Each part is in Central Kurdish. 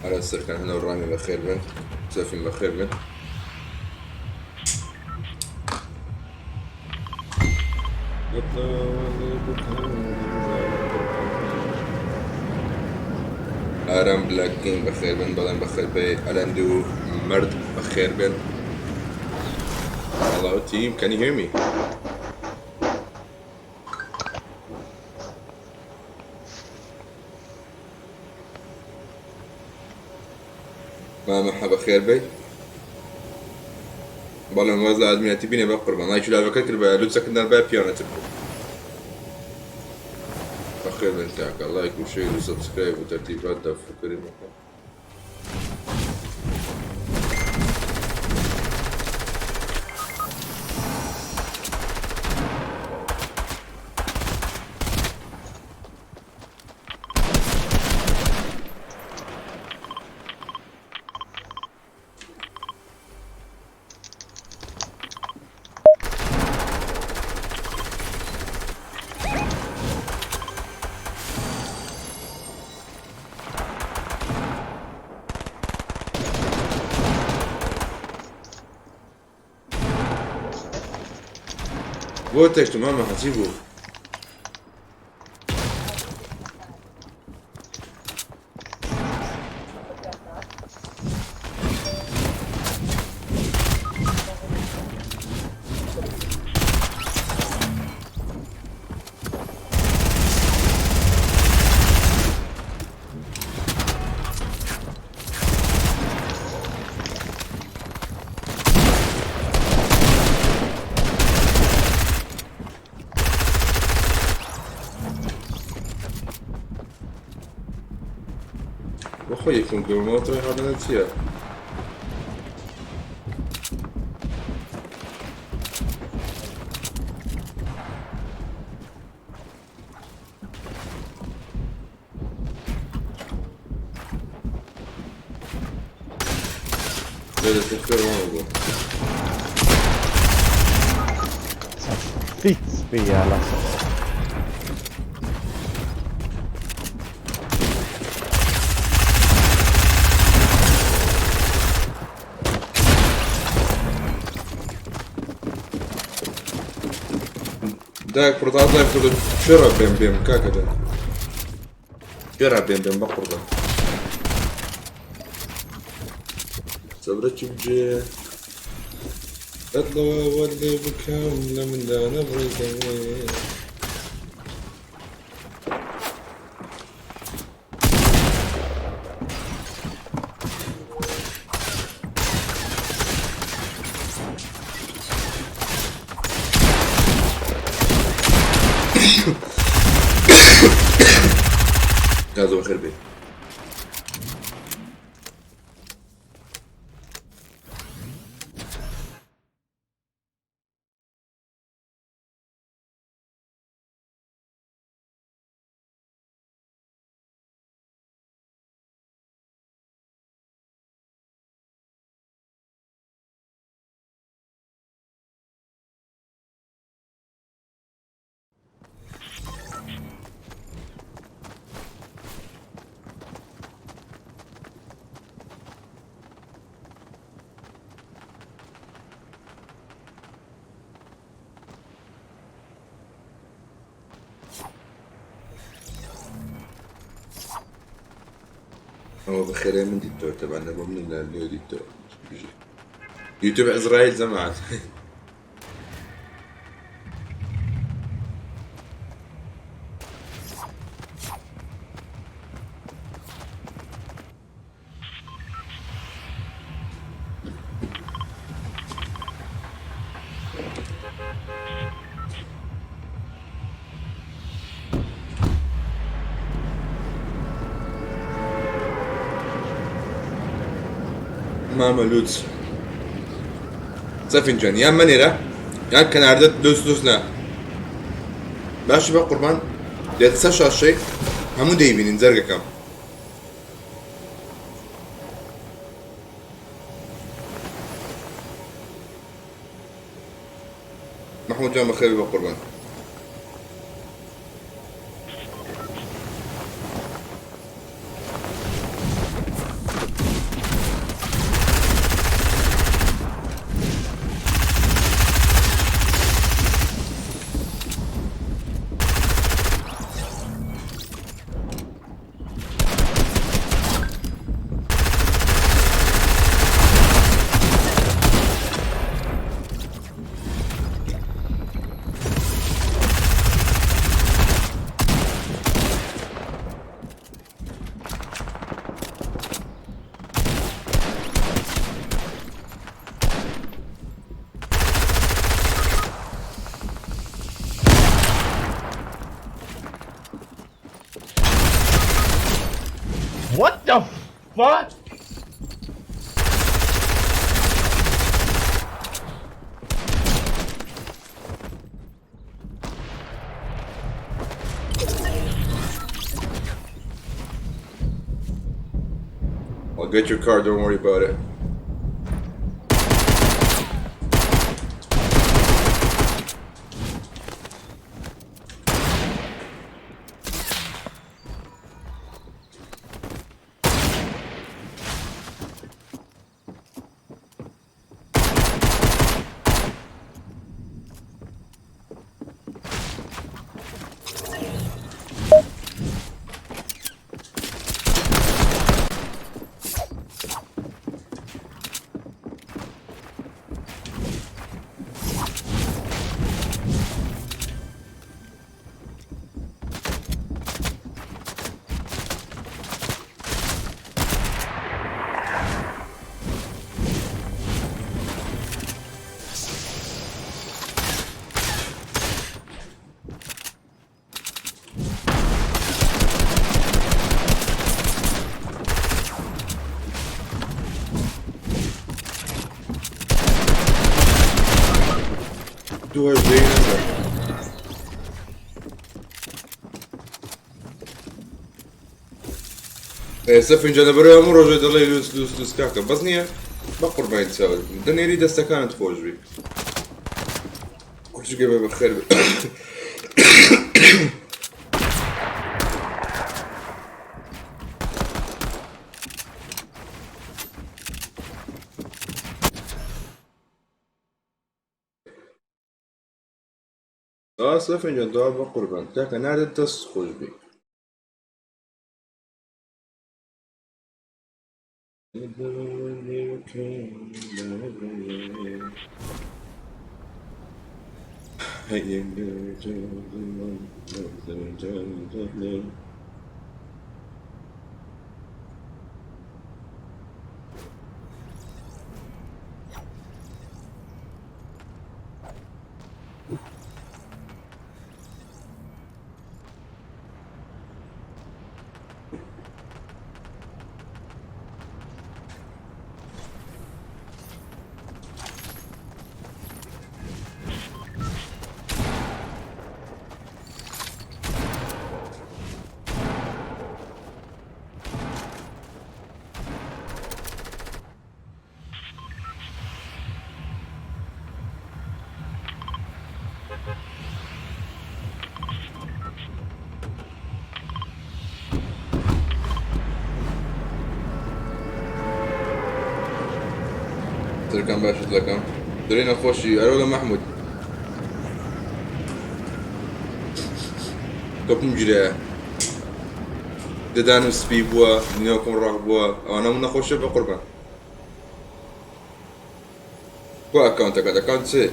ئەرا سەرکان هەنە ڕامی بەخێر بن، سەفین بەخێر بن. ئارام بلاک کینگ بەخێر بن، بەڵێن بەخێر بێ. ئەلەند و مەرد بەخێر بێن. Hello team, can you hear me? مامە حە بەخێر بێی. بەڵێن واز لە ئادمینەتی بینێ بە قوربان لایکی لاڤەکە کرد بە لوتسەکەتان بە پیانەتر بوو. بەخێر بن کاکە لایک و share و subscribe و تەرتیبات دەفکرین. بۆ تێکچوو مامە حەچی بوو؟ بۆ خۆی یەکم گەورمەوە تۆی هەڵدەنە چییە؟ Fitt spel alltså. داک پرۆتازای کردو چرا بێم بێم کاکە جان چرا بێم بێم بە قوربان سەبرە چ بجێ ئەتلەوە وە لێ بکەم لە مندا نەبڕیتەوێ. کازۆ بەخێر بێ. ئەوە بەخێرێ من دیتەوە تەبعا بۆ من لە لێ دیتەوە يوتيوب عزرائيل زمان. مامە لوتس سەفین جان یان مەنێرە یان کەناردە دۆست دۆست نا باشی بە قوربان دێت سەر شاشەی هەموو دەیبینین جەرگەکەم. محمود جان بەخێر بە قوربان. fuck? I'll get your car, don't worry about it. دوو هەژدەی نەمرە. ئێستا فنجانە بەرەوە هەموو ڕۆژێ دەڵێ لوس لوس لوس کاکە بەس نییە بە قوربانی چاوت دەنێری دەستەکانت خۆش بی کوچکە بە بەخێر بێ. ئاسە فنجان دوا بە قوربان کاکە ناردت دەست خۆش بی. ترکان باشت دەکەم درێ نەخۆشی ئەرۆ لە مەحمود تۆپم گیرایە ددانم سپی بووە نێوکم ڕەق بووە ئەوانە من نەخۆشیە بە قوربان کوا ئەکاونتەکەت ئەکاونت چێ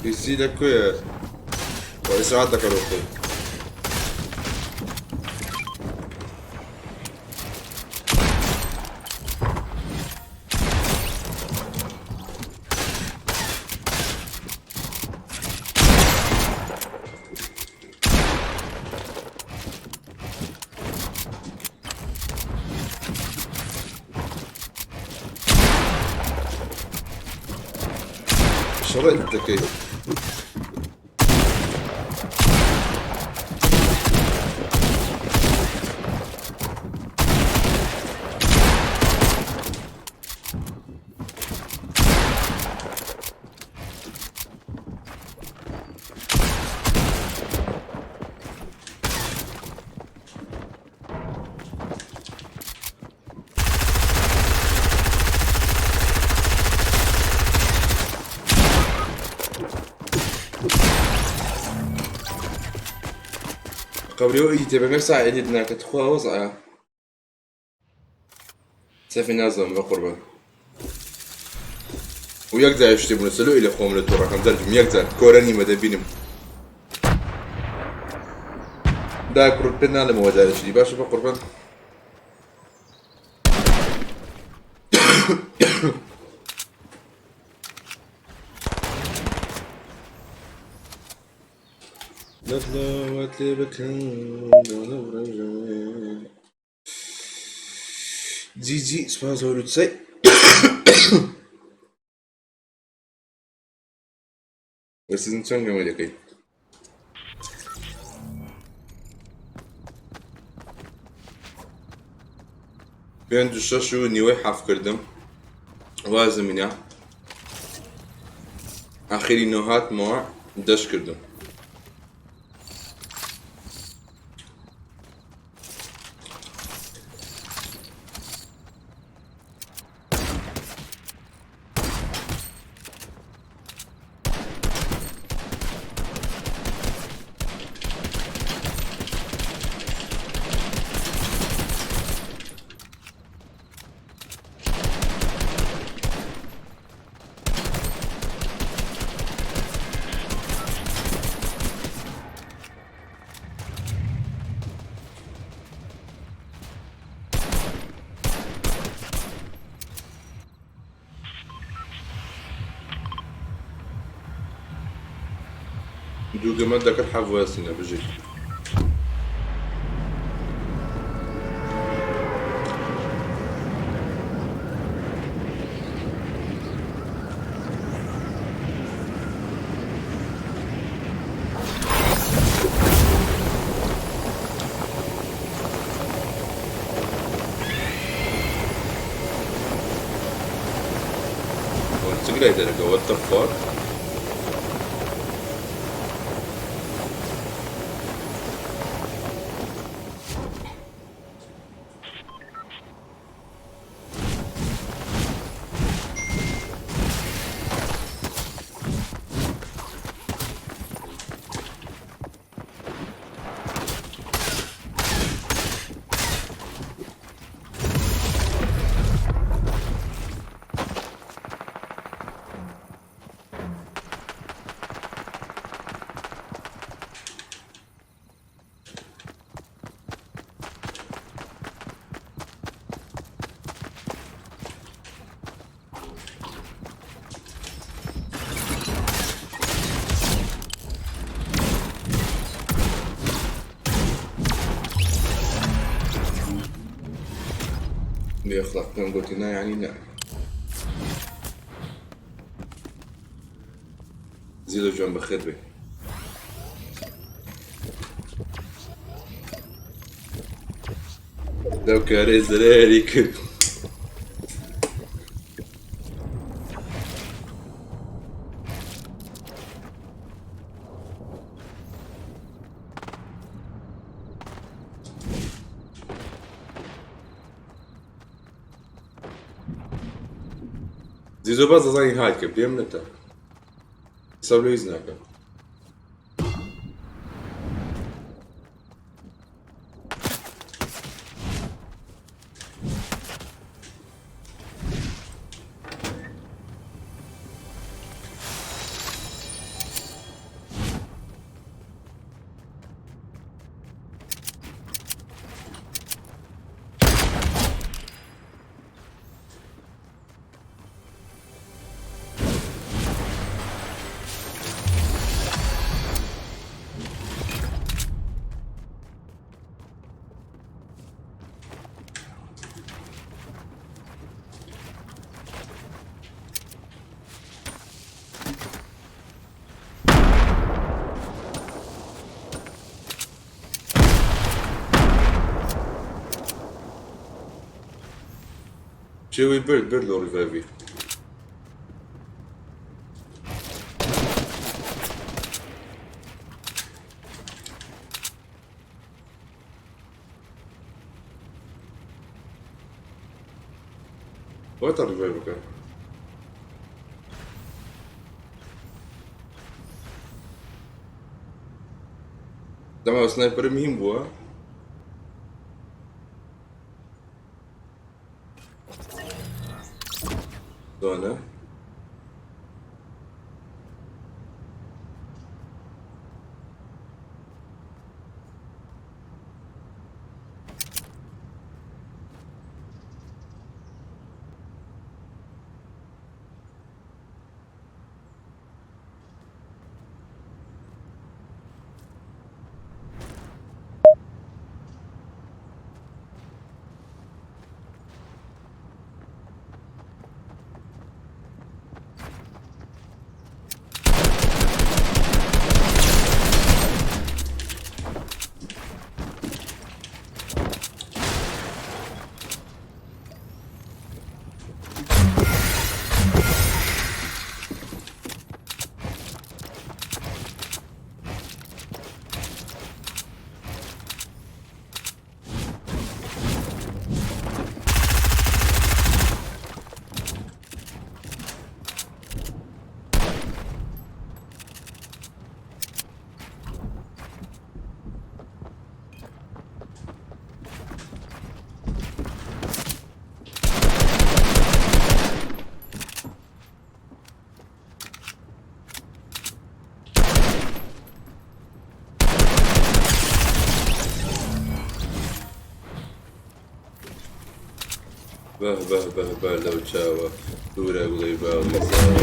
پیسی لە کوێ ئیسراحەت دەکەن خۆی شەڕێت دەکەی. قبل ئیدی تێبەگەر سا ئێدیت ناکە تخوا وەزعە سەفی نازم بە قوربان و یەک جار شتێ بوون سەلۆ لە خۆم لە تۆڕەکەم دەرجم یەک جار کۆرە نیمە دەبینم دا کوڕت پێ ناڵێمەوە جارێکی باشە بە قوربان. لەدڵەوەت لێ بکەم جی جی سوپاس زۆر و چەی لە season چەند گەمە دەکەی؟ پێنج و شەش و نیوەی حەف کردم وازم هینا ئاخری نۆ هاتمەوە دەش کردم. دوو گەمە دەکرد حەف وەستینە بژیت. چ گلایدەرەکە what the fuck؟ بێ ئەخلاق پێم گوتی نا یعنی نا. زیلۆ جوان بەخێر بێ. لەو کارەی زەرەری کرد. زیزۆ باز دەزانی هات کرد پێم نەتە حساب لە هیچ ناکەم. چێوەی برد برد لۆ ڕیڤایڤی. وەتە ڕیڤایڤ بکە. دەما سنایپەرم هین بووە. دۆنە. بە بە بە بە لەو چاوە دوورە گوڵی باوی زاوە.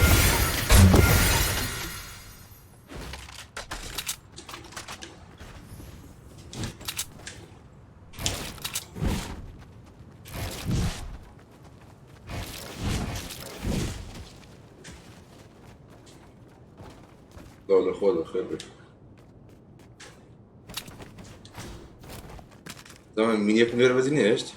لە خۆ خێر بێت. زمان مینیەکم لێرە بەجی نێشت.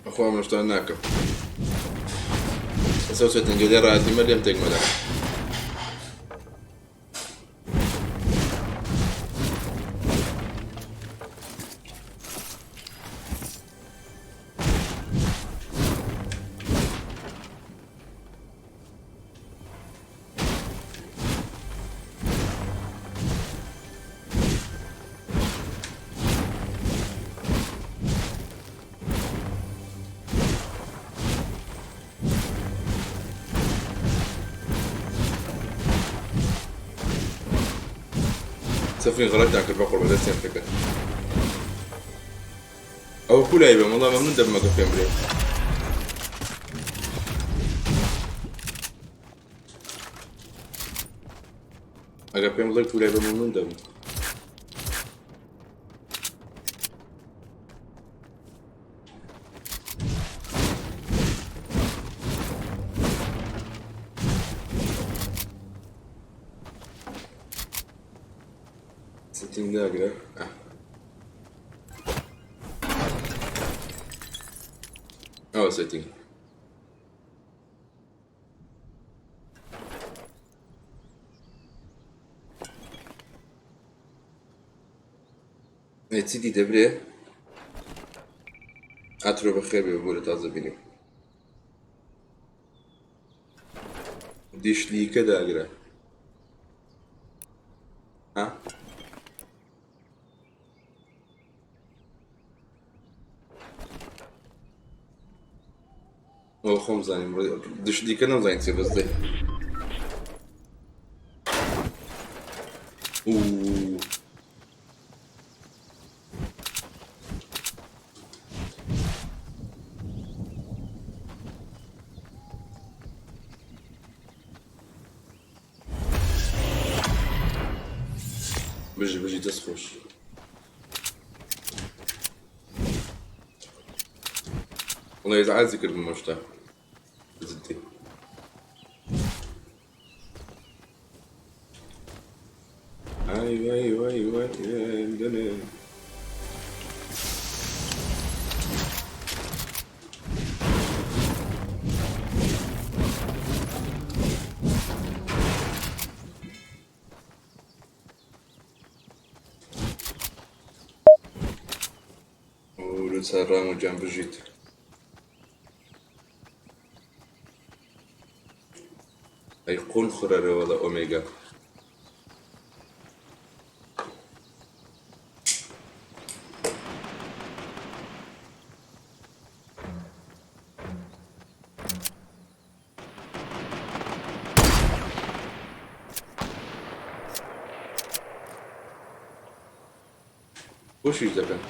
ئەخوا من شتان ناکەم. ئەسەو سێتەنگە لێ ڕاتیمە لێم تێکمەدا. سەفرین غەڵەتیان کرد بە قوڕ بەدەستیان پێکرد. ئەوە کو لای بم وەڵا مەمنون دەبم ئەگەر پێم بلێ. ئەگەر پێم بڵێ کو لای بم مەمنون دەبم. Setting داگرە. ئەوە setting. چی دی دەبرێ؟ ئاترۆ بەخێر بێ بۆرە تازە بینیم. دیشلیکە داگرە. ها؟ ئەوە خۆم زانیم دش دیکە نەمزانین چی بەس دەی. ئوو. بژی بژی دەست خۆش. والله إزعاج کردم مشتا جدي. أيوة أيوة أيوة عندنا. ولو جنب جيت. أيقون خرارة ولا أوميجا. وش دەکەن؟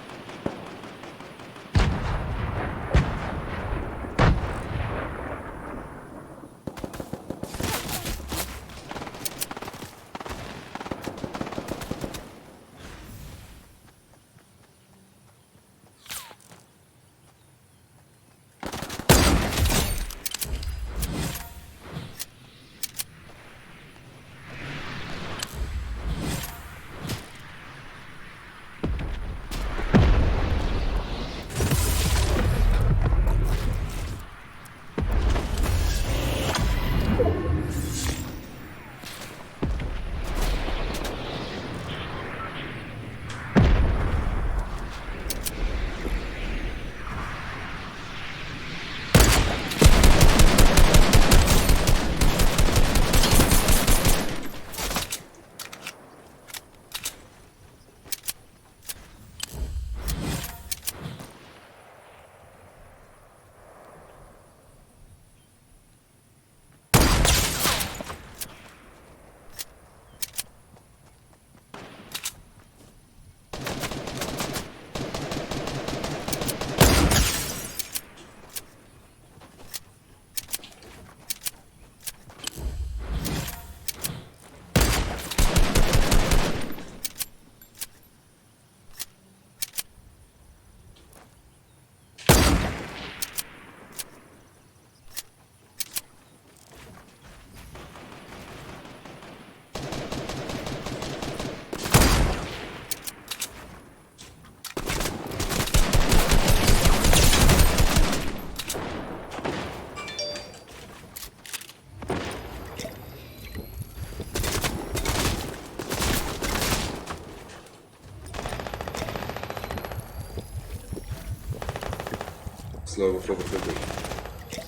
سلاو بخۆ بخۆ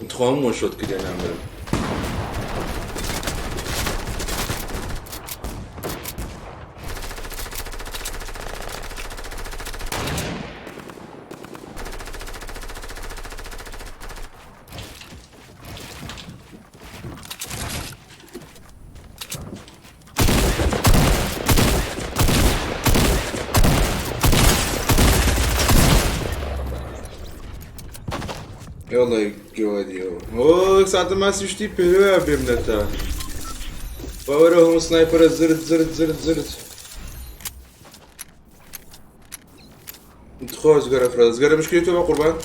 تخوام وان شۆت کردیان نامرم. يلا جوادي هو ساعة ما سيشتي بيرو بيمنتا باورهم سنايبر زرد زرد زرد زرد انت خوش زقرة فراد زقرة مشكلته بقى قربان.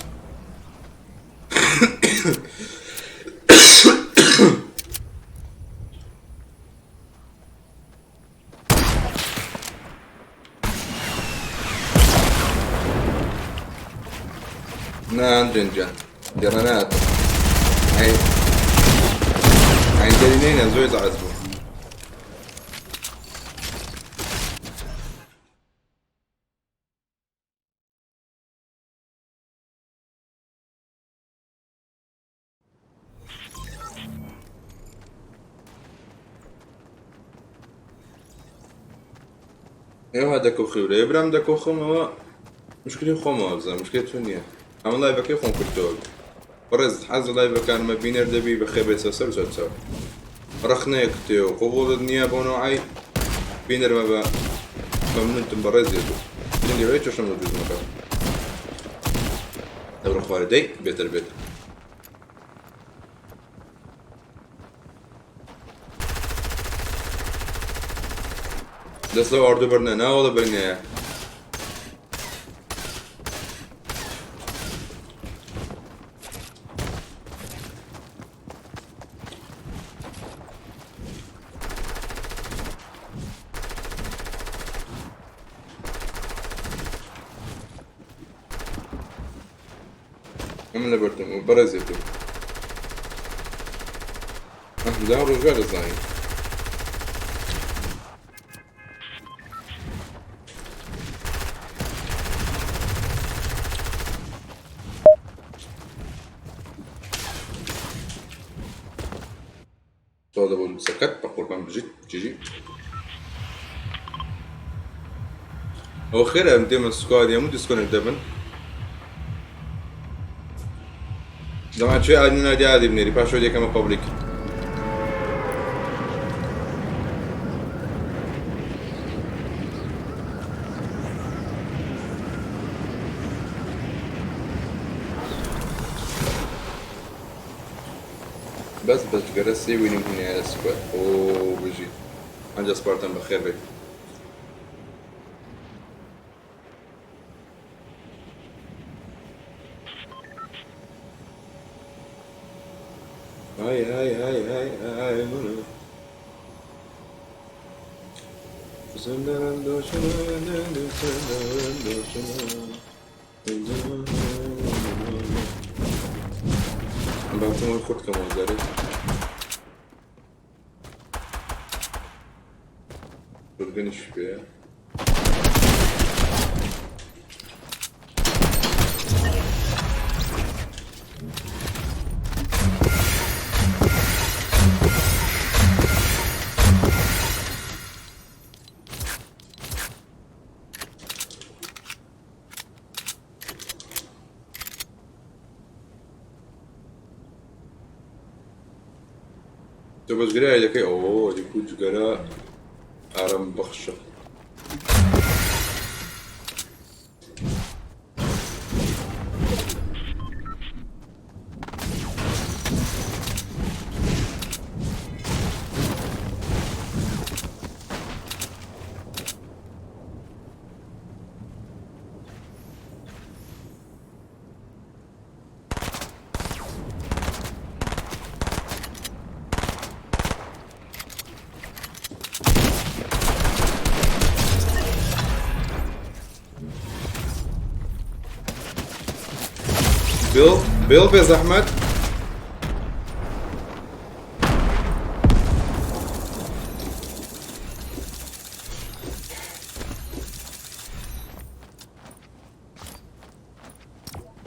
نعم جنجان جرانات عين عين دليلين زويز عزبو. ايوه هذاك خيولة برام داكو خم هو مشكلة خم بزاف مشكلة تونية عم لايفك خم كرتوك. بەڕێز حەز لە لایڤەکانمە بینەر دەبی بەخێر بێیتە سەر چاو چاو. ڕەخنەیەک تێ و قبوڵت نییە بۆ نەوعی بینەرمە بە مەمنونتم بەڕێز یەکو گرنگی بە هیچ شتم لە دروست مەکە دەبڕۆ خوارێ دەی بێتەر بێت. دەست لەو ئاردۆ بەرنە ناوەڵە بەرنەیە. من لەبەرتم و بەڕێزێتم ئەحمدا ڕۆژگار دەزانین. تۆ دەبوو سەکەت بە قوربان بژیت جیجی. ئەو خێرە ئەم دێمە سکوادی هەموو دیسکۆنێکت دەبن دەمان چێ ئادی نادی ئادی بنێری پاشەوە دێکەمە پەبلیک. بەس بەس جگەرە سێ وینم هێنایە لە سکواد. ئۆ بژی ئەنجا سپارتان بەخێر بێت. های های های های های باوتم خورد کەمەوە جارێ. شۆتگەنیش پێیە. تۆ بەس گرای دەکەی ئۆ دیکو جگەرە ئارام بەخشە. بێڵ بێڵ بێ زەحمەت.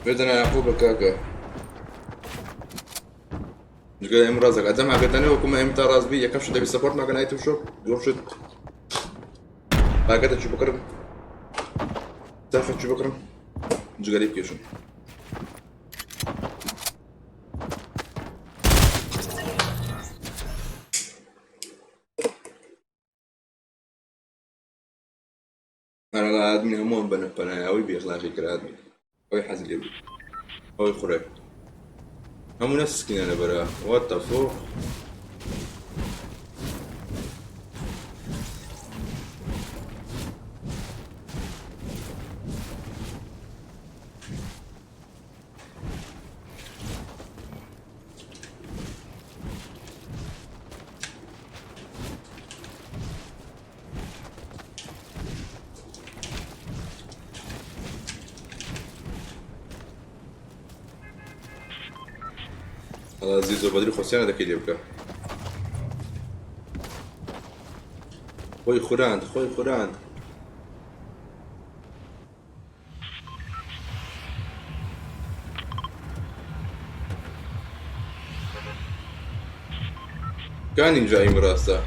بێدەنا یاقوبە کاکە جگە ئێم ڕازەکە ئەدەم ئاگەتانێ وەکو ئێم تا ڕاست بی یەکەم شت دەبی سەپۆرت ماکەن ئایتم شۆپ دووەم شت ئاگەتە چی بکڕم تاخە چی بکڕم جگەری بکێشم. ئەرەڵا ئادمی هەمووان بەنە پەنای ئەوەی بێخلاقی کرد ئادمی ئەوەی حەزی لێ بوو ئەوەی خوڕێ هەموو نەس سکینە لەبەرە what the fuck. وەڵا زیزۆ بەدری خۆسیانە دەکەی لێ بکە. خۆی خوراند خۆی خوراند. کانی اینجا ئیم ڕاستە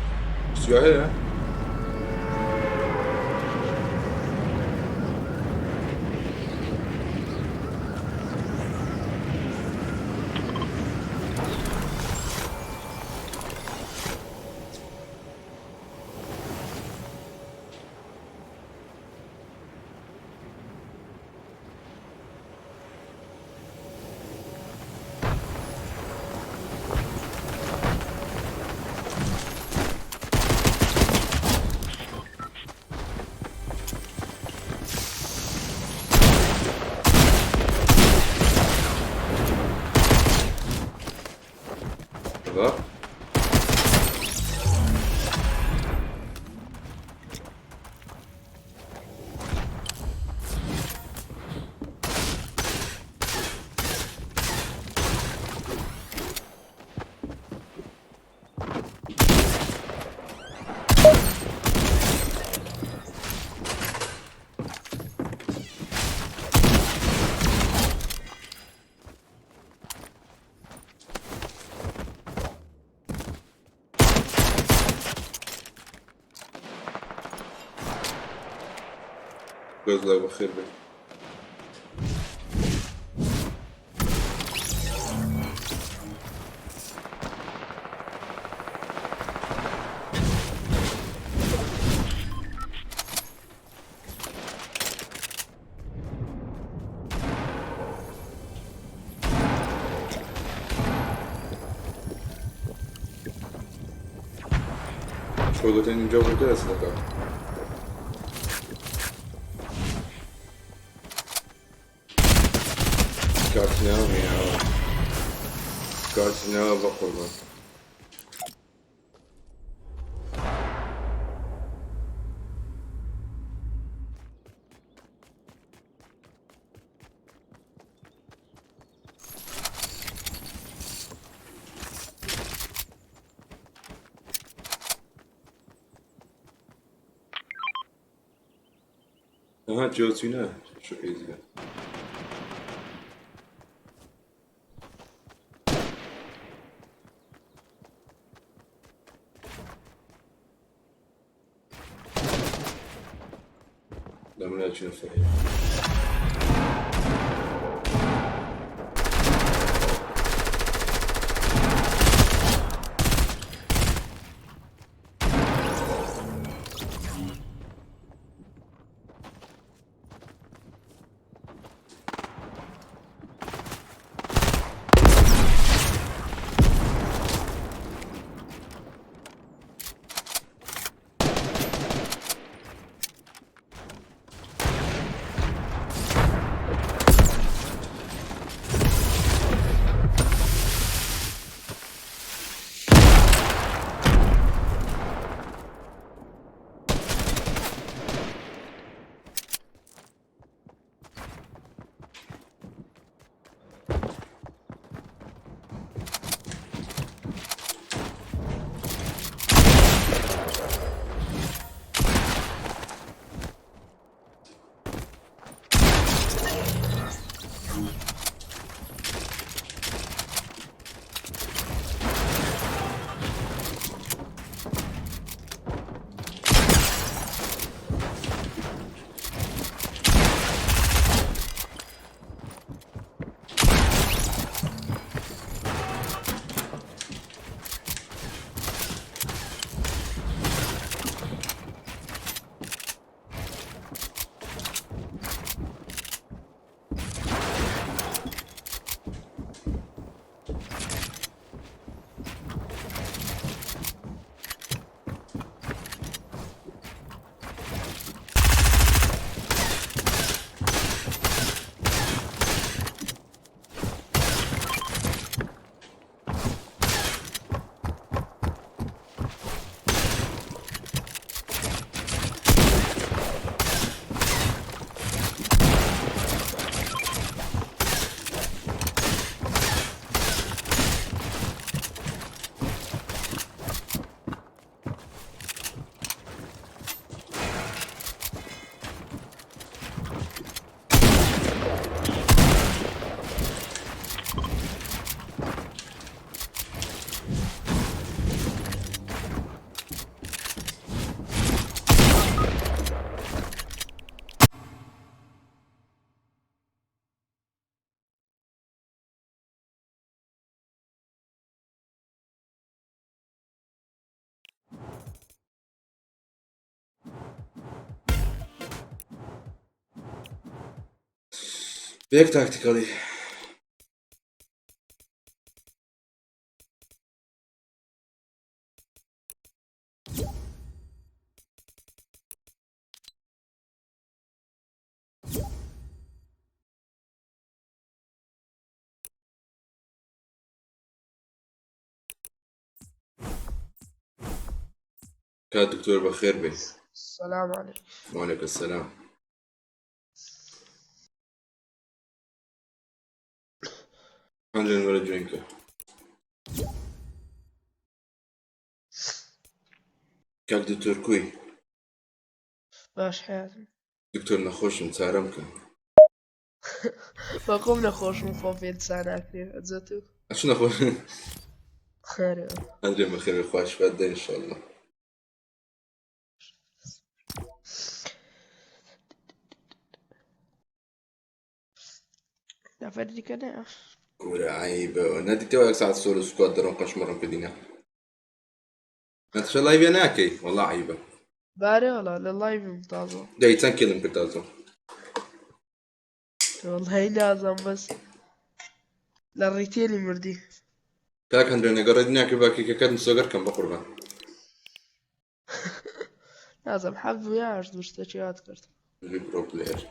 شتیا هەیە؟ شباب. Gözler بخير بي. خۆگەتێنی جەوهەر دەست دەکات. کارتناوە کارتناوە بە قوربان. ئەها جۆچینە شو ئیزگە. لەمنا چینە فەهیم. بێک تاکتیکەڵی. کاک دکتۆر بەخێر بێی. سلام علیکم. وعلیک السلام. هەندێن وەرە جوێنکە. کاک دکتۆر کوی؟ باش حیاتم. دکتۆر نەخۆشم چارەم کە. بەخۆم نەخۆشم خۆم پێ چا ناکرێ ئەجە تو. ئەچ نەخۆش؟ خێرە. هەندێن بەخێر بێی خوا شفات دە ئینشاءاللە. نەفەر دیکە نەیە. کورە عەیبە نەدیتەوە یەک ساعت solo squad دەڕۆم قەشمەڕم کردینە. نەتشە live ێ ناکەی وەڵا عەیبە. بارێ وەڵا لە live م تازە. دەی چەند kill م کرد تازە؟ وەڵی نازانم بەس لە ڕیتێلی مردی. کاک هەندرێن ئەگەر ڕێدی ناکرد با کیکەکەت مسۆگەر کەم بەقوربان. نازانم حەفت بوو یا هەشت بوو شتێکی وات کرد. بژی pro player.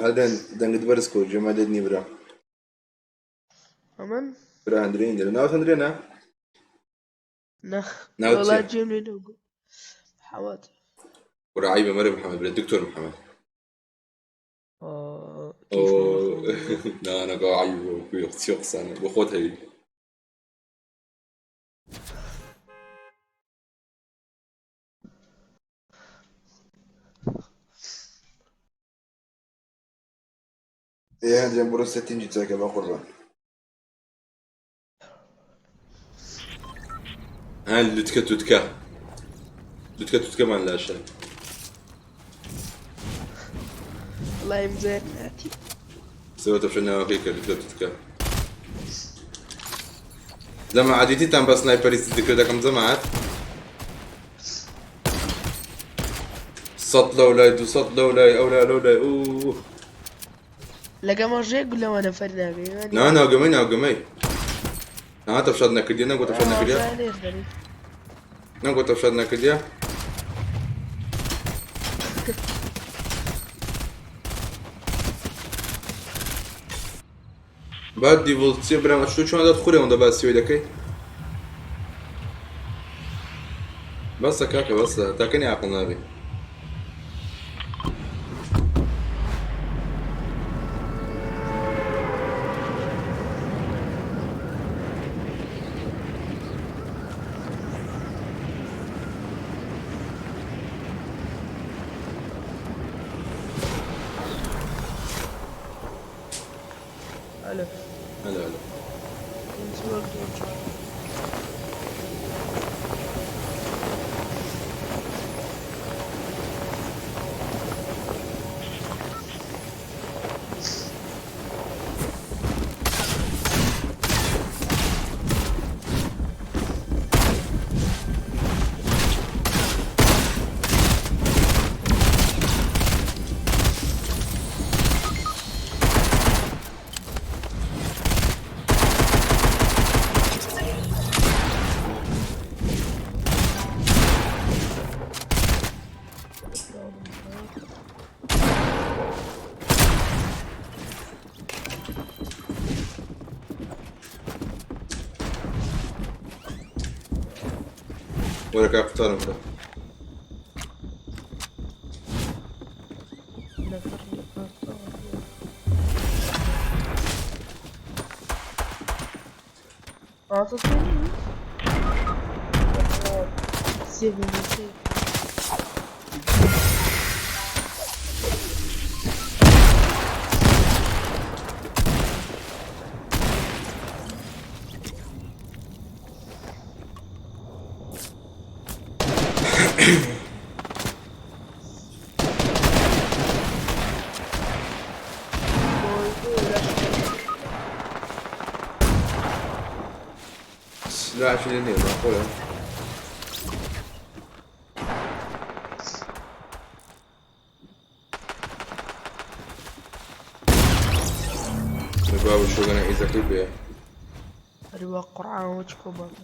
هەندرێن دەنگت بەرز کەوە گوێمان لێت نییە برا. ئەمن برا هەندرێن لە ناوت هەندرێنە؟ نا ناوت وەڵا چییە؟ گوێم لێ نەبوو. محەممەد. کورە عەیبە مەرێ محەممەد برێ دکتۆر محەممەد. آه، كيف ما بخۆم؟ نا نەکە عەیبە کوێ چی قسانە بۆ خۆت هەوی. ئێ هەندرێن بڕۆ setting ی چاکە بەقوربان. ها لوتکە توتکە لوتکە توتکەمان لاشە. وەڵای مزێر ناتی. سەوە تەفشە ناوەکەی کە لوتکە توتکە. جەماعەت دیتیتان بە sniper ی دکتۆر دەکەم جەماعەت؟ 100 لەولای 200 لەولای ئەولا لەولای ئوو. لەگەمە ژێ گولەوە نەفەر ناگەی. نا ناگەمەی ناگەمەی. نا تەفشاد نەکردیە نەگۆ تەفشاد نەکردیە. نەگۆ تەفشاد نەکردیە. بعد دیڤڵ چیە برام ئەچتۆ چۆن دەت خورێ ئەوەندە باسی وی دەکەی؟ بەسە کاکە بەسە تاکەنی عاقڵ نابی. ئەلو. هەلو هەلو. وەرە کاک قوتارم بکە. سلاحی لێ نییە ماقولە. بابە شۆگەنە ئیزەکەی پێیە. هەروە قورعان وەچ کۆباتە.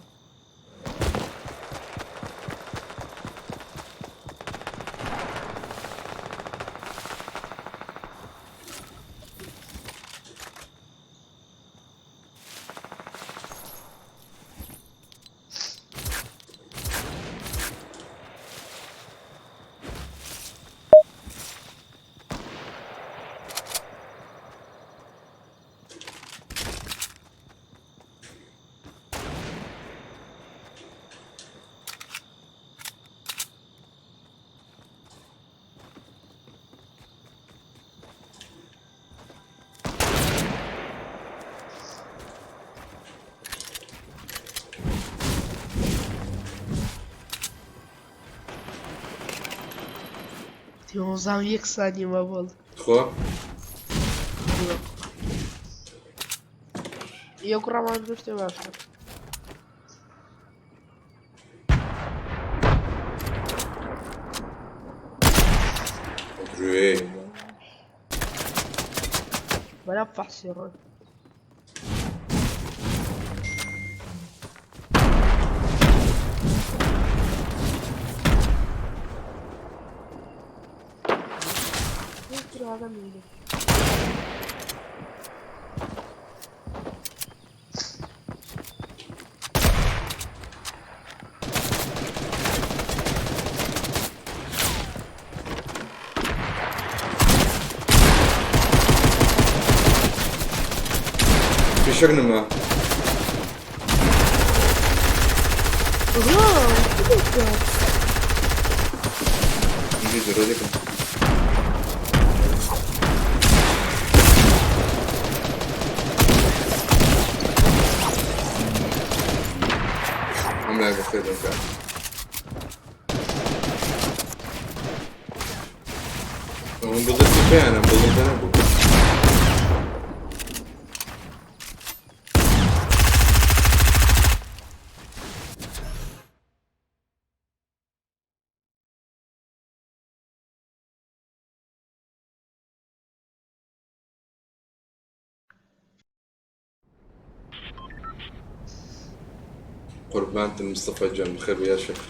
تیۆزان یەک سانی مابۆڵ. خوا یەک ڕەمان گرتێ باشە. درێ. بەلا فەحسی ڕۆی. فیشەک نما. ئینگلیزی ڕۆ دەکەم. ئەم لای بەخێر بن کاک. ئەوم بڵدەستی پێیانە بڵدم پێ نەبوو. قوربانتم مستەفا گیان بەخێر بێی یاشێخ.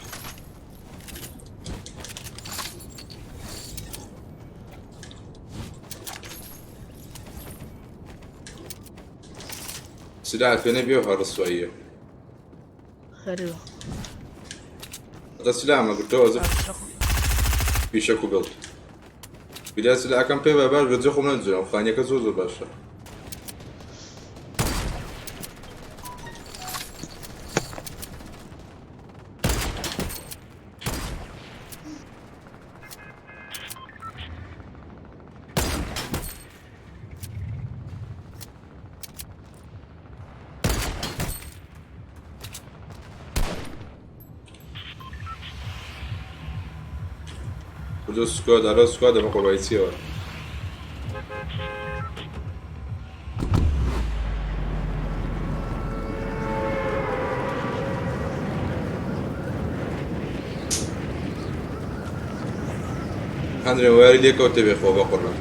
سلاحت پێ نەبێ و هەر ڕسواییە. خەریبە. هەتا سلاحم نەگرتەوە ئەزە فیشەک و بڵد. بیلا سلاحەکەم پێ بە باش بەجێ خۆم نەجرام خانیەکە زۆر زۆر باشە. کجا سکواد الان سکواد بە قۆڵایی چیەوە؟ هەندرێ واری لێکەوتێ بێ خۆ بە قوربان.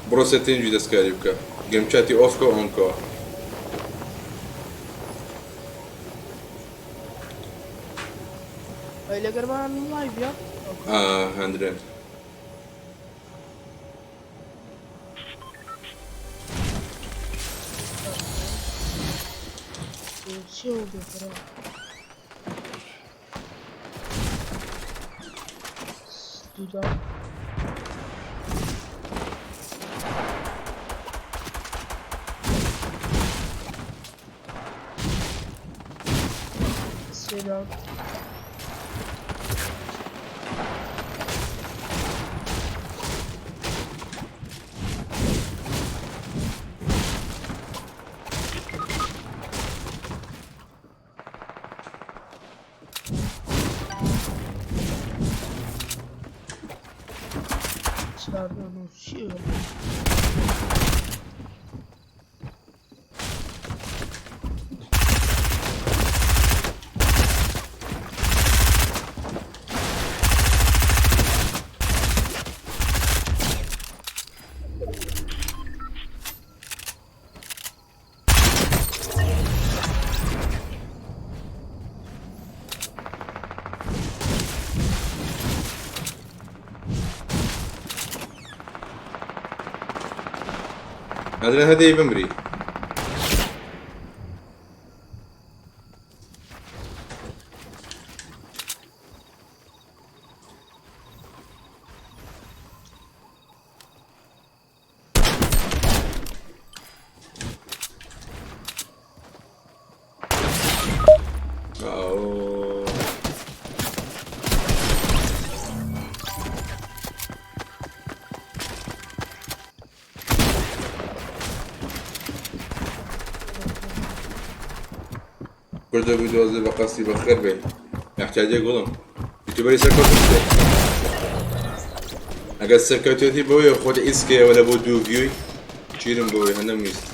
بڕۆ setting ی دەستکاری بکە game chat ی off کە on کەوە. ئەی لەگەرمان live یا؟ هەندرێن. چی بێ دوودا. سێدان. چواردان و چی؟ هەندرێن هەدەی بمری. ئەو کوردە بدۆزە بە قەستی بەخێر بێ. احتیاجێ گوڵم. یوتیوبەری سەرکەوتوو بێت. ئەگەر سەرکەوتێتی بۆیە خۆت ئیسکەیەوە لە بۆ دوو ڤیوی چیرم بۆی هەندەم ویست.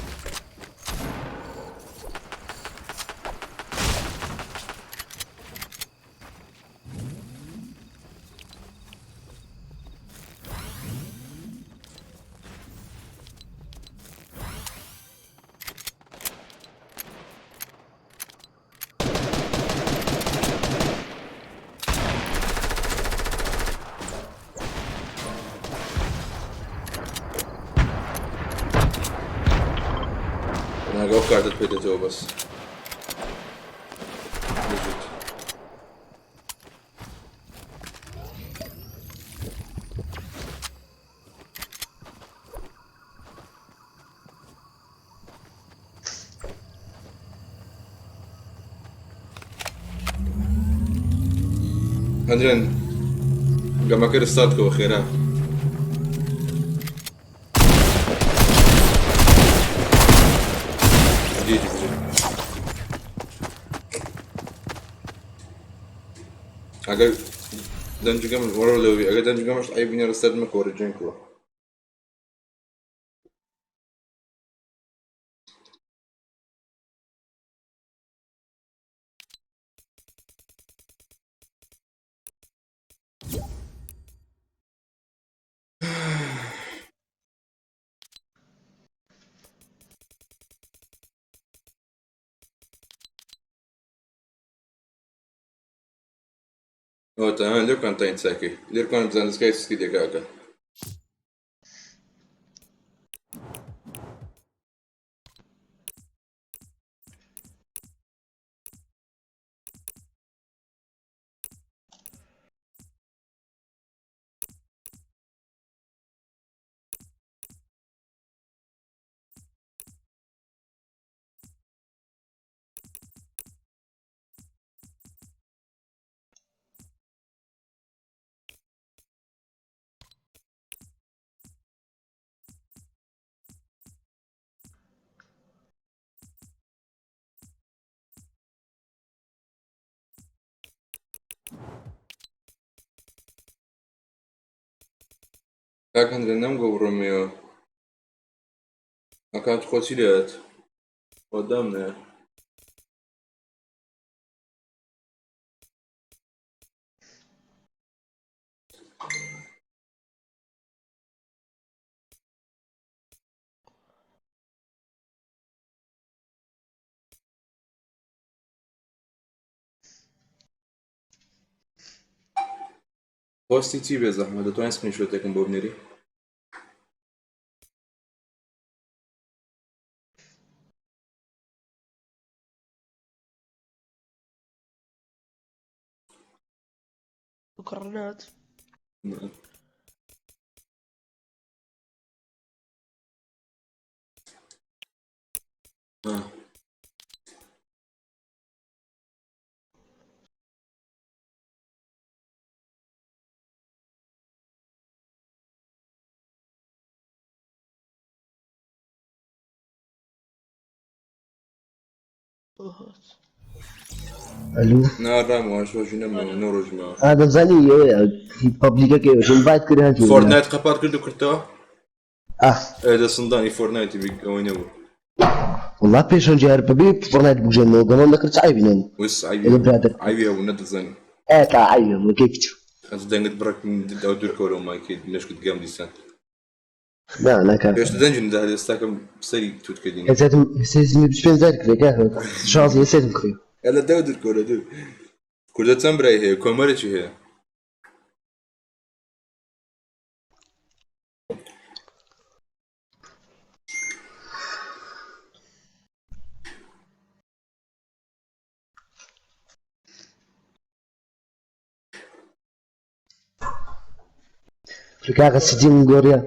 ناگە ئەو کارتت پێ دێتەوە بەس بژیت. هەندرێن گەمەکە رستات کەوە خێرا. جی جی بژی. ئەگەر دەنجگەم وەرە لەوی ئەگەر دەنجگەمش عیب نیە رستات مەکەوە جێنکەوە. ئەوەتا ها لێکان تاین چاکەی لێرکان بزان دەستگای سکی دێکاکە. کاک هەندرێن نەمگۆ بڕۆمەوە ئەکات خۆ چی لێت خۆدام نێ. پۆستی چی بێ زەحمەت دەتوانین سکرینشۆتێکم بۆ بنێری؟ مقارنات. آه. ئەلو. نا ڕام واش ڕۆژی نەماوە نۆ ڕۆژ ماوە. ئا دەزانی پەبلیکەکەی وەش ئینڤایت کرد هەنجی. فۆرتنایت قەپات کرد و کردەوە؟ ئاه. ئێ دەسندانی فۆرتنایتی بی ئەوەی نەبوو. وەڵا پێشەنگی هەر بەبێ فۆرتنایت بگوژێنمەوە گەمەم دەکرد چ عەیبی نەبوو. وس عەیبی لەگەڵ هەبوو برادەر. عەیبی هەبوو نەدەزانی. ئێ تا عەیبی هەبوو کەی بچوو. ئەز دەنگت بڕەک ئەو دوورکەوە لەو مایکەی مێشکت گەم دیسان. نا نا کاکە. پێشتر دەنگی نەدەهات ئێستاکەم سەری توت کردین. هێسێتم هێسێتم 25 زار کرێ کاکە شازی هێسێتم کرێ. ئە لە دەو دوورکەوە لە دوور. کوردە چەند برای هەیە کۆمەرێکی هەیە؟ کاکە سیدیم گۆڕیە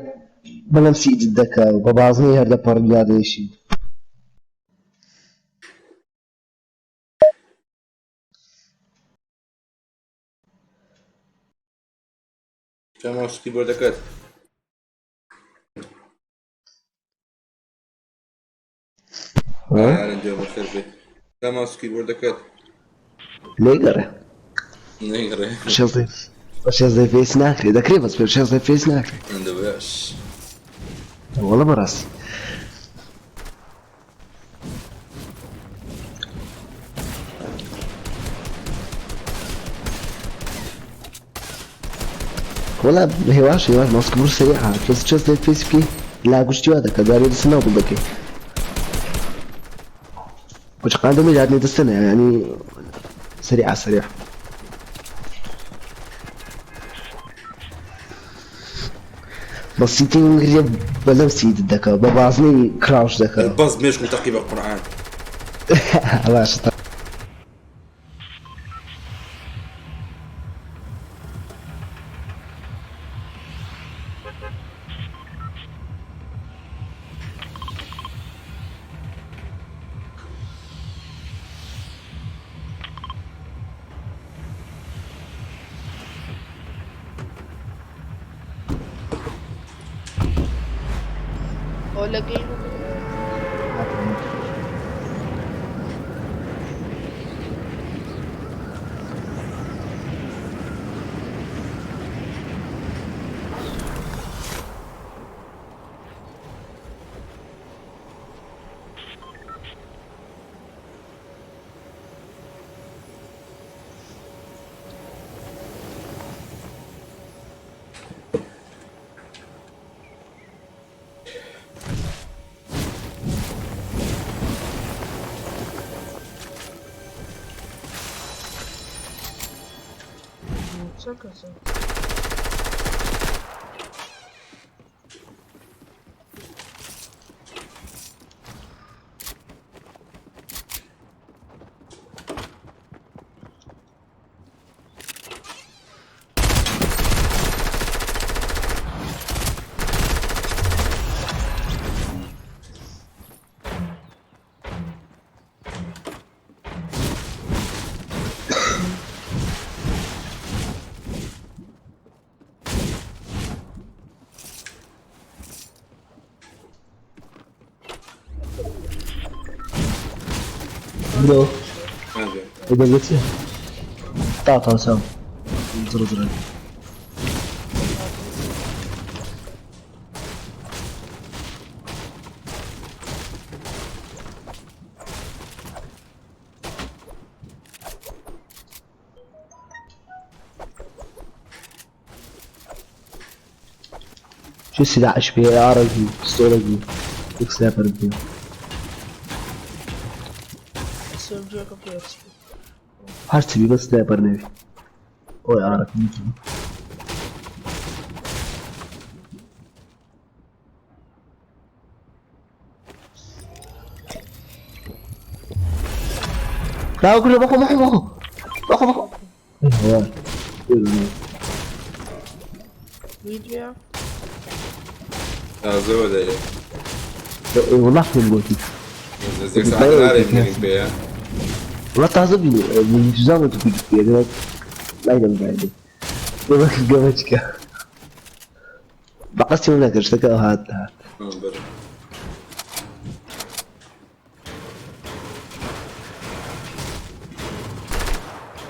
بەڵام سیدت دەکا و بە بازنەی هەر دەپەڕی دادەنیشی. چما سکی بۆ دەکات؟ ها؟ ئارن جا بەخێر بێ. چما سکی بۆ دەکات؟ لێگەڕێ. نەیگڕێ. شێزدە بە شێزدە فێس ناکرێ، دەکرێ بەس بە شێزدە فێس ناکرێ. دەبێش. وەڵا بەڕاستی. وەڵا هێواش هێواش ماسک بڕ سەریعە کەس شێزدە فێس بکەی لا گوشتی وا دەکات جارێ دەستە ناو گوڵ دەکەی. وچقاندە میلادنی دەستە یعنی سريعة سريعة. بەس سیتینگ گرێ بەلەم سید دەکا بە بازنەی کراوش دەکا. بەس مێشکم تەقی بە قورعان. باشە. ئەوە لە گەیم چەند کەسە؟ برۆ نازێ. دەگەچێ تا تاسام زڕ زڕ. شو السلاح ايش فيه؟ ار بي بستولة بي سنايبر بي. SMG-ەکە پێ چی؟ هەرچی بی بەس سنایپەر نەبی. ئۆی ئارەک. لا كله بخو بخو بخو بخو بخو. إيه هو. میدیا تازەوە دەرێ. والله فين قلتي. نزیک سەعات نارێ بینین پێیە. والله تعذبني من جزامة تقول لي لا يدم بعدي قبل بقصتي هناك اشتكى هات هات. بەر.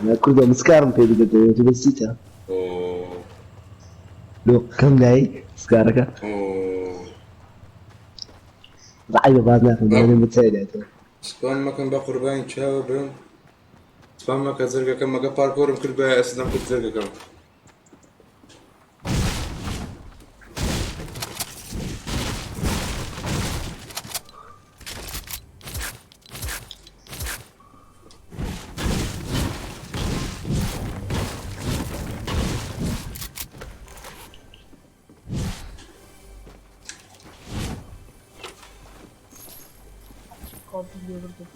انا كل ده مسكار في قد نسيتها. ئۆ لو كم داي سكارك ئۆ ضعيفة بعد ناخذ انا متساعد. سپام مەکەم بە قوربانی چاوە برم. سپام مەکە زەرگەکەم مەگە پارکۆرم کرد بە ئەسدەم کرد زەرگەکەم. کامپی لێبردم.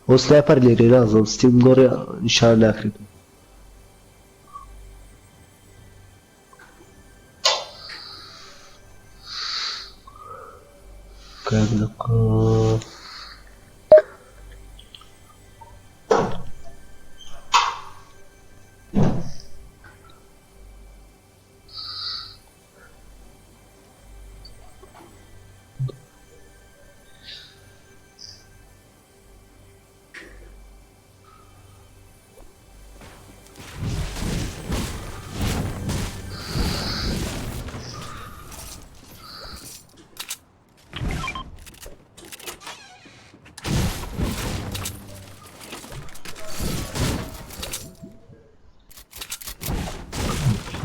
هو سنايبر اللي لازم ستيم دوري نشان ناخذ. كان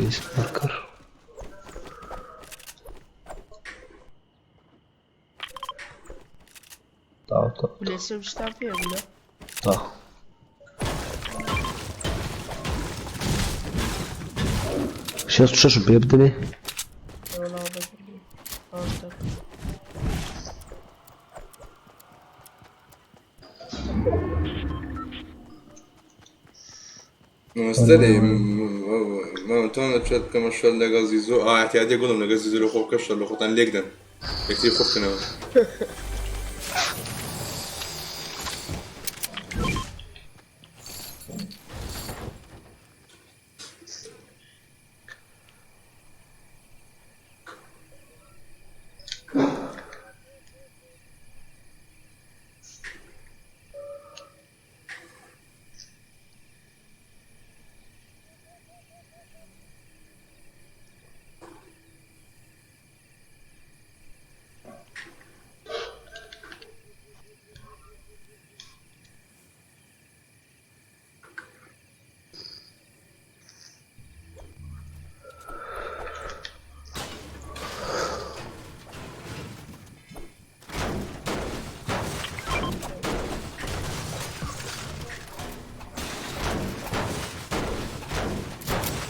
Blaze marker. تاو تاو. لێسم شتان پێ بوو. تاو. 66 پێ بدەێ. وەڵا بەگری. مستەری مامتان دەچێت بکەمە شەر لەگەڵ زیزۆ ئاعتیادی گوڵم لەگەڵ زیزۆ لە خۆ بکە شەر لە خۆتان لێک دەن یەکتری خۆ بکەنەوە.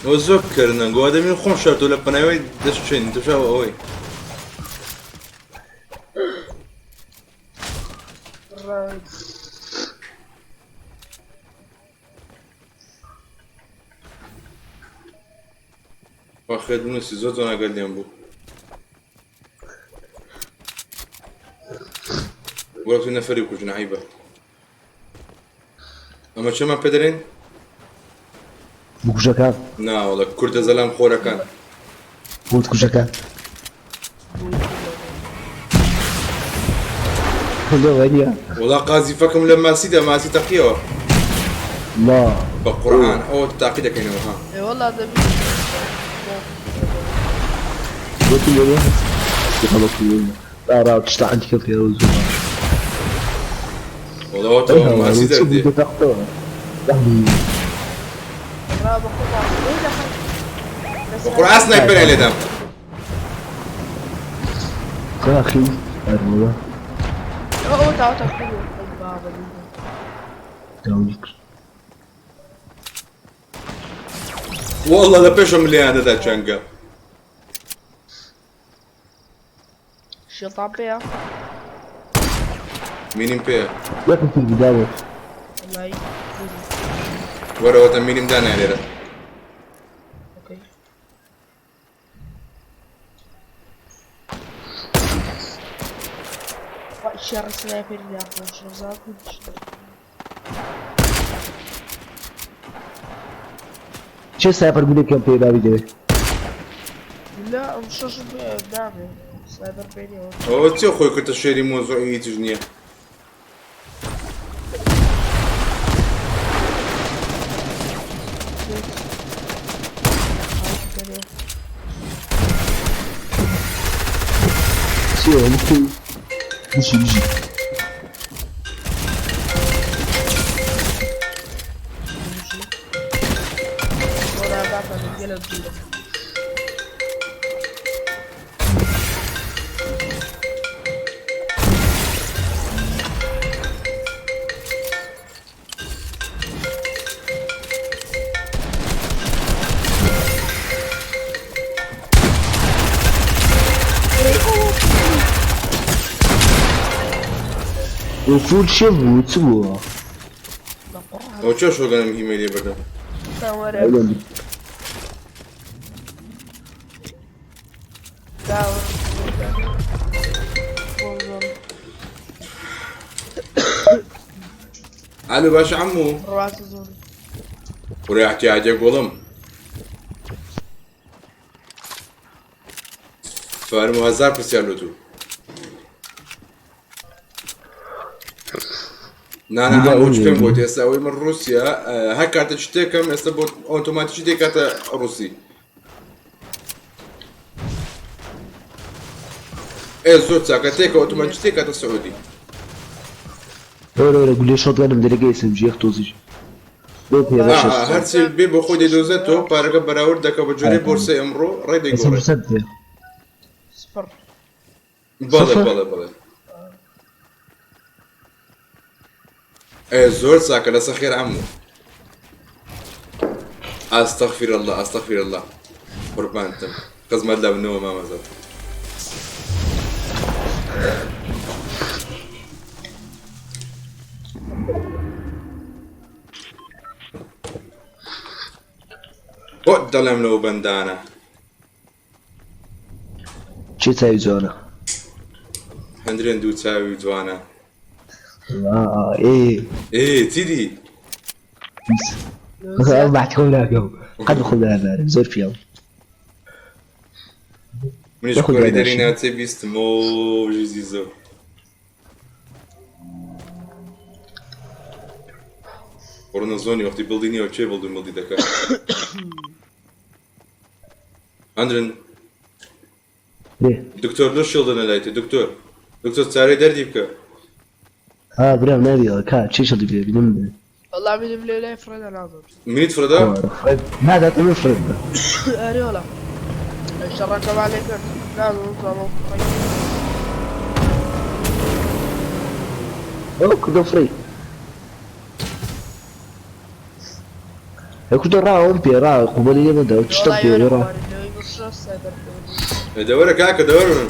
ئەوە زۆر بکردن گۆ دەبین خۆم شەرت و لە پەناوی دەستچین تشاوە ئەوەی. ڕای واخێت بنووسی زۆر زۆر ئاگات لێم بوو. وەرە تو نەفەری بکوژن عەیبە. ئەمە چێمان پێ دەرێن؟ بکوژەکان. ناوەڵە کوردە زەلام خۆرەکان. بۆت کوژەکان. لۆ وەنیە. وەڵا قازیفەکەم لە ماسیدا ماسی تەقیەوە. لا. بە قورئان ئەوە تاقی دەکەینەوە ها. ئێ وەڵا دەبی. قلت له غلط. لا راه تشتع عندي كيف يا زوج. وەڵا ئەوە تەواو ماسی دەردێ. ڕا بە خۆمان لێ دەخەن. بە قورئان سنایپەریان لێدام. اخي ارمولا. ئەوە تاو تەقی بابە. داونيك. وەڵا لە پێشم لێیان دەدا چەنگە. شێڵتان پێیە؟ مینیم پێیە. لكن في البداية. وەڵای. وەرەوەتە مینیم دانایە لێرە. ئۆکەی. شێڕ سنایپەری ناخۆش ڕزاک و چه سایپر بوده کم پیدا بیده. لا ئەم شەش نابێ سنایپەر پێ نییە. ئەوە چێ خۆی کردە شێری مۆزوعی هیچش نییە. چیه ممكن بيجي بيجي. وەڵا باتان گەلە دوورە. وفول شبو تبو. لە قوڕ. ئەوە چێ شۆگەنم هیمەی لێ بردم. وەرە داوە. ئالو باشە عەموو. ڕواتە زۆر. وەرە احتیاجە گوڵم. فەرموو هەزار پرسیار لۆ تو. نانا ئەوە چ پێم گوت ئێستا ئەوەی من رووسیا هەر کاتە شتێکم ئێستا بۆ ئۆتۆماتیکی دەیکاتە ڕووسی. ئێ زۆر چاکە تێکە ئۆتۆماتیکی دەیکاتە سعودی. ولا ولا قول لي شوت غنم درجة اسم جي توزيج. بێ پێ بە شەش هەرچی بێ بۆ خۆی دەیدۆزێتەوە پارەکە بەراورد دەکا بە جۆرەی بۆرسەی ئەمڕۆ ڕێی دەیگۆڕێت. سەد بێ. سفر. بەڵێ بەڵێ بەڵێ. ئێ زۆر چاکە لەسەر خێر عەمو. ئاستەغفیر اللە ئاستەغفیر اللە قوربانتم خزمەت لە منەوە مامەزاد. بۆ دەڵێم لەو بەندانە. چێ چاوی جوانە؟ هەندرێن دوو چاوی جوانە. ئێ ئێ چیدی؟ ئەو بەعتی خۆم ناکەم قەت بەخۆم نازانم زۆر پیاوم. منیش بەخۆت کۆری دەری داناشی. ناچێ بیستم ئۆ ژیزیزۆ. بڕۆنە زۆنی وەختی بڵدی نییە کێ بڵدی مڵدی دەکا ئەندرن دکتۆر لۆ شیڵدنە لای تێ دکتۆر دکتۆر چارەی دەردی بکە. ها برام نابیەوە کا چی شڵی پێ بینم والله منم لێ لای فرێدا نازم منیت فرەدا نادات من فرێدا ئەرێ وەڵا شەڕەکەمان لێ کرد نازم زاڵۆ ئەو کردۆ فڕی کوردۆ ڕاوم پێ ڕا قوبەلی لێ مەدە شتم پێ ڕا دەوەرە کاکە دەوەرن.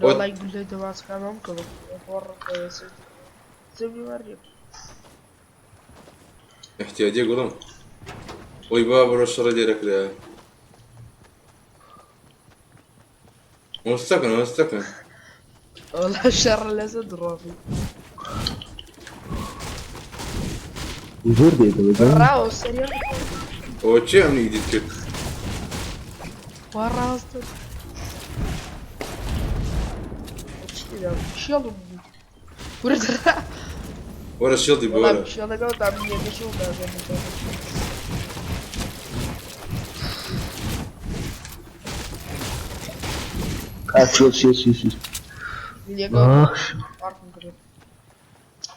والله يقول لي دواس كمان كذا احتياجي قولهم وي بابا الشر ديالك لا مستكن مستكن والله الشر لازم درافي زۆر بێ راو سريع هو چی ئەمنی ئیدیت کرد وراست شيل ورد وەرە شیڵدی والله بۆرە شيل قلت عم يشوف شێ شێ شێ شێ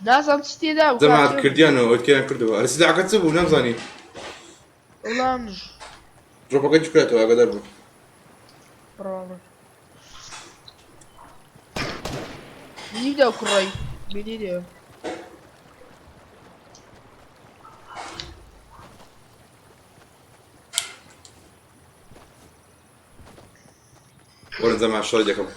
نازم تشتي دا جەماعەت کردیانەوە ئەوکیان کردەوە ئەرە سلاحەکە چ بوو نەمزانی والله مش درۆپەکە چ کرێتەوە ئاگادار بوو برافو بینی دا کوڕی بینی دێ وەرن جەماعەت شەڕی دەکەم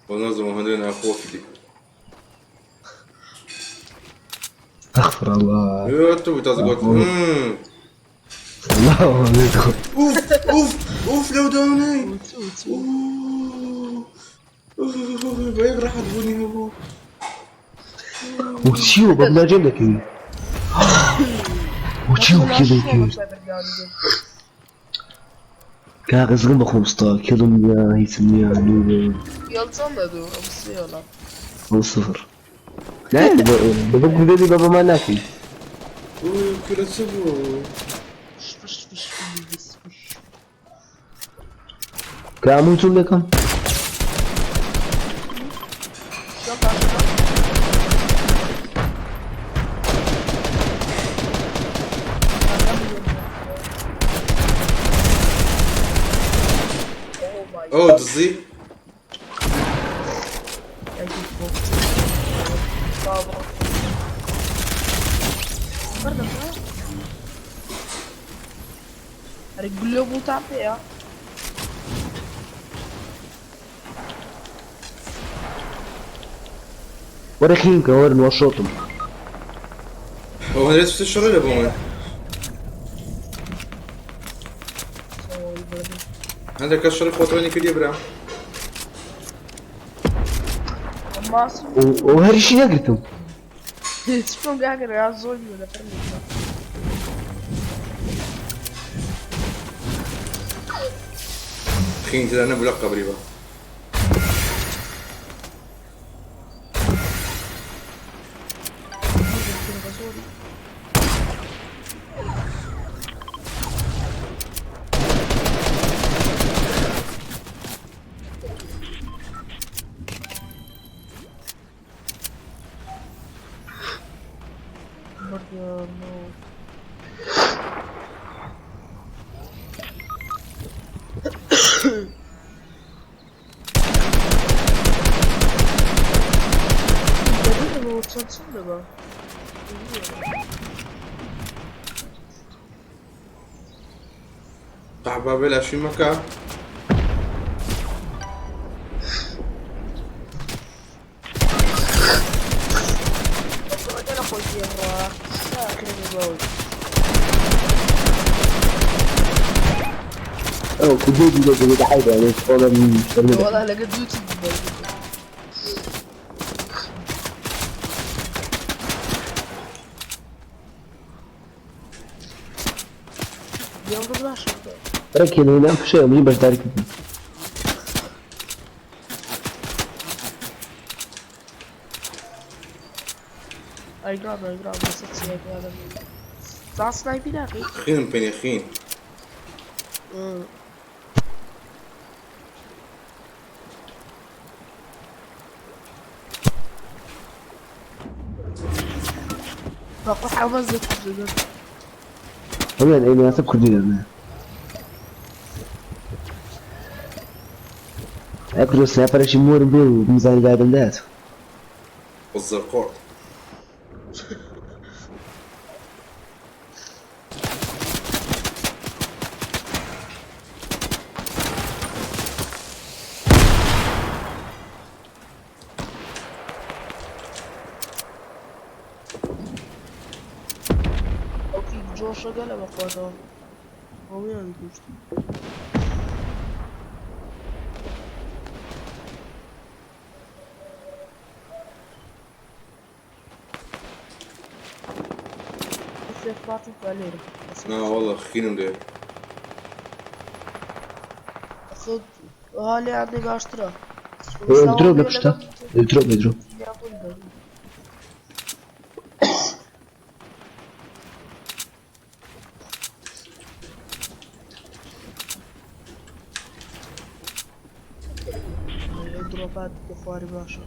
بۆ نازم هەندێ ناخۆفی دی أغفر الله تۆ بوو تازە گوت الله يدخل ئوف ئوف ئوف لەو داونەی بە یەک ڕەحەت بوونی هەبوو وچیو بەبناجێم دەکەوی وچیو کێ دەکەوی کاغەزگم بە خۆم ستا کێڵم نییە هیچم نییە نوورە يلزم دو أمسيولا ئەو سفر نا بە گوێبی بە بەمان ناکەی کورە چ بوو فش فش فش فش کە هەموو چون دەکەم ئەو دزی ئەرێ گولە بووتان پێیە وەرە خینکە وەرن وەشۆتم ئەو هەندێ چ شەڕی لە بۆ من هەندێک کەس شەڕی خۆترانی کردیە برا. ماسی و هەریشی نەگرتم. چ بکەم کاکە ڕێگا زۆر نییە لەسەر نییە. خین تێدا نەبوو لە قەبری بە. قەحبابێ لاشی مەکە. ئەو کوردی دوو دەگەێت عیبە خۆڵم شەرمە. والله لەگە دوو ڕێکی لێنام پشەیە منی بەشداری کردم. ئەیگرام ئەیگرام لەسەر چیاگرام تا سنایپی ناکەی؟ خینم پێنێ خین. باقي حافظ کوردی هەمیان ئەی ناسە کوردی دەبێ. ئەی کوردۆ سنایپەرێکی مۆرم بێ و بمزانی دادم دات. والزرقات. ئەوکی جۆشەگە لە بەخواتەوە هەموویان کوشت. نا والله خینم لێ. خود حالی عندي باشترە. درۆ لە پشتە درۆ درۆ. دروبات بخواري باشا.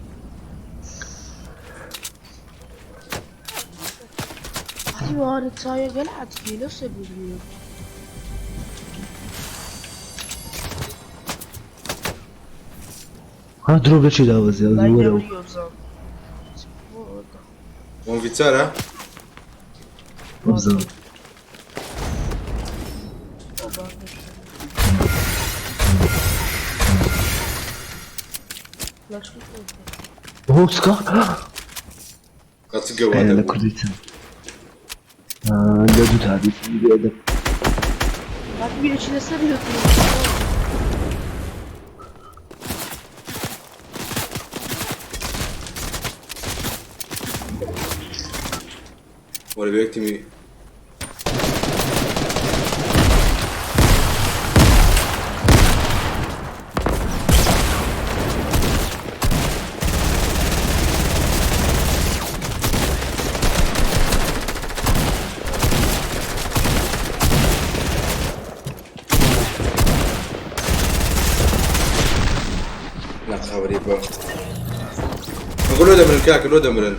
ايوه انا تسايق قلعت في نفس الفيديو. ها درۆ لە چی داوەزێ وەرەوە. وان فیچارە؟ وەبزانم. هۆ سکا چ گەوادە لە بوو. کوردی چەند لە دوو تا بێدە. لەسەر وەرە بێ تیمی لا خبري با نقول له دمرن كاك لو دمرن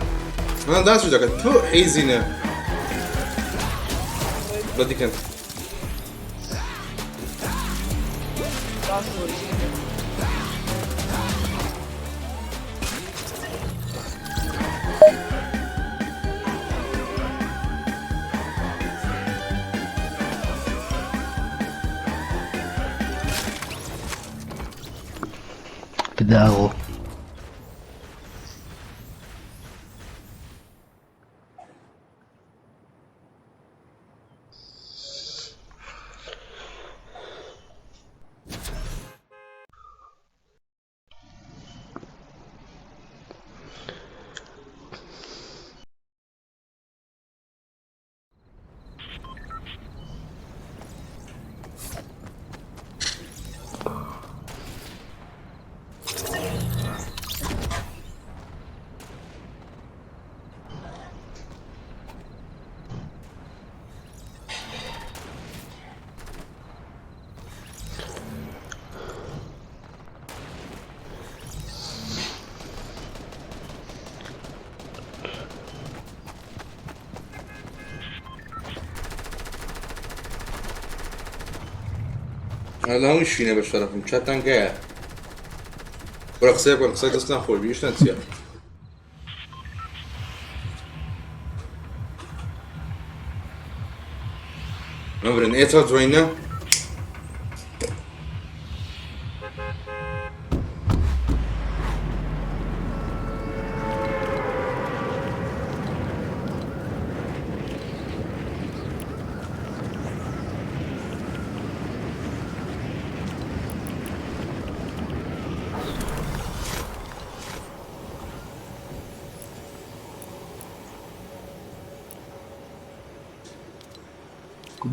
انا داس دەکەن تو حیزینە بەدی کەن. بداغۆ. لە هەموو شینە بە شەرەفم چاتان گایە. بڕە قسەیە بکەن قسەی دەستتان خۆش بی ئیشتان چییە؟ مەمرن ئێ تا جوینە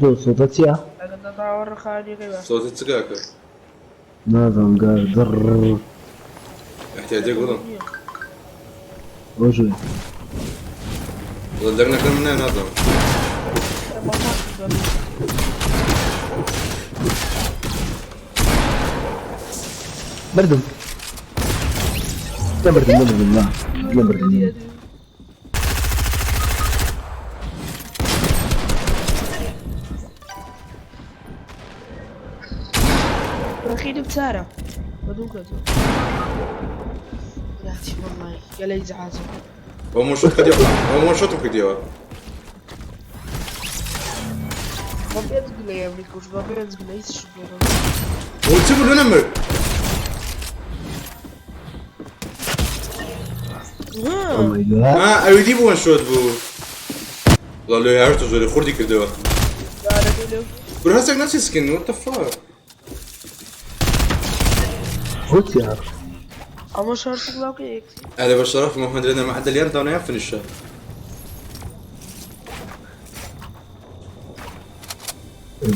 دۆ سۆتە چییە؟ ئەگەر دەتاوەڕ خانیەکەی باش. سۆتە چ کاکە؟ نازانم گا دڕ احتیاجێک بڵم ڕۆژێ وڵا دەنگ نەکەم نا نازانم. مردم نەمردم نەمردم نا نەمردم رخيني بتارة بدون كتب لا والله يا إزعاج. ئەو مۆشت کردیەوە ئەو مۆشتم کردیەوە. ما بيت قلي يا بريكوش ما بيت قلي شو ئەو چ بوو لۆ نەمرد؟ Oh my God. ئا ئەوی دی بوو شۆت بوو. وڵا لۆی هاوێشتە زۆری خوردی کردەوە. کورە هەستێک ناچی سکن what the fuck. هۆ چییە؟ ئەمە شارشک لاوکە یەک. ئەرێ بە شەرەفم ئەو هەندرێنە معدل یان دانا یان فنیشە.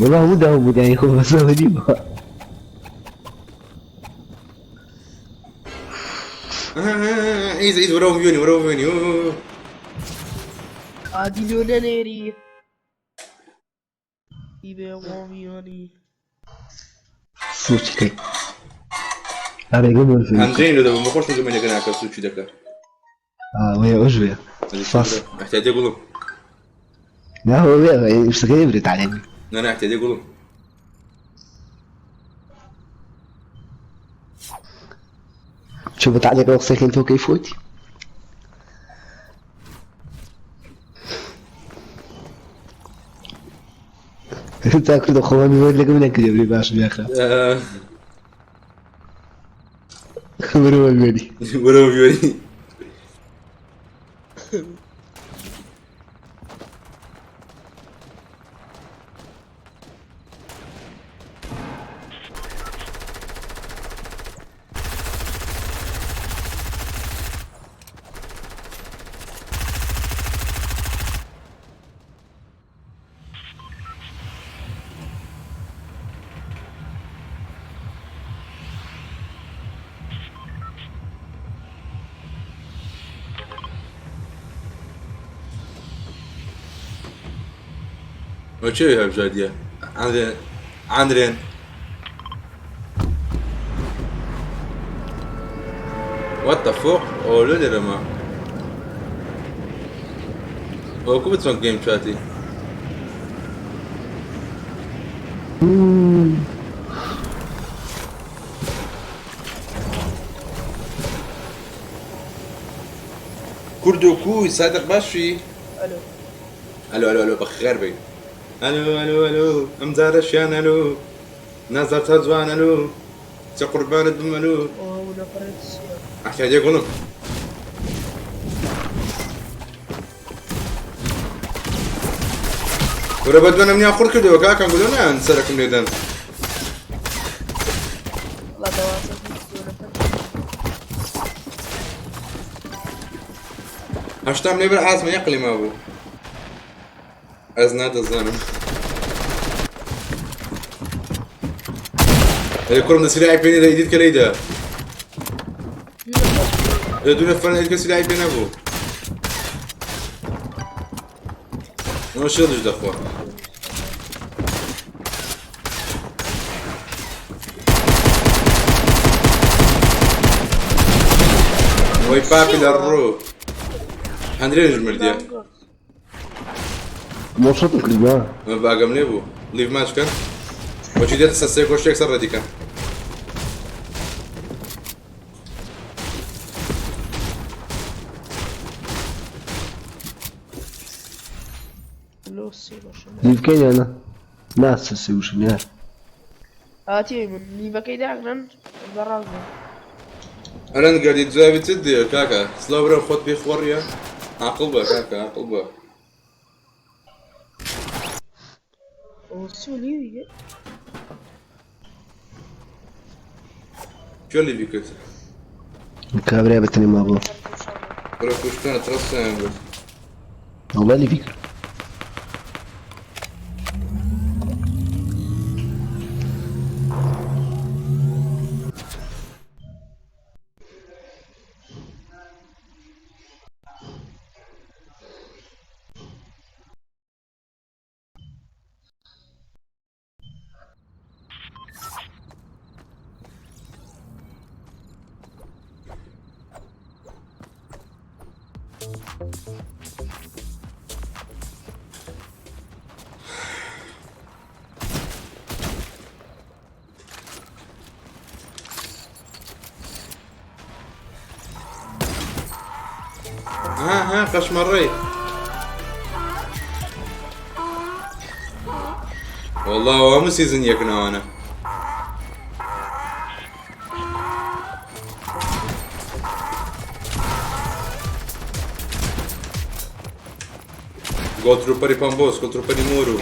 وەڵا هەموو داوم بوو دانی خۆم بەسەوە نیوە. ئیز ئیز وەرەوە بیۆنی وەرەوە بیۆنی. ئادی لۆ نەنێری ئیبێ وۆمیۆنی. سوچی کەی. ئارێگە مۆرفی. هەندرێن لۆ دەبم بەخۆشم گەمەنەکە ناکە سوچی دەکە. وەیە ئەوش بێ. سپاس. احتیاجێ گوڵم. نا هو بێ شتەکەی نەبرێت عەلێنی. نا نا احتیاجێ گوڵم. شو بتعلق قسەی تۆ کەی فوتی؟ تا کردە خۆمانی وەر لەگەم نەکردێ برێ باش بیاخە. وەرەوە بیۆنی. وەرەوە بیۆنی. ئەو چێ هەبژاردیە؟ ئاندرێن ئاندرێن. What the fuck? ئەوە لۆ لێرەمە؟ ئەوە کو بچۆن گەیم چاتی؟ کوردۆ کوی سادق باشی؟ ئەلۆ ئەلۆ ئەلۆ ئەلۆ بەخێر بێی. ئەلۆ ئەلۆ ئەلۆ ئەم جارەشیان ئەلۆ نازار تا جوان ئەلۆ چە قوربانت بم ئەلۆ. ئەو نەفەرت چییە؟ احتیاجێ گوڵم. کورە بە دوێنم نیان خوڕ کردەوە کاکەم گولۆ نایان سەرەکم لێدەن. وەڵا دەوازە دوو نەفەر. هەشتام لێ بەر ئازمە یەقلی مابوو. ئەز نادەزانم. ئەرێ کوڕم دە سیلاحی پێ نێدە ئیدیت کە لێیدا. ئەرێ دوو نەفەر ئیدیت کە سیلاحی پێ نەبوو. ئەوە شێڵیش دەخوا. وەی پاپی لە ڕوو. هەندرێنیش مردیە. مۆشەتم کردووە. من باگەم لێ بوو. لیڤ ماچ کەن. بۆچی دێتە سەر سێ گۆشتێک سەر ڕێدیکە. لۆ سێ گۆشە. لیڤکەی یانە؟ نا سێ گۆشە نییە. هاتی من لیڤەکەی داگرن بەڕاز بن. ئەرەن گەردی جوابی چت دێ کاکە سڵاو برا خۆت پێ خۆڕیە عاقڵ بە کاکە عاقڵ بە. ئەوە چۆ لیڤی کرد؟ کێ لیڤی کرد؟ کابرای بەتەنێ مابوو. برا کوشتنە ترەسیان برد. والله لیڤی کرد. ها ها قشمري والله هەموو season یەکنەوانە. گۆڵ trooper ی پامبۆس گۆڵ trooper ی مۆر و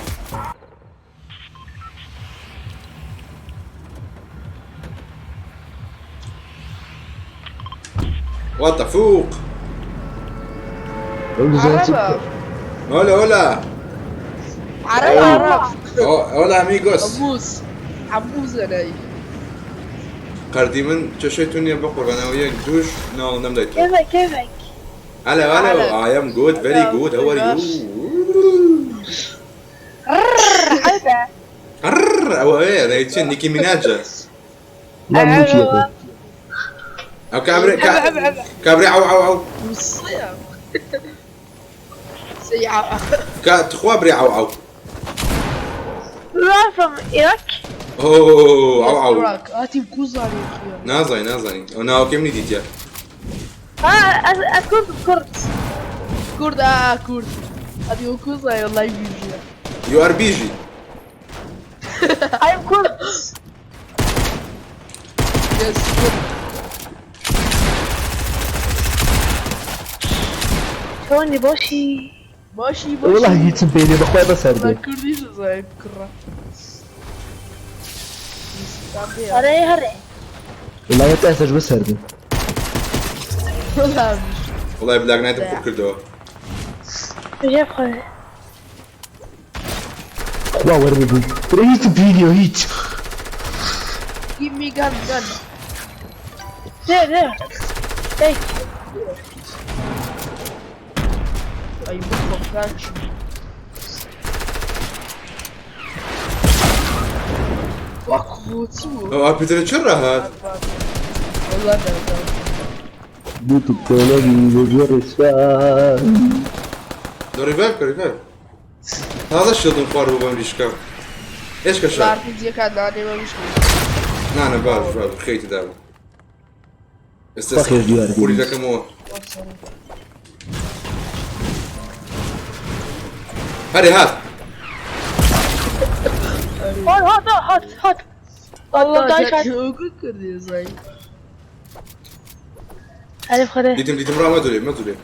What the fuck? عەرەبە. Hola, hola. عەرەب عەرەب. Hola amigos. عەبوس عەبوس ئەنای. قەردی من کێشەی تو نییە بەقوربانەوە یەک دووش ناوەندەم دای تۆ. كيفك كيفك؟ هلا هلا I am good very good how are you? حبيبة. ئەوە ئەوەیە دەی چی نیکی میناجە. نا منیش یەکە. ئەو کابرا کابرا عو عو عو. وصية سيعة. تخوا بري عو عو. You are from Iraq? أوه عو عو. هاتي بكوزاني خويا. نازانی نازانی ئەو ناوەکەی منی دیتە. كرد كرد. كرد كرد. هاتي بكوزاني والله بيجي. You are بيجي. I'm Kurd. Yes كرد. شلوني باشي؟ ماشي ماشي. والله هیچم پێ نییە بەخوای بەسەر والله بێ. كرديش زي بكرة. هري هري. والله تا ئێستاش بەسەر بێ. والله مش وڵای بلاک نایتم خوب کردەوە. جاب خوي. خوا وەرببوو. برا هیچم پێ نییە هیچ. Give me gun gun. There there. Take. I move from country. ئەو ئاپیترە چ ڕاهات؟ والله لا بوو پێنەگی بۆ ڕێسوان. دۆ ڕیڤایڤ کە ڕیڤایڤ. تازە شیڵدم خوارد بوو بەم ریشکە. ئێشکە شار. عارفين زي كان انا ما مش نانە باش باش خەیتی دابوو. ئێستا خوا خێر دیار بێ. خوری دەکەمەوە. هەرێ هات. هات هات هات هات. والله دايش هات. كردي زي عارف خده. دیتم دیتم ڕا مەدورێ مەدورێ.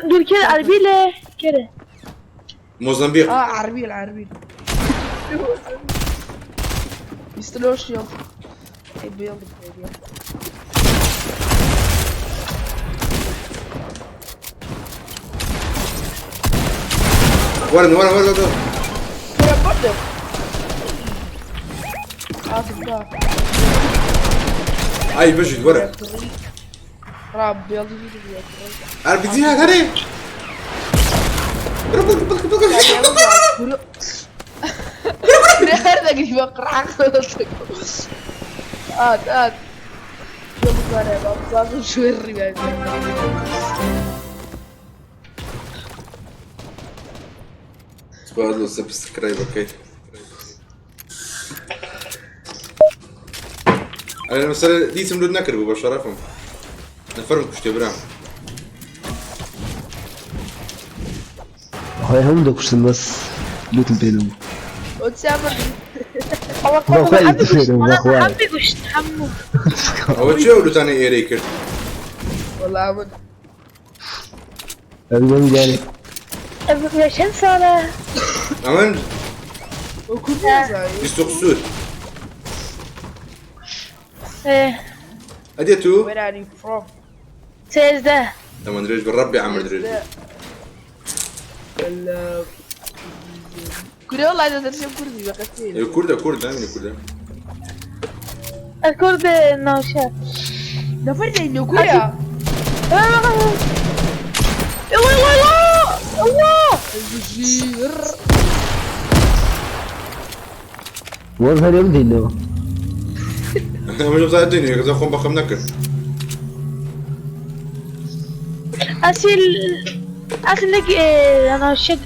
دول كده عربي ليه كده. مۆزەمبیق. عربي العربي يستلوش يلا بيض وەرن وەرن وەرن وەرن. برضه تبقى ئای بژیت وەرە. راب بيض ئارپیجی هات هەرێ. بڕ بڕ بڕ بڕ. هات هات يلا بابا شو الربا سوپاس لۆ سبسکرایبەکەی. ئەرێ مەسەلە دیتم لوت نەکردبوو بە شەرەفم نەفەرم کوشتێ برام. خۆی هەموو دەکوشتن بەس لوتم پێ نەبوو. ئەوە بەخوای هەموو لوتم پێ کوشت نەبوو بەخوای. هەموو کوشت هەموو. ئەوە چێ ئەو لوتانەی ئێرەی کرد؟ وەڵا من ئەبی بەمی دانێ. لە چەند ساڵە؟ ئەمن وەکو نازانی 20 و قسوور. ئێ، ئەدێ تو؟ Where are you from? 13. تەمەن درێژ بە ڕەبی عەمر درێژ بی. ال كوري والله اذا ترجم كردي بقتيل ئێ کوردە کورد نامینی کوردە. الكرد ناوشە. نفرني انه كوريا يلا يلا يلا الله. البشير وەڵ هەرێ بدەینەوە. ئەمە بزانە دنیا کەسە خۆم بەخەم نەکرد. أسيل أسيل نجي أنا شد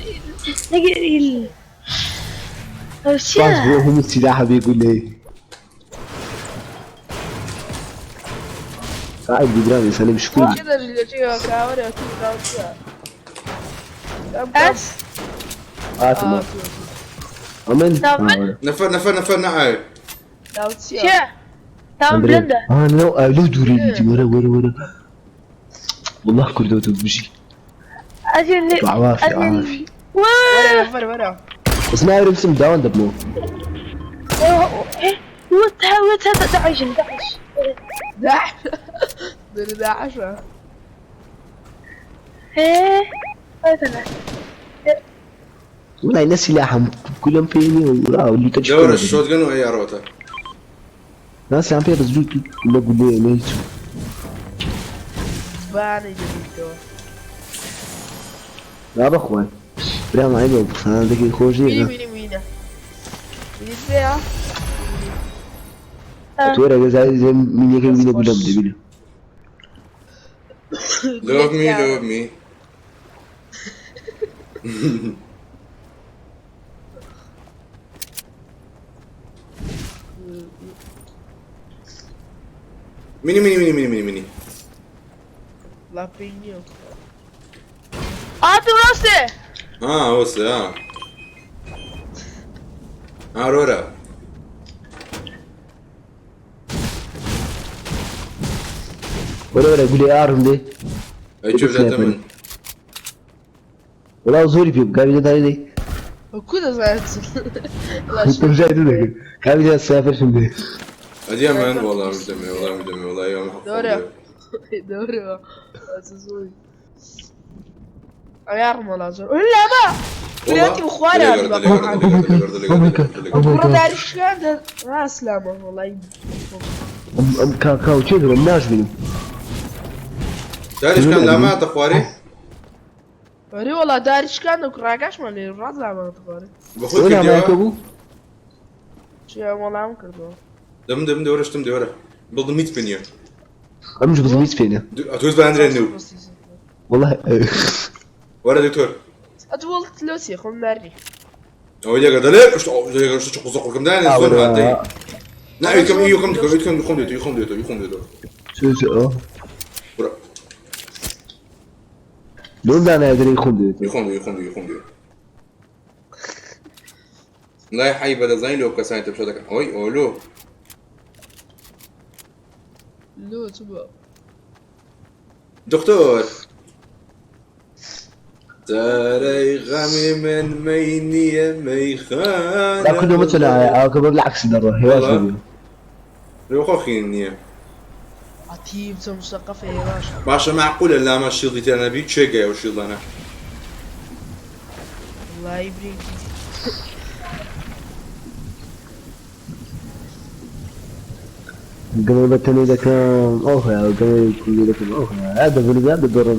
نجي ال باش شو بۆ هەموو سیلاحە بێ گولەی. قاعد ببرام ئێستا مشکولی. كده اللي كاوري كم كم أس هاتمە. ئەمن تمام. نەفەر نەفەر نەفەر نەعای. ناوتشيا شو تمام بلندا. لەو لەو دوورێ دیتی وەرە وەرە وەرە. والله کوردەوە بژی. أسيل عوافي عوافي. ورا نفر ورا بس ما أعرف اسم داون دبلو. وت هذا دعش دعش. داعش داعش إيه هذا والله الناس سلاحهم كلهم فيني واللي دور تشكل الشوت جن وهي عروته. ناس عم فيها بس جوت لا قولي ليش باني جديد لا بخوان برام عيب انا ذاك خوجي ميني ميني ميني ميني فيها تورا زي زي مين يكن مين يقول لهم دبيلو Love me, love me. ميني ميني ميني ميني ميني ميني. لا بينيو هاتوا راسي. اه بص اه ارورا ولا ولا يقول لي اعرف ليه اي شوف ذات من ولا زوري بيب قال لي ليه كده زعلت انت مش عايز قال لي السافر شو ليه ادي مان والله مش دمي والله مش دمي والله يوم حق دوري دوري عيار ولا زور لا ما دلوقتي بخواني كرة دارش كان راس لا والله ام كاكاو تشيدر ناش بيني دارش كان لا ما تخواري اري والله دارش كان وكراكاش مالي راس لا ما تخواري بخوت ولا ما كرديوا يكبو شو والله ما كردو دم دم دورة شتم دورة بضل 100 بنية مش بزميت فينا اتوز باندري نو والله ورا دكتور اتولت لوسي خم ناري او يا قدر ليه ايش يا قدر شو قصق كم داني زون هاتي لا يكم يكم يكم يكم ديتو يكم ديتو يكم ديتو شو شو اه ورا لون انا ادري يخون ديتو يخون يخون يخون ديتو لا يحيي بدل زين لو كساني تبشتك اوي اولو لو تبقى دكتور ترى غمي من ميني ميخانة لا كله مثلا كبر بالعكس دره هواش والله. لو خوخي النية عتيب مثقفة يا باشا باشا معقولة لا ما شيلدي انا بي تشيكا وشيلد انا الله يبريك قبل بتني ذاك اوه يا قبل كل ذاك اوه هذا بني هذا دور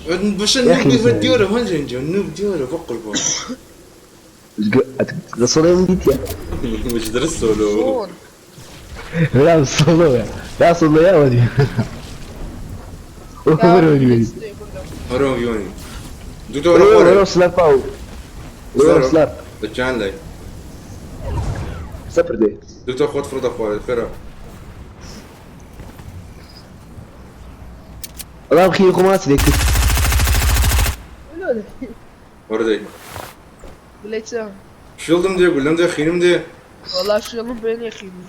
باش يا أخي النوب ديورة هون جنجو النوب ديورة فوق الفوق الصورة من ديتيا مش درسوا لو صور لا الصورة لا صورة يا ودي وروني هرون يوني دكتور وروني ورا سلاب او وروني سلاب دجان لي سبر دي دكتور خد فرض اخوار خيرا وەڵا بخیری خۆ ماچ لێ کرد. وەرە دەی. بڵێ چە؟ شیڵدم دێ گولەم دێ خینم دێ. وەڵا شێڵم پێ نییە خینم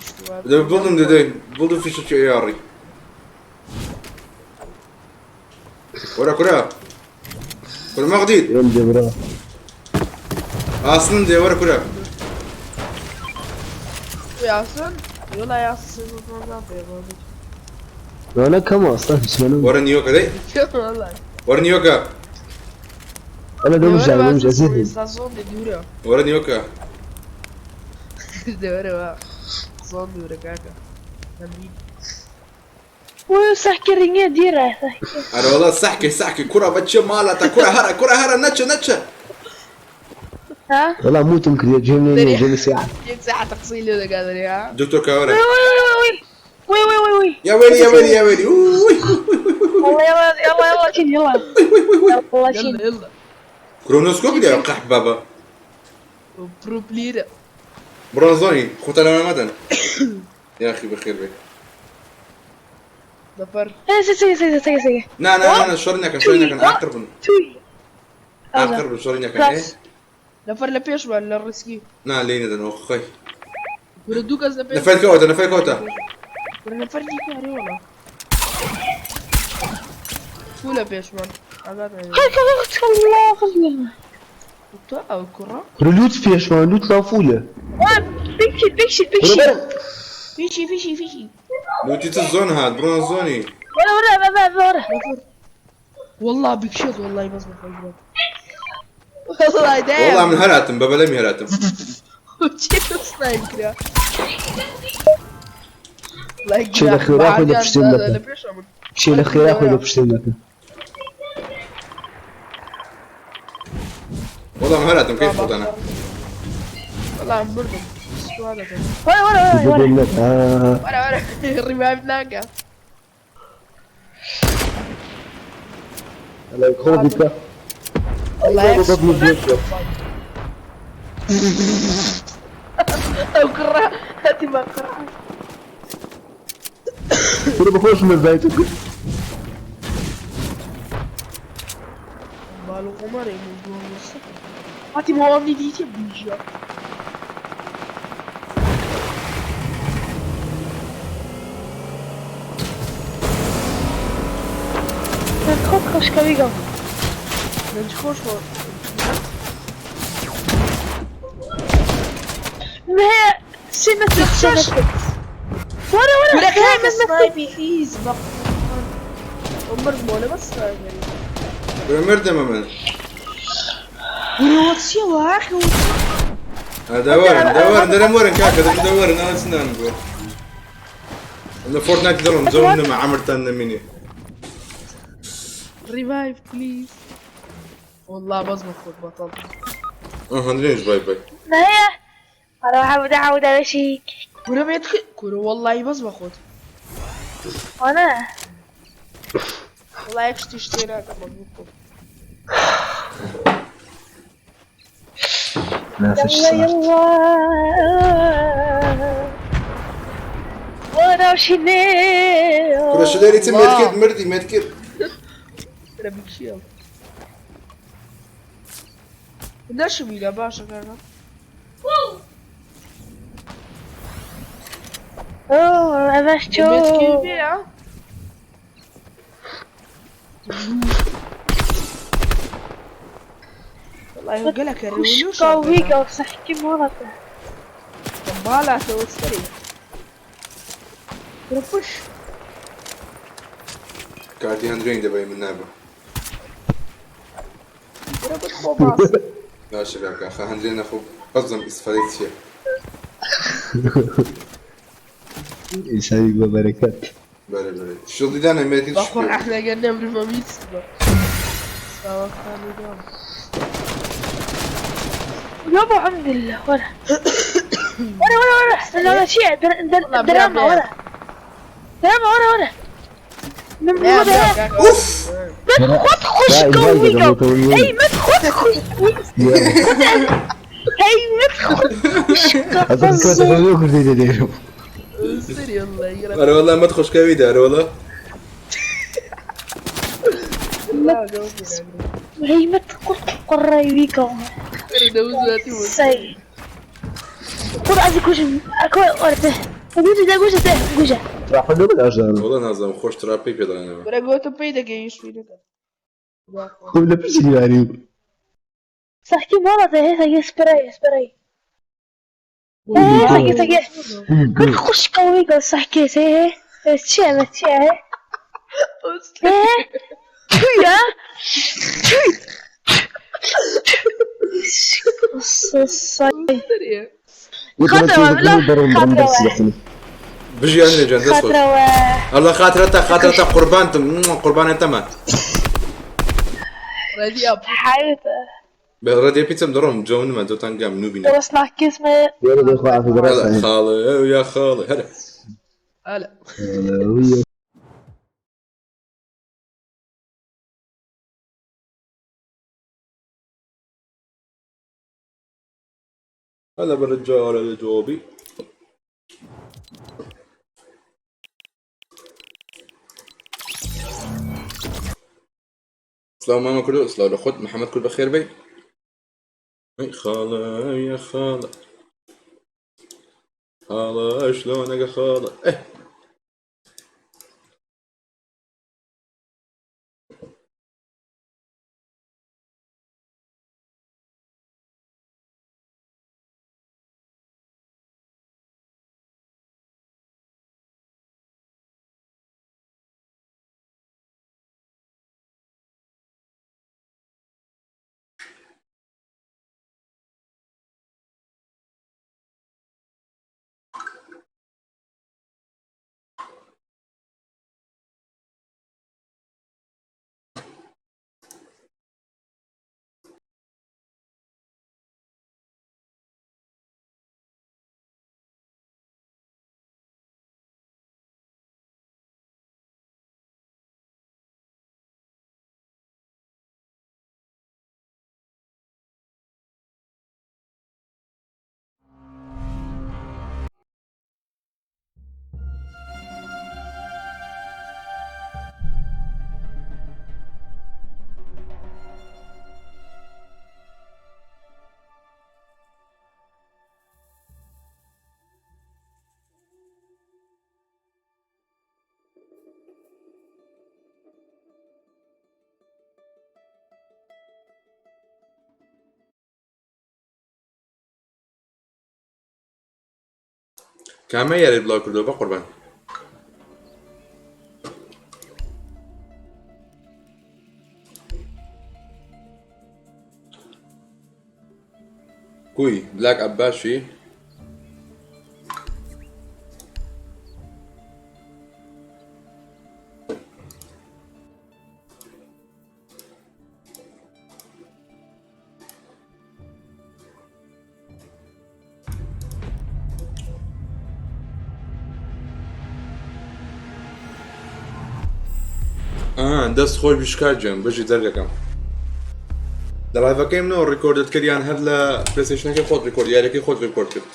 دە بڵدم دێ دەی بڵدم فیشەکی ئێاڕی. وەرە کورە. کورە مەغدید. لێم دێ برا. ئاسنم دێ وەرە کورە. یاسن وەڵا یاسن پێ لەوانە کەمە ئەسڵەن هیچ لەنە. وەرە نیۆکە دەی. وەڵا وەرە نیۆکە. ئەلە دەمژ دەمژ ئەزێ. زۆر دوورە. وەرە نیۆکە. دەوەرەوە زۆر دوورە کاکە. وسحكي رنيا ديرة سحكي. ئەرە وەڵا سەحکێ سەحکێ کورە بەچێ ماڵەتە کورە هەرە کورە هەرە نەچە نەچە. ها؟ وەڵا موتم کردێ جێم لێ نییە جێم ساعة. یەک ساعة تەقسیل لێ دەکات ها. دکتۆر کاوەرە. وي وي وي وي وي وي. يا ويلي يا ويلي يا ويلي اوي. والله يلا يلا يلا شيل يلا. يلا شيل. يلا يلا. كرونوسكوب يا قح بابا. بروبليرة. برونزوني خوت انا مدن يا اخي بخير بك. نفر. سي سي سي سي. نا نا نا شورنيا شورنيا كان اقرب توي. اقرب شورنيا كان ايه. نفر لە پێشمان لە ڕیسکی. نا لينا دن اخي. کورە دوو کەس لە پێش. نفرت كوتا نفرت كوتا. کورە نەفەر دیکە هەرێ وەڵا. کو لە پێشمان؟ ئاگات نەبێ. الله خذنا. تۆ ئەو کوڕە؟ کورە لوت پێشمان لوت نافولە. بيكشي بيكشي کورە بيكشي. بەرە. فیشی فیشی فیشی. لوتي الزون هاد برونزوني. ورا ورا بابا ورا. والله بيكشيت والله بس بخوش. والله دايم. والله من هراتم بابا لم هراتم. سنايب کرا. چێ لە خێرا خۆی لە پشتێن دەکا. لە پێشە من. چێ لە خێرا خۆی لە پشتێن دەکا. والله من هراتم كيف فوت انا. والله عم بردم. سوالف. ورا ورا ورا ورا. دەبێت نەک. ئا. ورا ورا الريفايف ناقة. ئەلە خۆ بیکە. والله بەبڵ بێت. او كرة هاتي ما كرة. کورە بەخۆش مەزایت کرد. بالو قمر هاتي ما امني ديتي بيجا. خذ خش كويقة. نجي خوش ما هي سي متر سي متر. ورا ورا. ولك هي هاك من متر. سنايبي خيز بق. عمر مولا بس سنايبي. مردم من. ورا واتسيا واخي. دورن دورن درم ورن كاكا درم دورن انا سنان بو. انا فورتنايت درم زون مع عمرتان مني. ريفايف بليز. والله بزبط خد بطل. اه هندرينج باي باي. ما هي اروح عود عود على شيك. كرة ما يدخل كرة والله بزبط خد. وانا والله يكش تشتري هذا مضبوط. ناسش يلا سارت. يلا. ورا وشني. كرة شديري تم ميتكيد مردي ميتكيد. كرة بيكشيل. نشمي لا باشا كان. اوه اباش شو. ميتكي بيع. والله يقول لك خش كويقة وسحكي مرة. بالا توستري. رفش. كارتي هندرين دبي من نابا. ربط خوباس. لا شباب كاخا هندرين اخو قزم اسفليتشي. ئیساوی بە بەرەکەت. بله بله. شو دانا ميتكيد بخور شو. احنا قلنا بريفاميت. سوا ثاني دوم. يابا الحمد لله ورا ورا ورا ورا. لا لا شيء دراما ورا دراما ورا ورا. من ورا. اوف. ما تخش كويقة. هي ما تخش. هي ما تخش. ئەزم کە کوردی دەدێرم. سير يلا يلا. انا والله ما تخش كويدا انا والله. هەیمەت قڕ قڕی ویکەوە. سەی قڕ ئەزی کوژم ئەکۆ ئەرتە گوژە دە گوژە دە گوژە. تراپە لێ بەداژان. وەڵا نازانم خۆش تراپەی پێ دەڵێنەوە. برا گوتم پێی دەگەیشت فینەکە. خۆم لە پشتی دیواری. سەحکی ماڵەتە هێ سەگێ سپرەی سپرەی. سەگێ سەگێ من خوشکە ویکە سەحکێ سێ چییە ئەمە چییە؟ تویە توی بژی ئەندرێ جان دەست خۆش. خاترەوە. ئەڵا خاترەتە خاترەتە قوربانتم قوربانێتەمە. ڕەدی ئەپ. حیاتە. بە ڕەدیە پیچم دەڕۆم جەونمە جەوتان گام نوبینە. دەوەسناکیسمە. لێرە دەخوا عافیت هەلا ڕاستە. خاڵە یا خاڵە هەرە. هەلا. هلا بالرجال الجوبي. سلاو ماما كله سلاو لخوت محمد كل بخير بي. اي خالة يا خالة خالة شلونك يا خالة؟ ايه کامە یاری بڵاو کردەوە بە قوربان؟ کوی بلاک عباشی؟ دەست خۆش بشکار گیان بژی دەرگەکەم. لە لایڤەکەی منەوە ڕیکۆردت کرد یان هەر لە پلەیستەیشنەکەی خۆت ڕیکۆرد یاریەکەی خۆت ڕیکۆرد کرد؟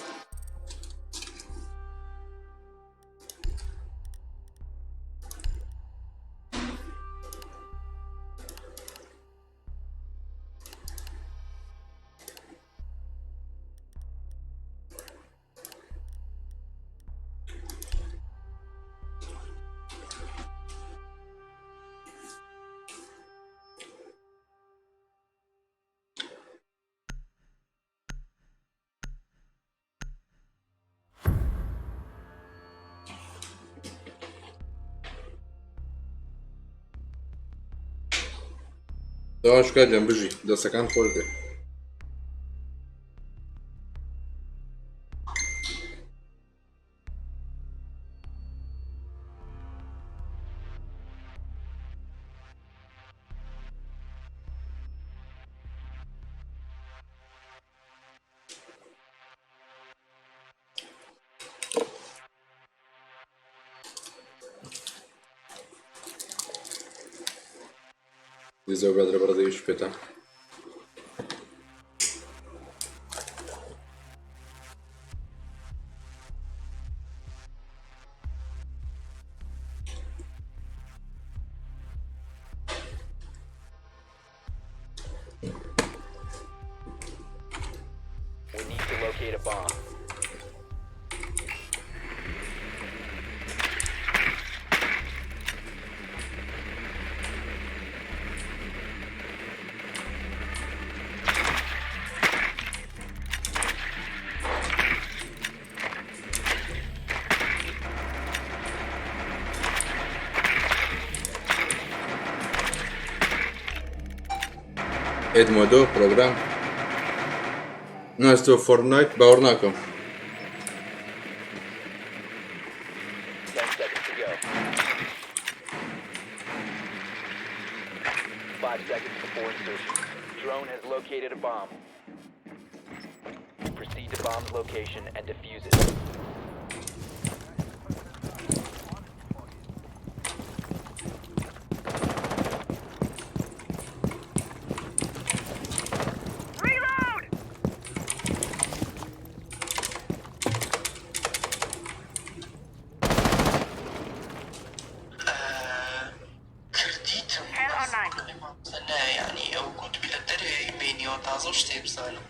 دەوا شکار گیان بژی دەستەکان خۆش بێ. دیزەوە برادرە بەڕێزەویش پێتان. Locate a bomb. ئێدمۆدۆ پرۆگرام ناستۆ فۆرتنایت باوەڕ ناکەم. 10 seconds to go. 5 seconds before insertion. Drone has located a bomb. Proceed to bomb's location and defuse it. کردیتم نا یانی ئەو گوتبی لە دەرێ بینیەوە تازە و شتێ بزانم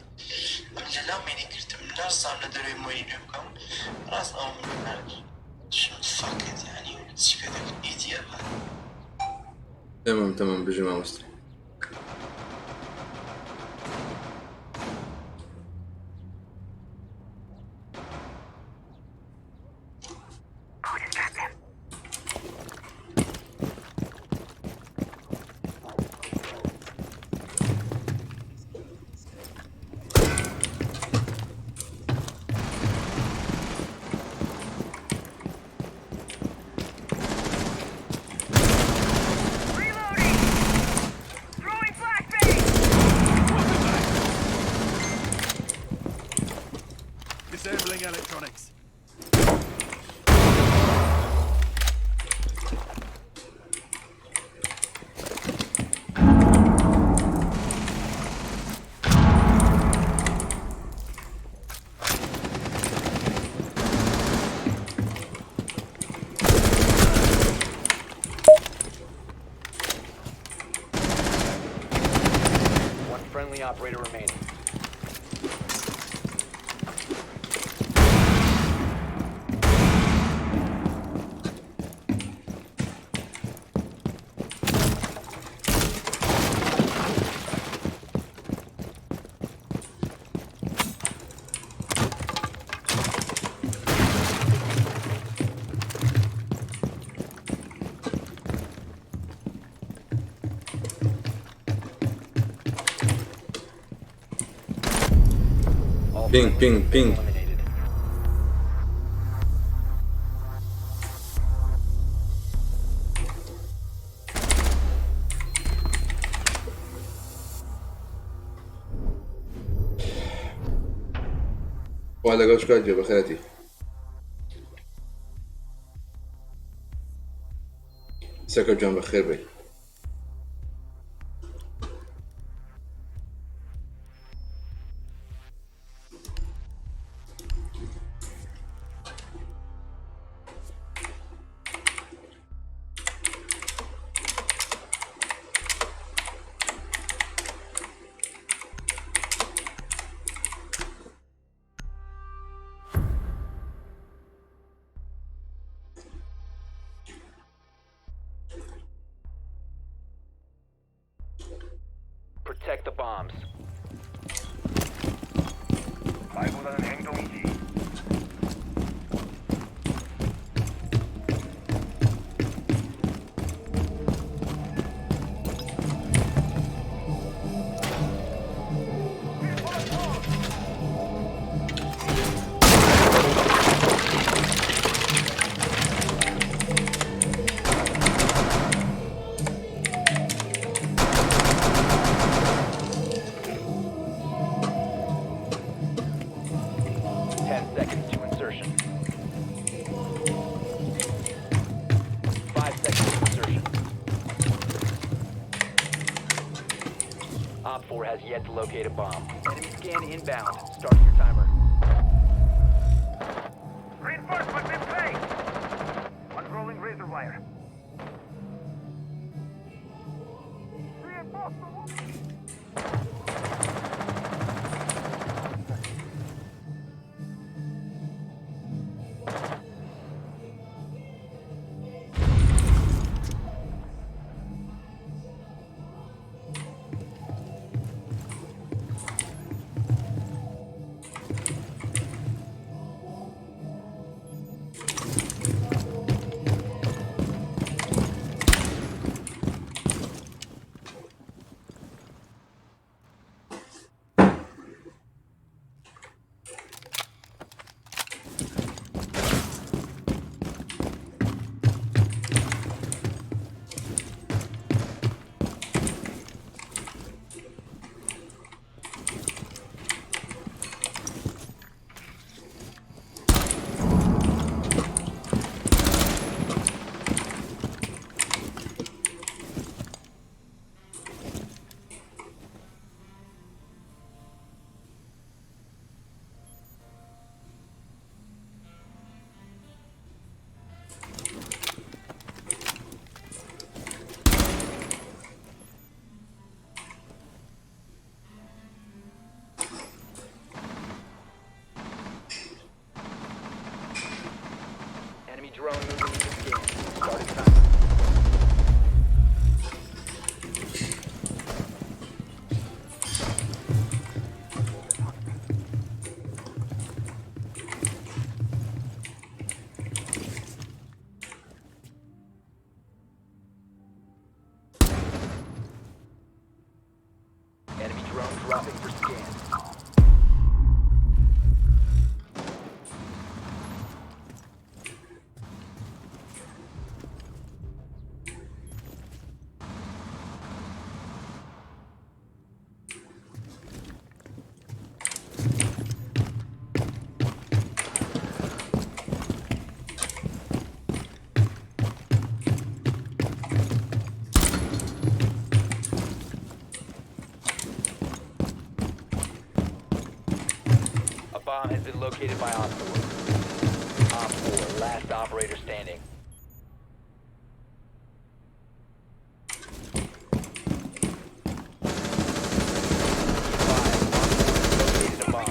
من لە لاو مێنی کردم نازانم لە دەرەوەی مۆری نوێ بکەم ڕاست ئەوە من نارد fuck it یانی چی پێ دەکرد ئیدی ئەوە. تمام تمام بژی مامۆستا. Disabling electronics. One friendly operator remaining. All Ping, friendlies ping, have been ping. Eliminated. وا لەگەڵ شکات گوێ بەخێرەتی. سەکە گیان بەخێر بێی. Protect the bombs. 10 seconds to insertion. 5 seconds to insertion. OpFor has yet to locate a bomb. Enemy scan inbound. Starting your timer. Reinforcements in place. Unrolling razor wire. Reinforce the wall. has been located by Op 4. Op 4, last operator standing. Located a bomb.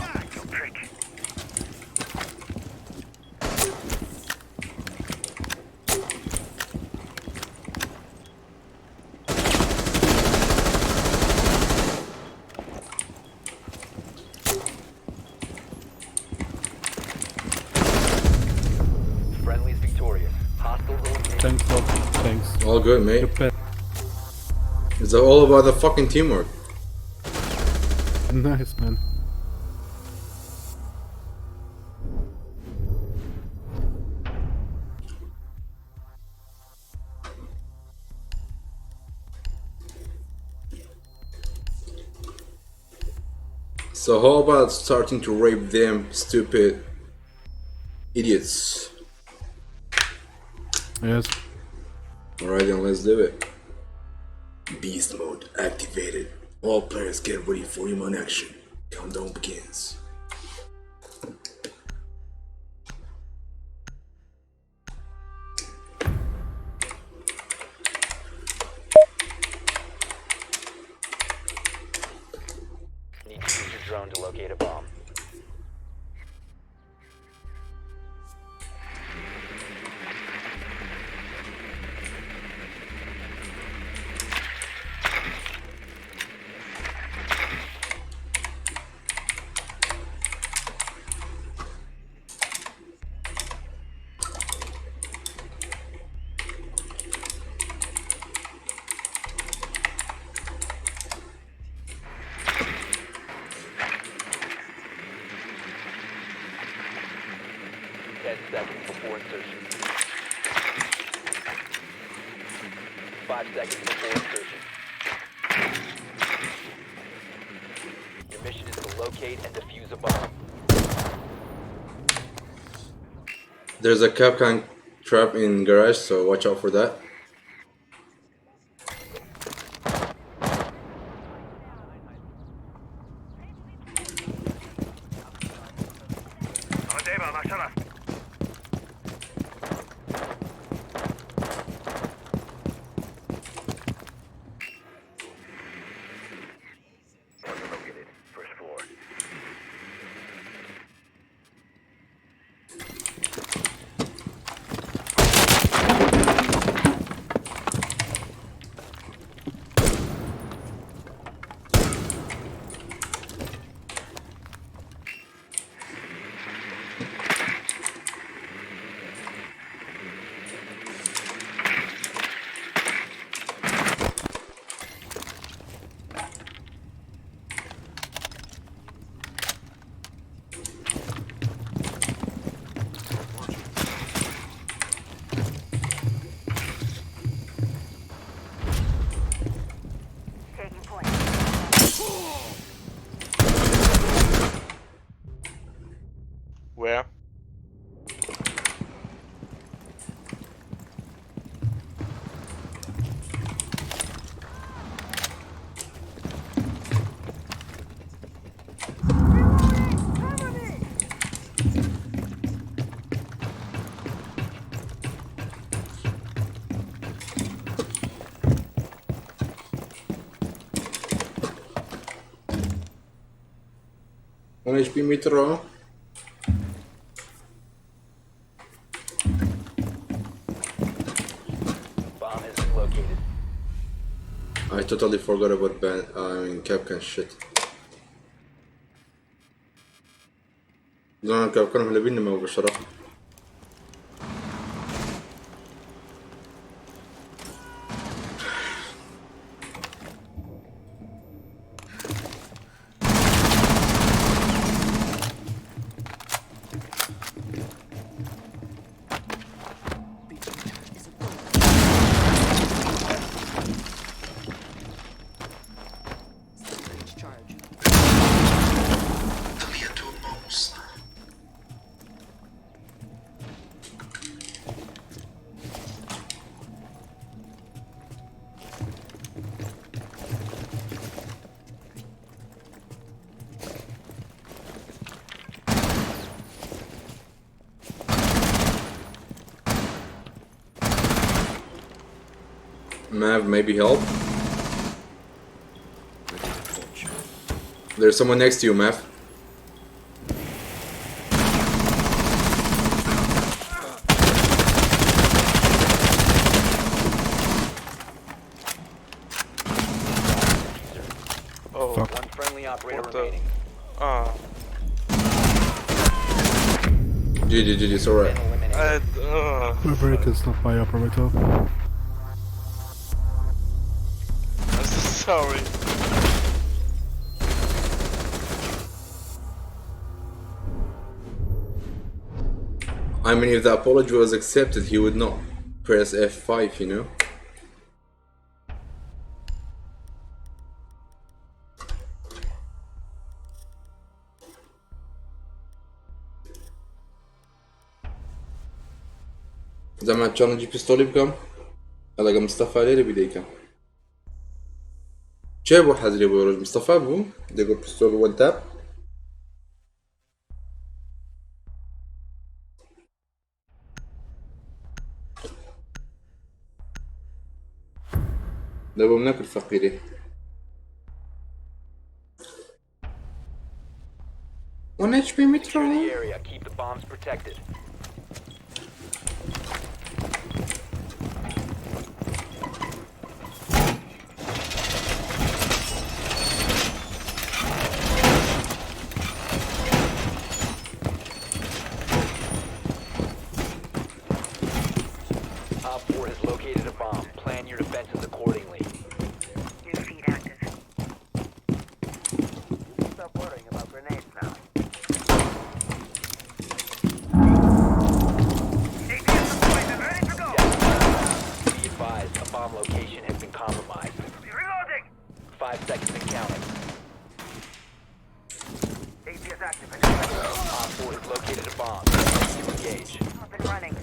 Friendly is victorious. Hostiles eliminated. Thanks, Rob. Thanks. All good, mate. You're bad. It's all about the fucking teamwork. Nice, man. So how about starting to rape them stupid idiots? Yes. Alright then, let's do it. Beast mode activated. All players get ready for human action. Countdown begins. Need to use your drone to locate a bomb. Ten seconds before insertion. 5 seconds before insertion. Your mission is to locate and defuse a bomb. There's a Kapkan trap in garage, so watch out for that. Located. First floor. Where? One HP metro. Bomb has been located. I totally forgot about ban. I mean Kapkan shit. لا Kapkan هلا ما بشرح. دڵیە تۆ مامۆستا. Mav, maybe help? There's someone next to you, Mav. Oh, One friendly operator What the- remaining. ah. GG, GG, it's alright. Been eliminated. I, Whoever it is, not my operator. I'm so sorry. I mean, if the apology was accepted, he would not press F5, you know? زعما challenge pistolet بکەم لەگە مستەفا لێرە بی دەیکەم چێ بۆ حەزری بۆ ڕۆژ مستەفا بوو دەگۆ pistol one tap. دەبووم نەکرد فەقیری. 1 HP Secure metro. the area. Keep the bombs protected. Op 4 has located a bomb. Plan your defenses accordingly. New feed active. Stop worrying about grenades now. APS deployed and ready to go. Be advised, a bomb location has been compromised. Reloading. 5 seconds and counting. APS active and ready. Op 4 has located a bomb. Ready to engage. Up and running.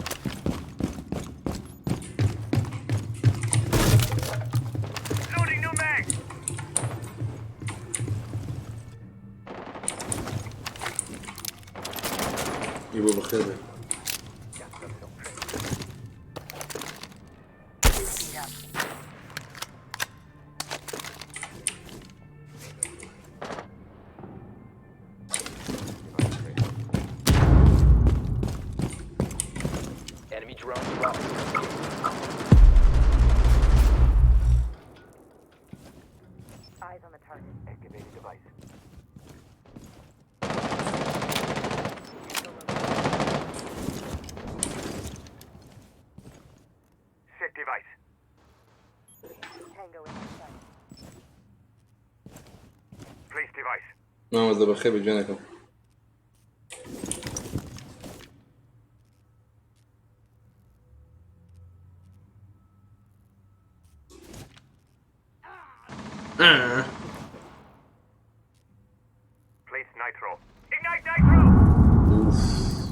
Loading new mag. يبو بخير. Feed up. Enemy drone dropping. Eyes on the target. Activated device. Set device. Tango in sight. Place device. مامۆستا بەخێر بێ گیانەکەم. Place nitro. Ignite nitro! Oof.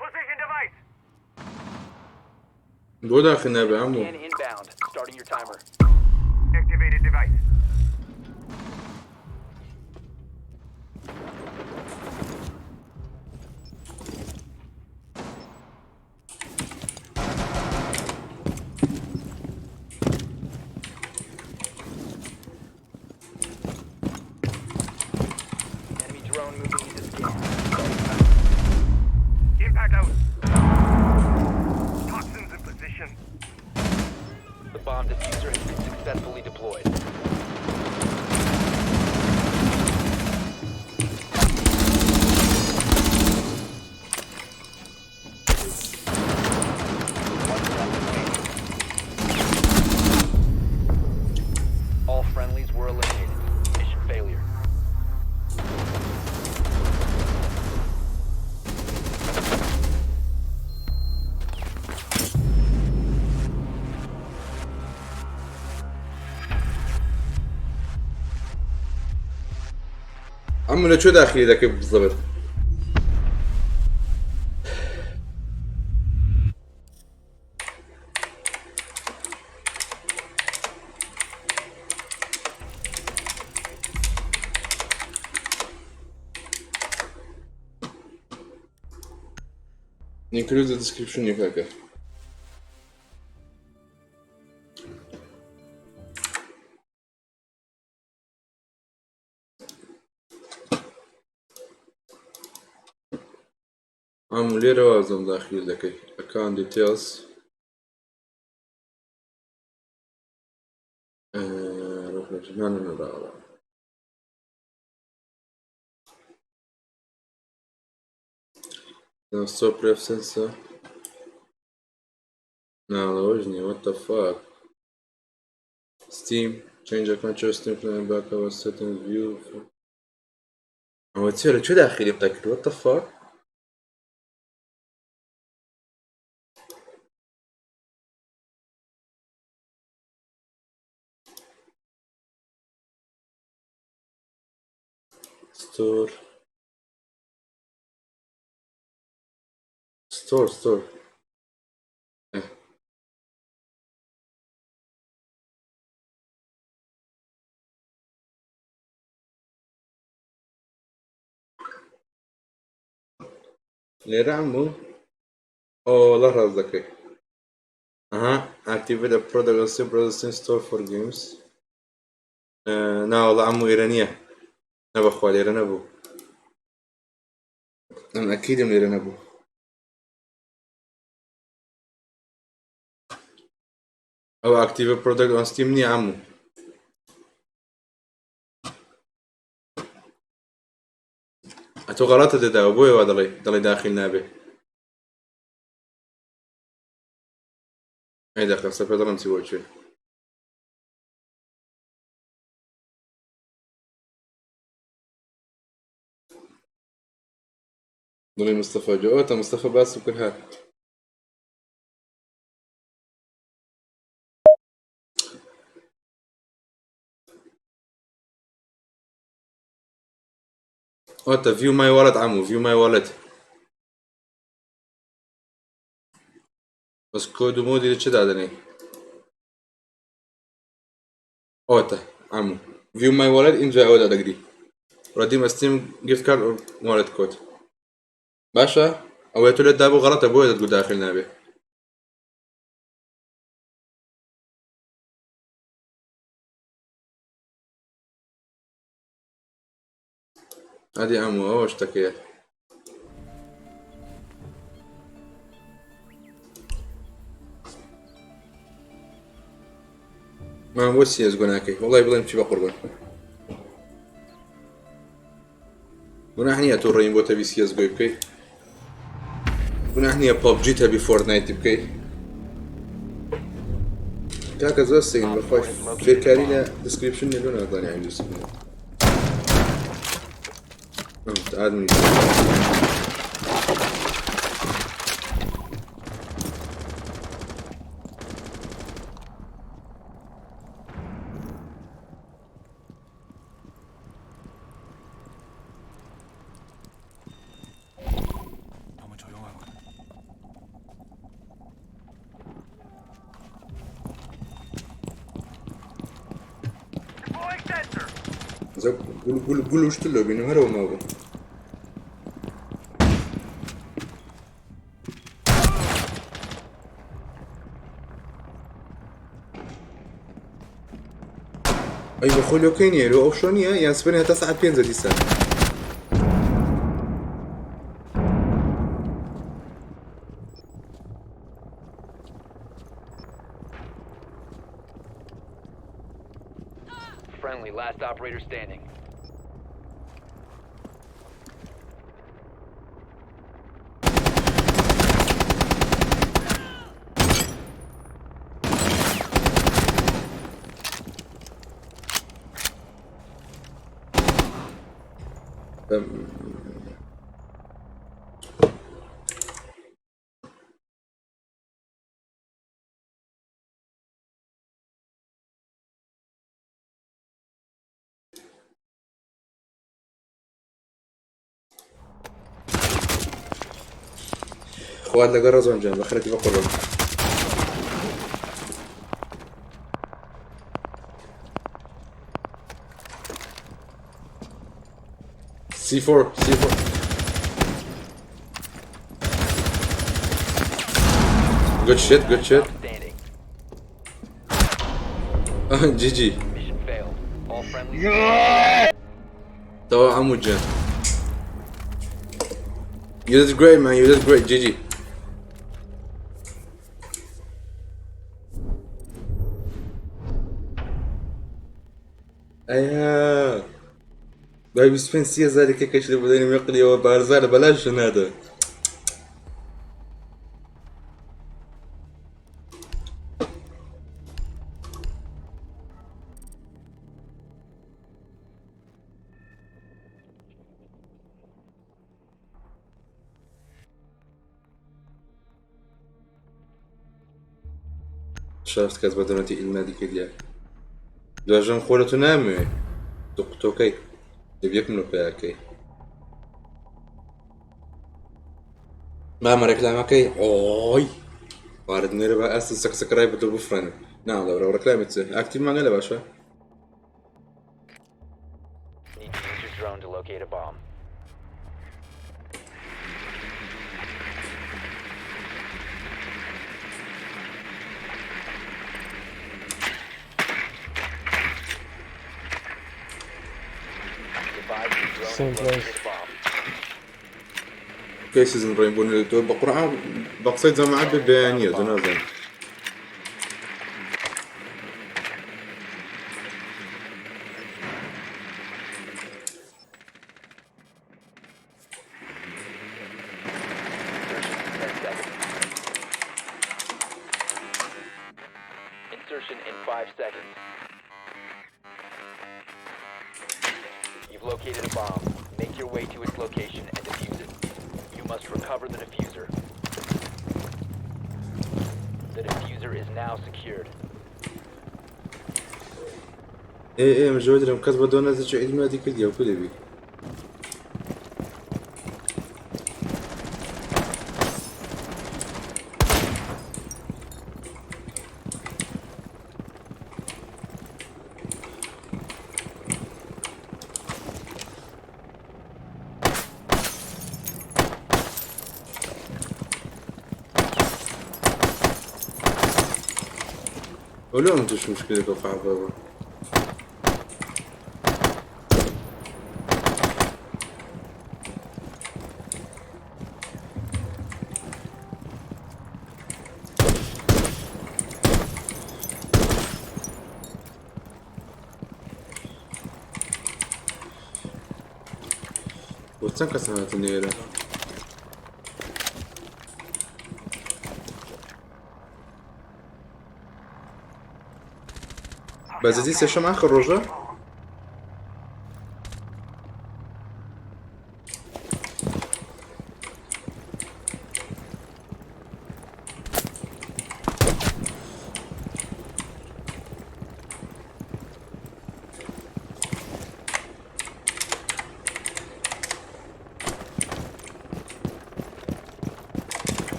Position device! بۆ داخل نابێ عەمو؟ Scan inbound. Starting your timer. Activated device. Enemy drone moving into scan. Starting timer. Impact out. Toxins in position. The bomb defuser has been successfully deployed. One friendly remaining. All friendlies were eliminated. Mission failure. عەمو لە کوێ داخلی دەکەی بالضبط؟ Include the description نیە کاکە. عمو لێرە وازم داخل دەکەی ئەکاونت دیتێڵز Now store preferences. No, لەوەش نییە. What the fuck? Steam, change account, choose Steam plan, backup, settings, view. ئەوە چیە لە کوێ داخلی دەکرد؟ What the fuck? Store. Store, store. لێرە عمو ئۆ لە ڕاست دەکەی ئەها activate a product on Steam processing store for games. ناوەڵا عمو ئێرە نییە نەبەخوا لێرە نەبوو ئەم ئەکیدم لێرە نەبوو ئەو ئاکتیڤ پرۆدەکت ئۆن ستیم نییە عمو ئەتۆ غەڵەتە دەداوە بۆیە وا دەڵێ دەڵێ داخل نابێ ئەی دەقە سەر پێ دەڵێم چی بۆ چێ دڵی مستەفا جۆ ئەوەتە مستەفا باسم کرد هات ئەوەتە ڤیو مای واڵت عەمو ڤیو مای واڵت بەس کۆد و مۆدی لە چ دادەنێ ئەوەتە عەمو ڤیو مای واڵت ئینجا ئەوە دادەگری ڕەدیم ئەستیم گفت کارد واڵت کۆد باشە ئەوەی تۆ لێت دابوو غەڵەتە بۆیە دەتگوت داخل نابێ ئەدی عەمو ئەوە شتەکەیە مام بۆ سیەس گۆناکەی وڵی بڵێم چی بە قوربان گوناح نییە تۆ ڕێین بۆ تەبی سیەس گۆی بکەی گوناح نییە پەبجی تەبی فۆرتنایتی بکەی کاکە زۆر سەین بەخوای فێرکاری لە دیسکریپشن نیە لۆ نازانی عین دروست بکەن ئادمی گول گول گول وشت لۆ بینم هەرەوە مابوو ئەی بەخۆ لۆکەی نییە لۆ ئەو شۆ نییە یان سبەنێ هەتا سەعات پێنجە دیسان Friendly, last operator standing. خوات لەگەڵ ڕەزوان جان بەخێرتی بەقوڕبان. C4 C4. Good shit, good shit. Standing. GG. Mission failed. All friendlies. تەواو عەمو گیان. You did great man, you did great. GG. ئەیا دوای 25 هەزاری کەکەش لە بۆ مێقلیەوە بارزانە بەلاش نادە. شرفت کەس بە دەمەتی ئیلمادی کردیا دواژەم خۆ لە تو نامەوێ تو قوتۆکەی دەبی یەک منۆ پیاکەی مامە ڕێکلامەکەی ئۆی وارد نێرە بە ئاستی سەکسەکرای بە تۆ بفرێنم ناڵێ بڕۆ ڕێکلامی چ ئاکتیڤ مانگە لە باشە Need to use your drone to locate a bomb. Advise your drone Same has place. located a bomb. کەی سیزن ڕێین بۆ نێ تۆ بە قورعان بە قسەی جەماعەت بێ بەیانیە تۆ نازانم Insertion in 10 seconds. Insertion in 5 seconds. You've located a bomb. Make your way to its location and defuse it. You must recover the defuser. The defuser is now secured. ئێ ئێ مژەوە درم کەس بە دۆنەتێکی عیدمیلادی کردیە و کو دەبی ولو انت شو مشكلتك وقع بابا بۆ چەند کەس هاتن لێرە؟ بەجدی سێشەم ئاخر ڕۆژە؟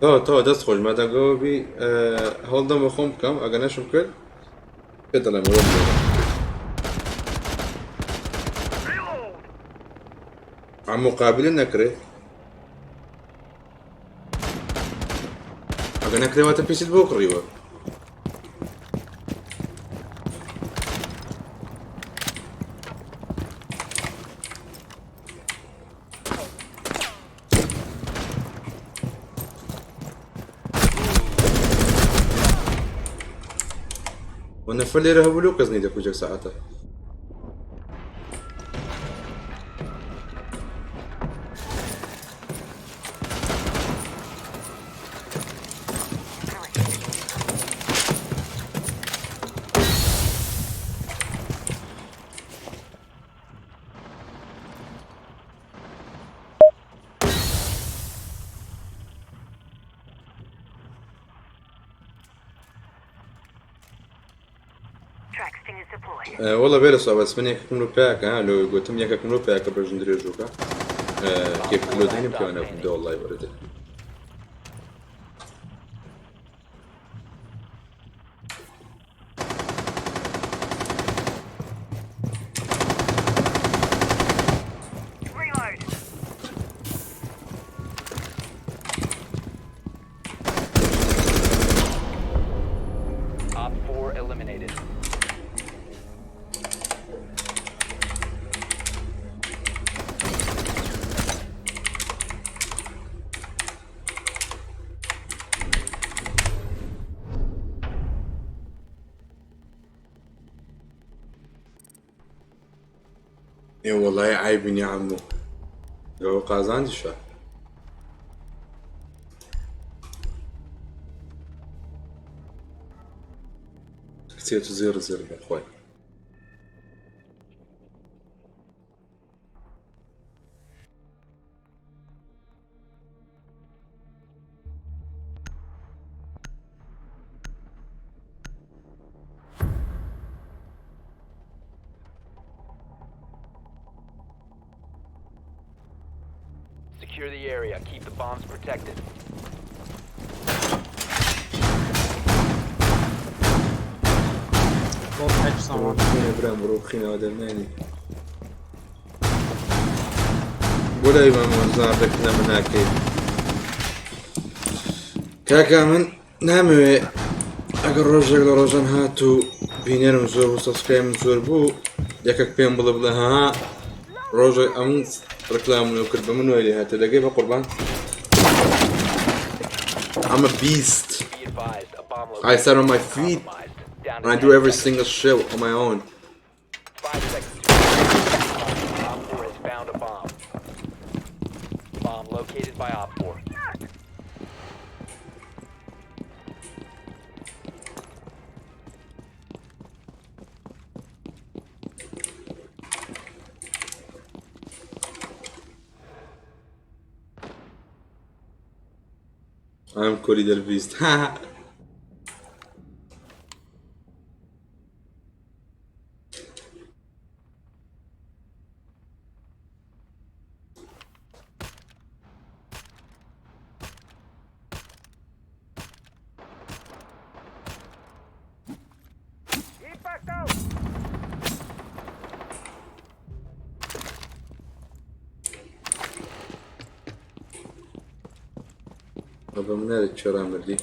تەواو تەواو دەست خۆش مادام گەوە بی هەوڵدەم بە خۆم بکەم ئەگەر نەشم کرد پێ دەڵێم وەرە بڵێ. عم مقابلە نەکرێ ئەگەر نەکرێ واتە پیسیت بۆ کڕیوە. ونەفەر لێرە هەبوو لۆ کەس نەیدەکوژ یەک سەعاتە. وەڵا بێ لە سوا بەس من یەکەکم لۆ پیاکە ها لۆ گوتم یەکەکم لۆ پیاکە بەژن درێژوکە کێف لۆ دێنم پێوە نەبوو دە وەڵای وەرەدە. ئێ وەڵایی عەیب نیە عەموو لەوە قازانجیشە. کچێت زێڕ زێڕ بەخوای. Secure the area. Keep the bombs protected. Both hedge someone. برام بڕۆ بخینەوە دەرنێنی بۆ لای مامۆزا ڕێکنە من ناکەی کاکە من نامەوێ ئەگەر ڕۆژێک لە ڕۆژان هات و بینەرم زۆر بوو سەبسکرایبم زۆر بوو یەکێک پێم بڵێ بڵێ ها ڕۆژێک ئەم ڕکلام و کرد بە من وای لێ هاتە دەگەی بە قوربان I'm a beast. Be advised, a bomb I location stand on my has been feet compromised. Down and to I 10 do every seconds. single shit on my own. 5 seconds. to Op 4 has found a bomb. Bomb located by Op 4. I'm Corey Beast. Impact out! بە منارێک چێران بردی.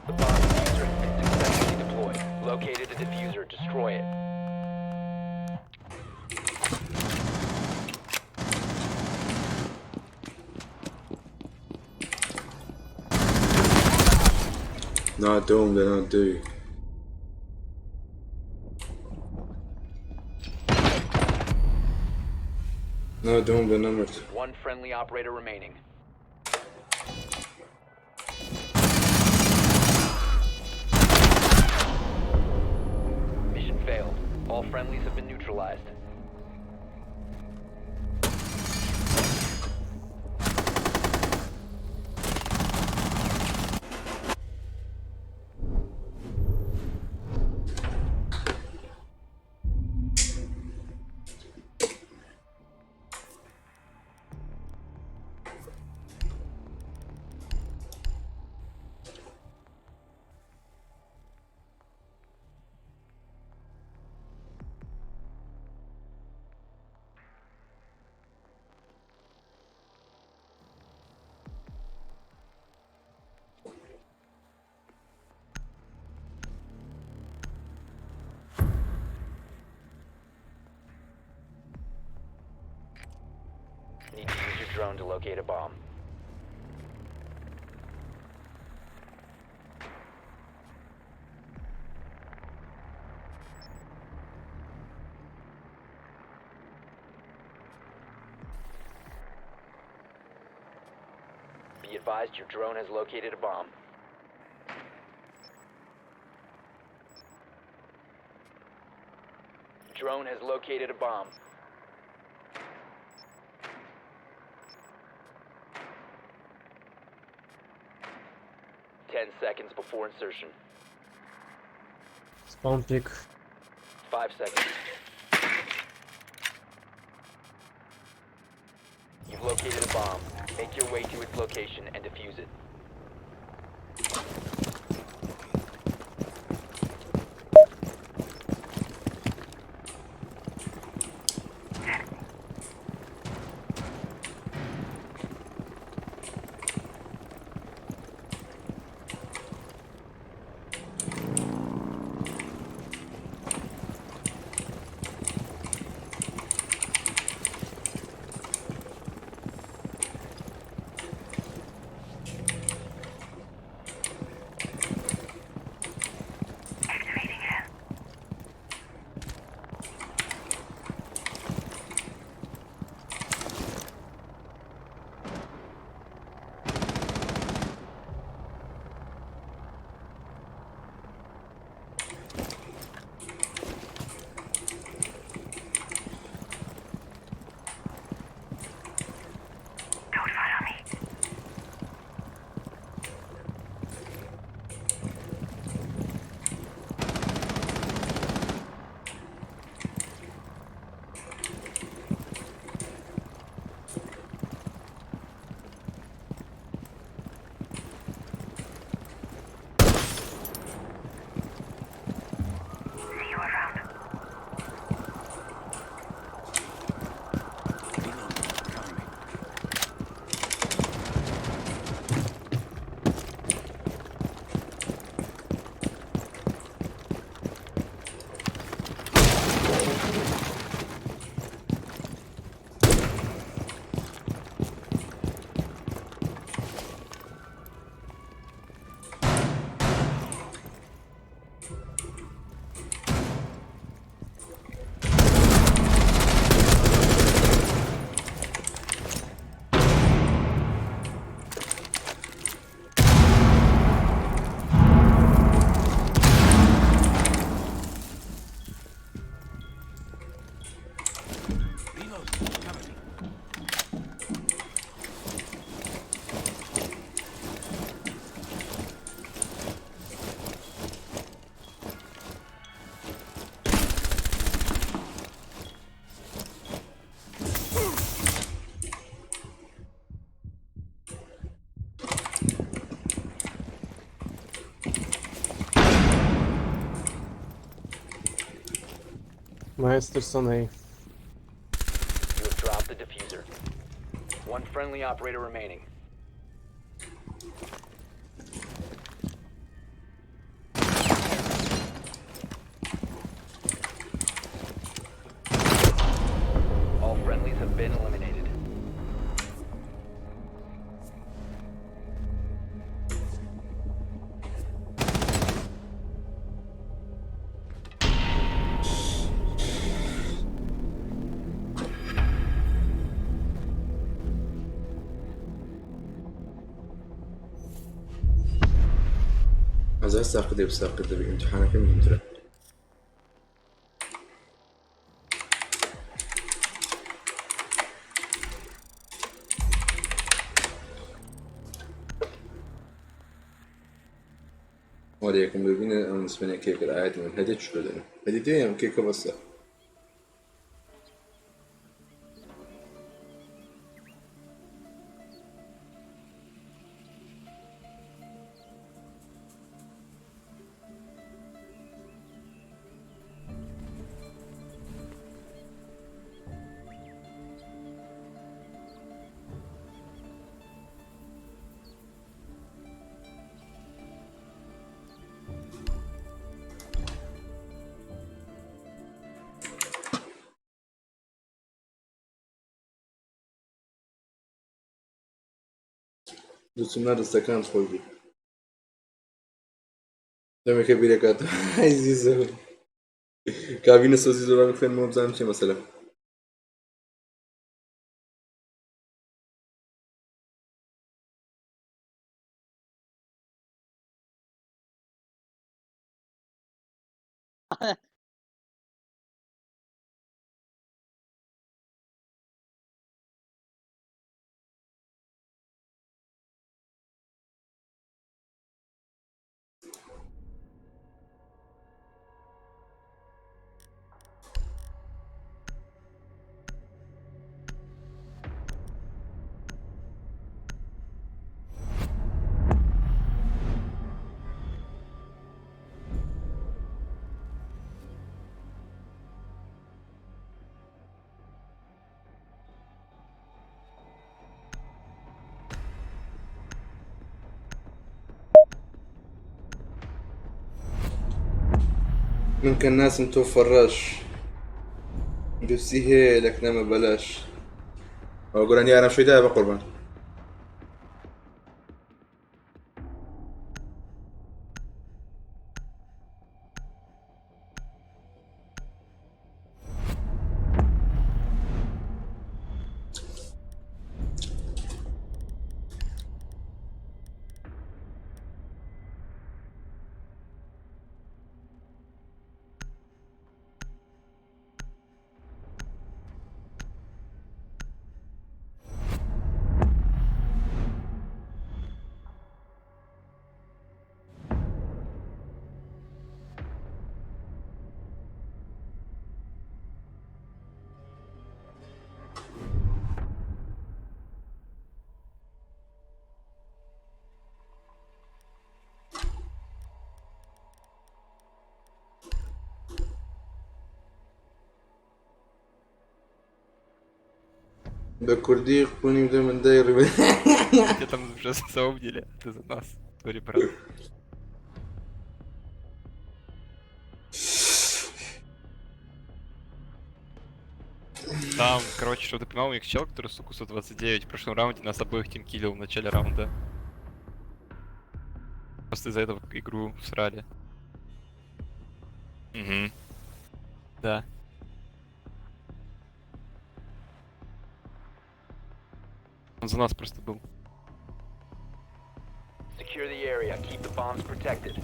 The bomb defuser has been successfully deployed. Located the defuser. Destroy it. Not doom, they're not do. No doom, they're numbered. One friendly operator remaining. Mission failed. All friendlies have been neutralized. Need to use your drone to locate a bomb. Be advised your drone has located a bomb. Drone has located a bomb. 10 seconds before insertion. Spawn pick. 5 seconds. You've located a bomb. Make your way to its location and defuse it. Maestro on A. You have dropped the diffuser. One friendly operator remaining. All friendlies have been eliminated. هەزار ساقی دەبی ساقی دەبی ئیمتحانەکەم مهمترە. وەرە یەکەم ببینە ئەم نسبەنە کێکە ئاەت من هەدێ چ دەدەن هەدی دێم کێکە بەسە. دووسم دەستەکان خۆش بوو دەمێکە بیرەکات ئەی زیزە کابینە سۆزی زۆران خوێنمەوە بزانم چی مەسەلە. من کە ناسم تۆ فەڕەش دوسی هەیە لە کنەمە بەلەش ئەوە گۆرانی ئارام شەیدایە بە قوربان. بە کوردی قونی بدە من دای ڕی Тебя там уже заумнили, ты за нас. Сори, брат. Там, короче, чтобы ты понимал, у них чел, который, сука, 129 в прошлом раунде нас обоих тимкилил в начале раунда. Просто из-за этого игру всрали. Угу. Да. Он за нас просто был. Secure the area. Keep the bombs protected.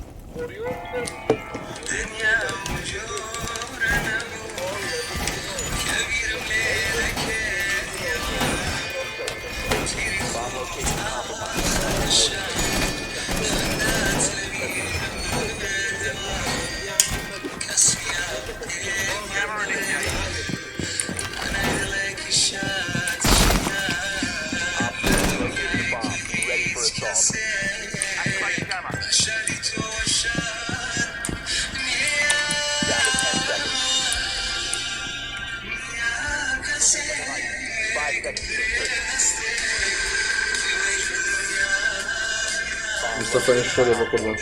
Bomb location compromised. Op 4 has located a bomb. Be ready for assault. Activate jammer. Down to 10 seconds. 5 seconds to insertion. Bomb مستەفا ئینشەڵڵا بە قوربان.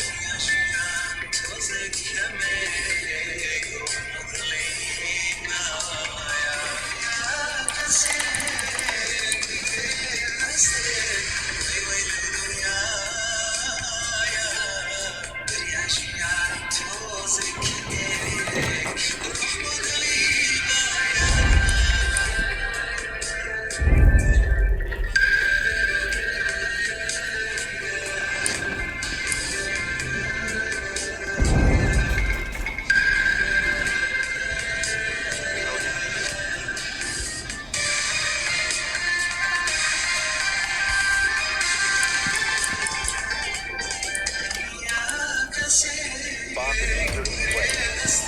Bomb diffuser in place.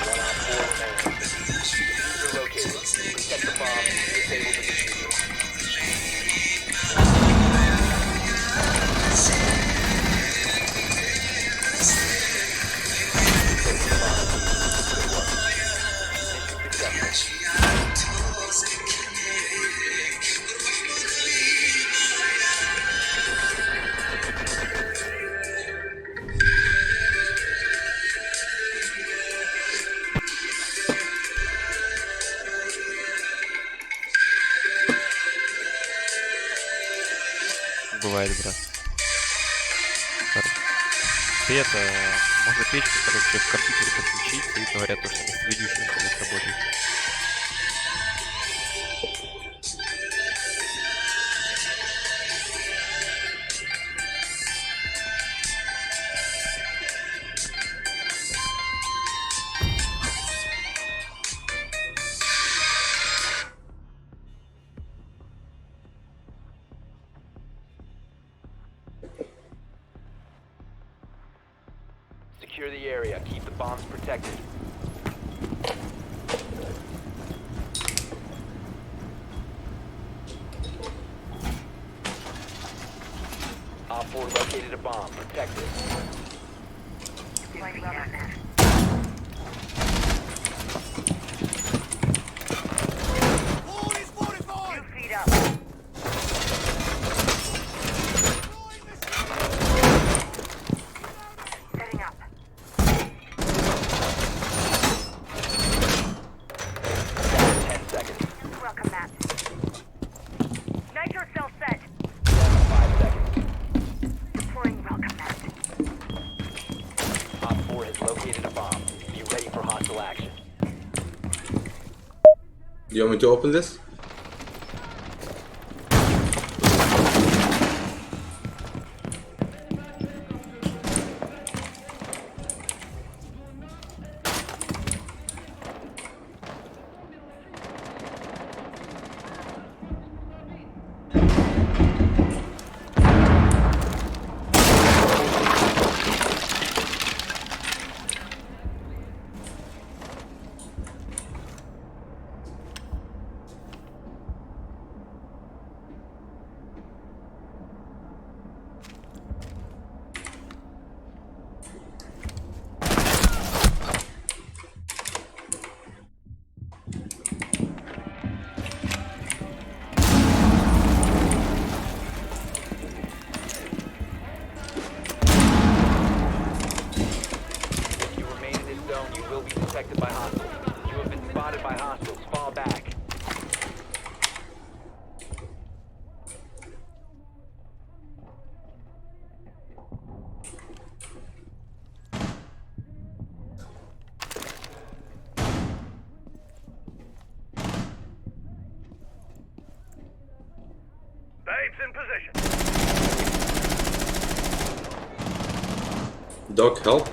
One op 4 remaining. Diffuser located. Protect the bomb. Disable the diffuser. Good work. Mission successful. Бывает, брат. Ты это, можно печку, короче, к компьютеру подключить, и говорят, то, что вместо видюшки будет работать. Secure the area. Keep the bombs protected. Op 4 located a bomb. Protect it. Two feet up. Do you want me to open this? If you remain in this zone, you will be detected by hostiles. You have been spotted by hostiles. Fall back. Babes in position. Doc, help.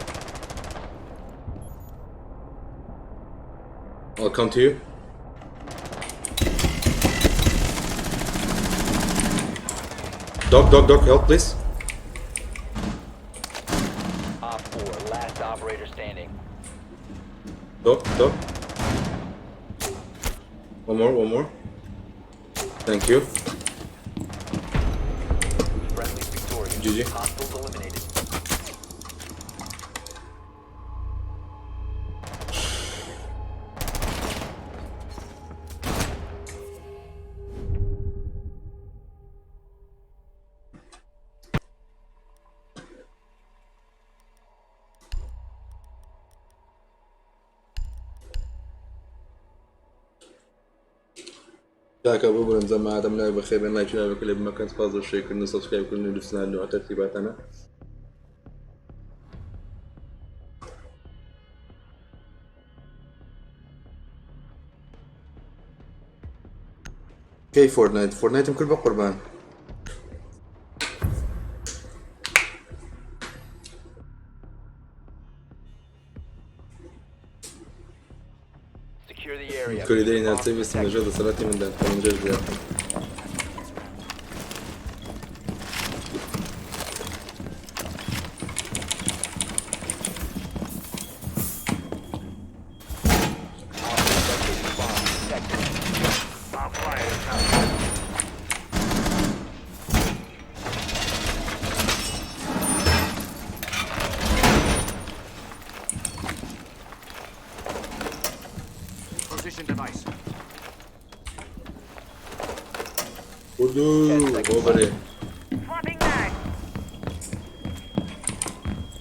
I'll come to you. Doc, Doc, Doc, help, please. Op 4, last operator standing. Doc, Doc. One more, one more. Thank you. Friendly victorious. GG. Hostiles eliminated. کاکە ببورن جەماعەتم لای بەخێر بێن لایکی لای لێ بمەکەن سپاس بۆ شێرکردن و سەبسکرایب کردن و لوفسنان و تەرتیباتانە. کەی فۆرتنایت فۆرتنایتم کرد بە قوربان. Secure the area. کوریدەی ناچەی ویستم لەژێر دەسەڵاتی مندان تەمەنجەر بووە. Bomb flyer is out. Position device. بردو بۆ بەرێ. Swapping mag.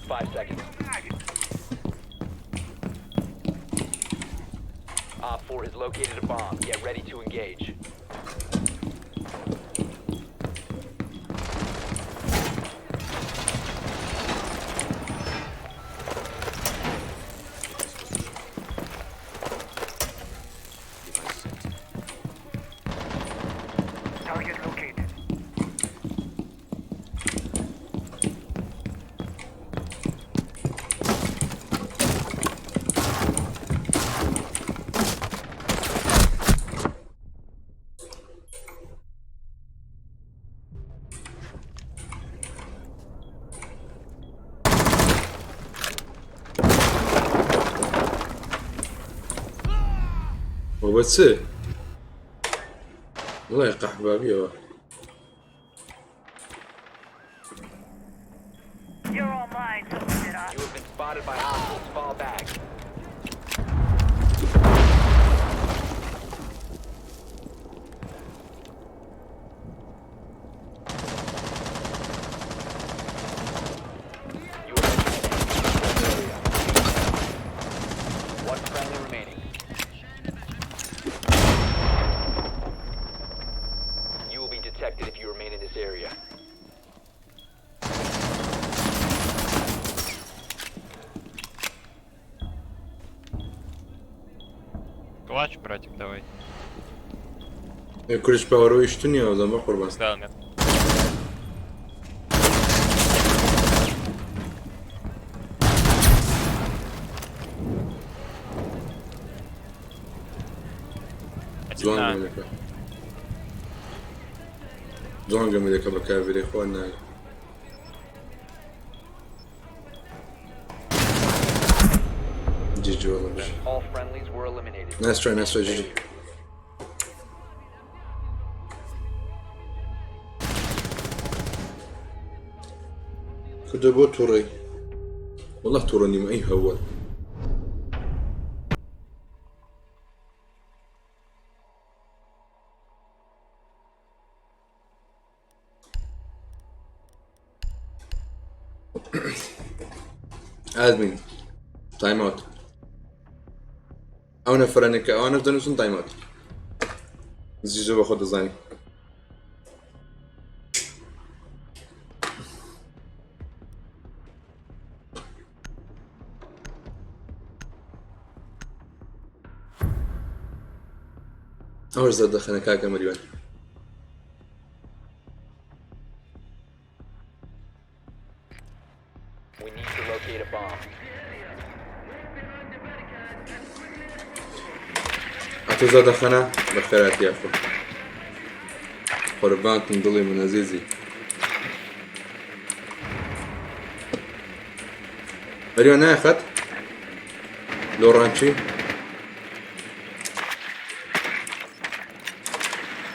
5 seconds. Op 4 has located a bomb. Get ready to engage. Device set. Target located. بۆ بە چ؟ وڵای قەحبابیەوە. You're all mine, Jedi. You have been spotted by hostiles. Fall back. You are entering the area. One friendly remaining. You will be detected if you remain in this area. Клатч, братик, давай. کوریش پاوەرەوەی شتو نییە وەزان بە قوربان. Да, нет. Один جوان на. گەمەکە جوان گەمەکە بە کاڤێری خۆ ناگە. GG والله بجي. All friendlies were eliminated. Nice try, nice try, GG. كنت بو توري والله تورني ما اي هو ادمن تايم اوت ئەو نەفرەنێکە ئەوانەش دەنووسن تایم ئاوت زیزۆ بە خۆ دەزانی. ئەوەش زەردەخەنە کاکە مریوان. We need to locate a bomb. ئەتۆ زەردەخەنە بەخێرات یاخۆ قوربانتم دڵی من ئەزیزی. مریوان نایخەت لۆ ڕانچی؟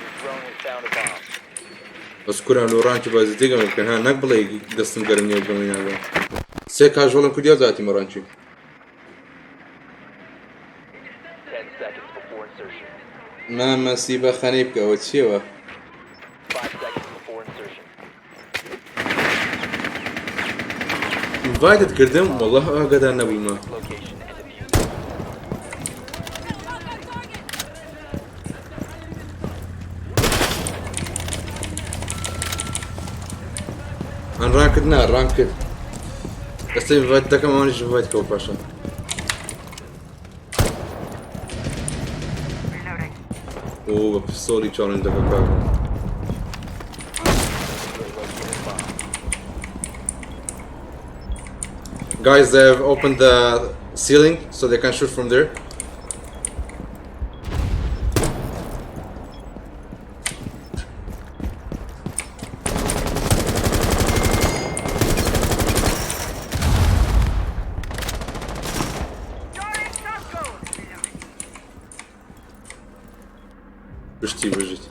Your drone has found a bomb. بەس کوران لۆ ڕانچی بازی تێگەمە بکەن ها نەک بڵێ دەستم گەرم نییە و گەمەی نابێ. سێ کاژۆڵم کردیا زاتی مەڕانچی. 10 seconds before insertion. مامەسی بە خەنەی بکەوە چیەوە؟ 5 seconds before insertion. ئینڤایتت کردم والله ئاگادار نەبوومە. Location and defuse it. ئەن ڕانکت نا ڕانکت ئێستا ئینڤایت دەکەم ئەوانیش ئینڤایت کەوە پاشان. ئۆ بە پستۆڵی چاڵنج دەکە کاکە. You have located a bomb. Guys, they have opened the ceiling so they can shoot from there. پشتی بژیت.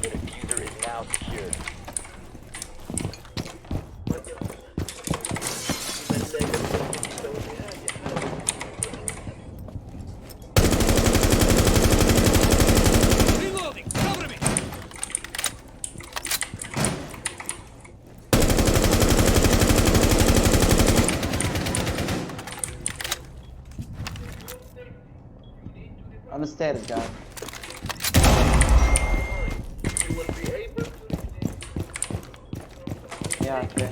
The defuser is now secured. Reloading! Cover me! On the stairs, guys. Yeah, okay.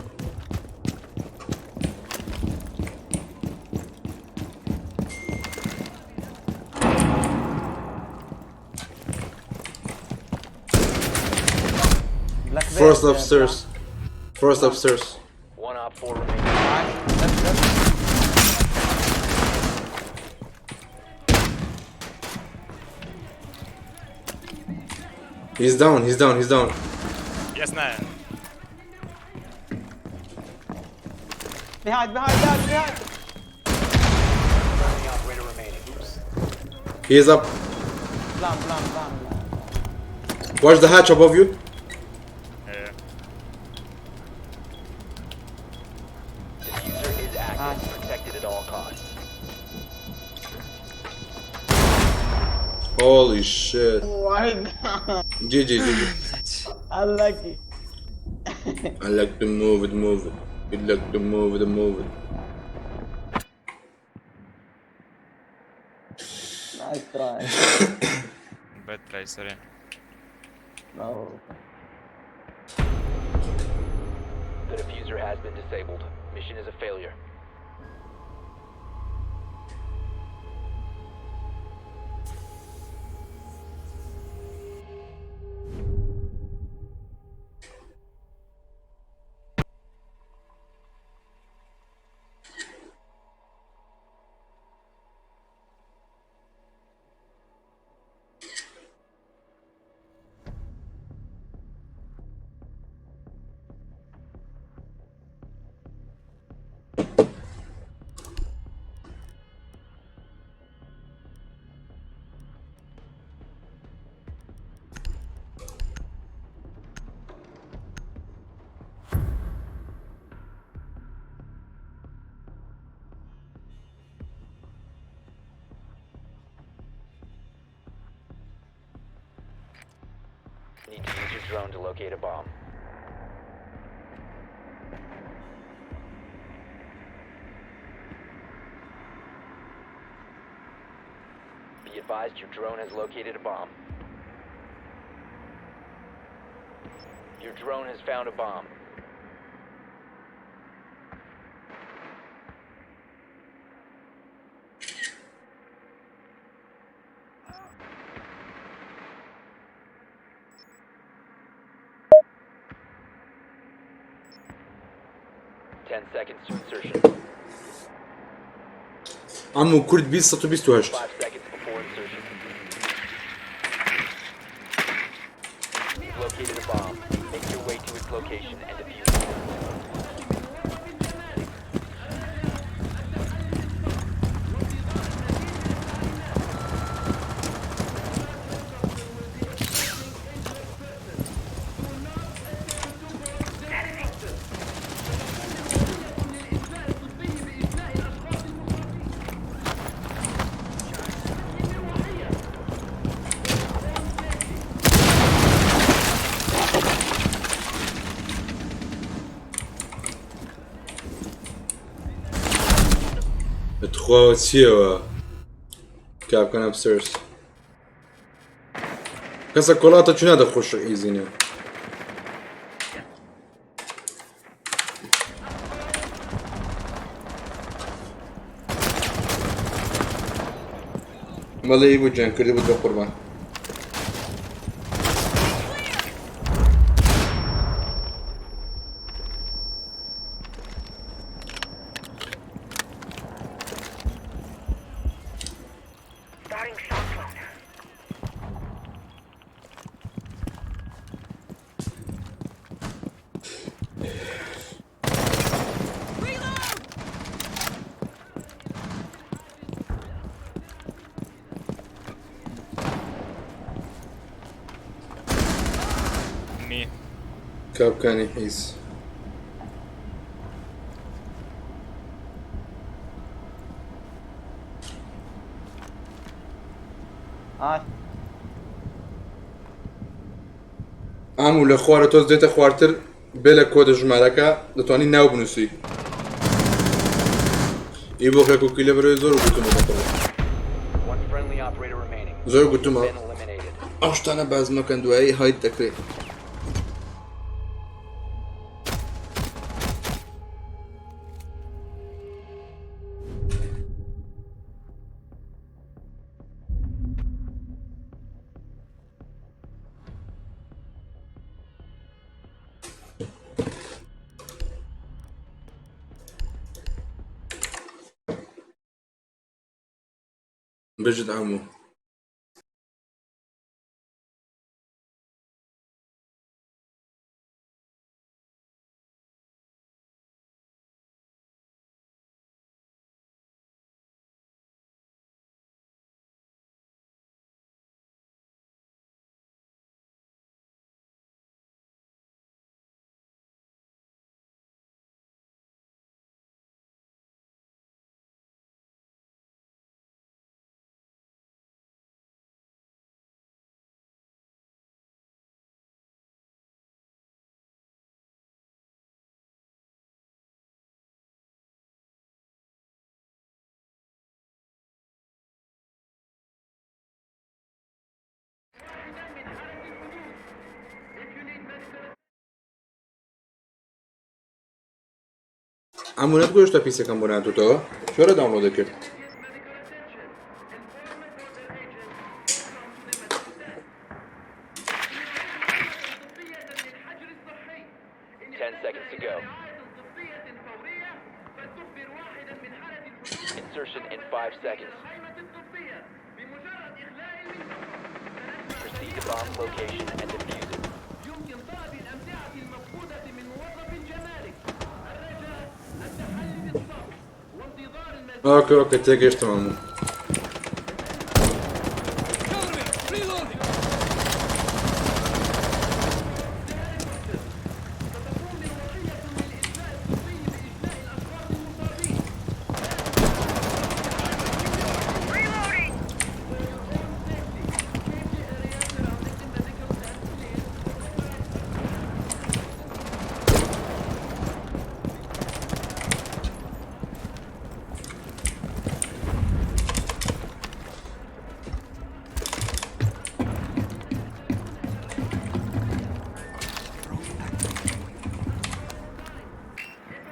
Black Bear, First upstairs. First upstairs. 1 OpFor remaining. Nice. Left, left. He's down, he's down, he's down. Я знаю. Behind, behind, behind, behind. Friendly operator remaining. He is up. Blam, blam, blam, blam. Watch the hatch above you. Yeah. Defuser is active. Protected at all costs. Holy shit. Oh my god. GG, GG. Unlucky. I like to move it, move it. You like to move it, move it. Nice try. Bad try, sorry. No. The diffuser has been disabled. Mission is a failure. Need to use your drone to locate a bomb. Be advised your drone has located a bomb. Your drone has found a bomb. 10 seconds to insertion. عمو کورد 20 128. 5 seconds before insertion. You've located a bomb. Make your way to its location and defuse it. تخوا چیەوە کاپکەن ئەپسەرس کەسە کۆڵاتە چونا دەخۆش ئیزینە. بەڵێ بوو گیان کردی بوو بە قوربان. Starting shock drone. Me. کاپکانی حیز. Ah, ئام و لە خوارە تۆز دێتە خوارتر بێ لە کۆدە ژمارەکە دەتوانی ناو بنووسی. ئی بۆ کەکوکی لە بەرەوەی زۆر گوتمە بە قوربان. One friendly operator remaining. زۆر گوتمە Been eliminated. ئەو شتانە باز مەکەن دوایی هایت دەکرێت. بجد عمو. عەموو نەتگۆ هێشتا پیسەکەم بۆ ناتوتەوە چۆرە داونلۆدە کرد 10 seconds to go. Insertion in 5 seconds. Proceed to bomb's location and defuse it. ئۆکە ئۆکە تێگەشتم عەموو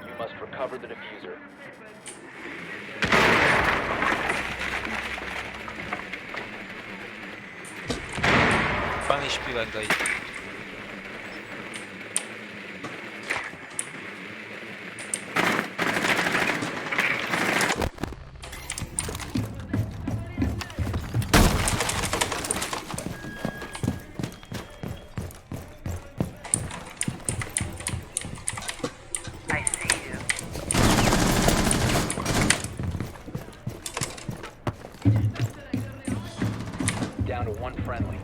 You must recover the diffuser. Funny Spieler gleich. I see you. Down to one friendly.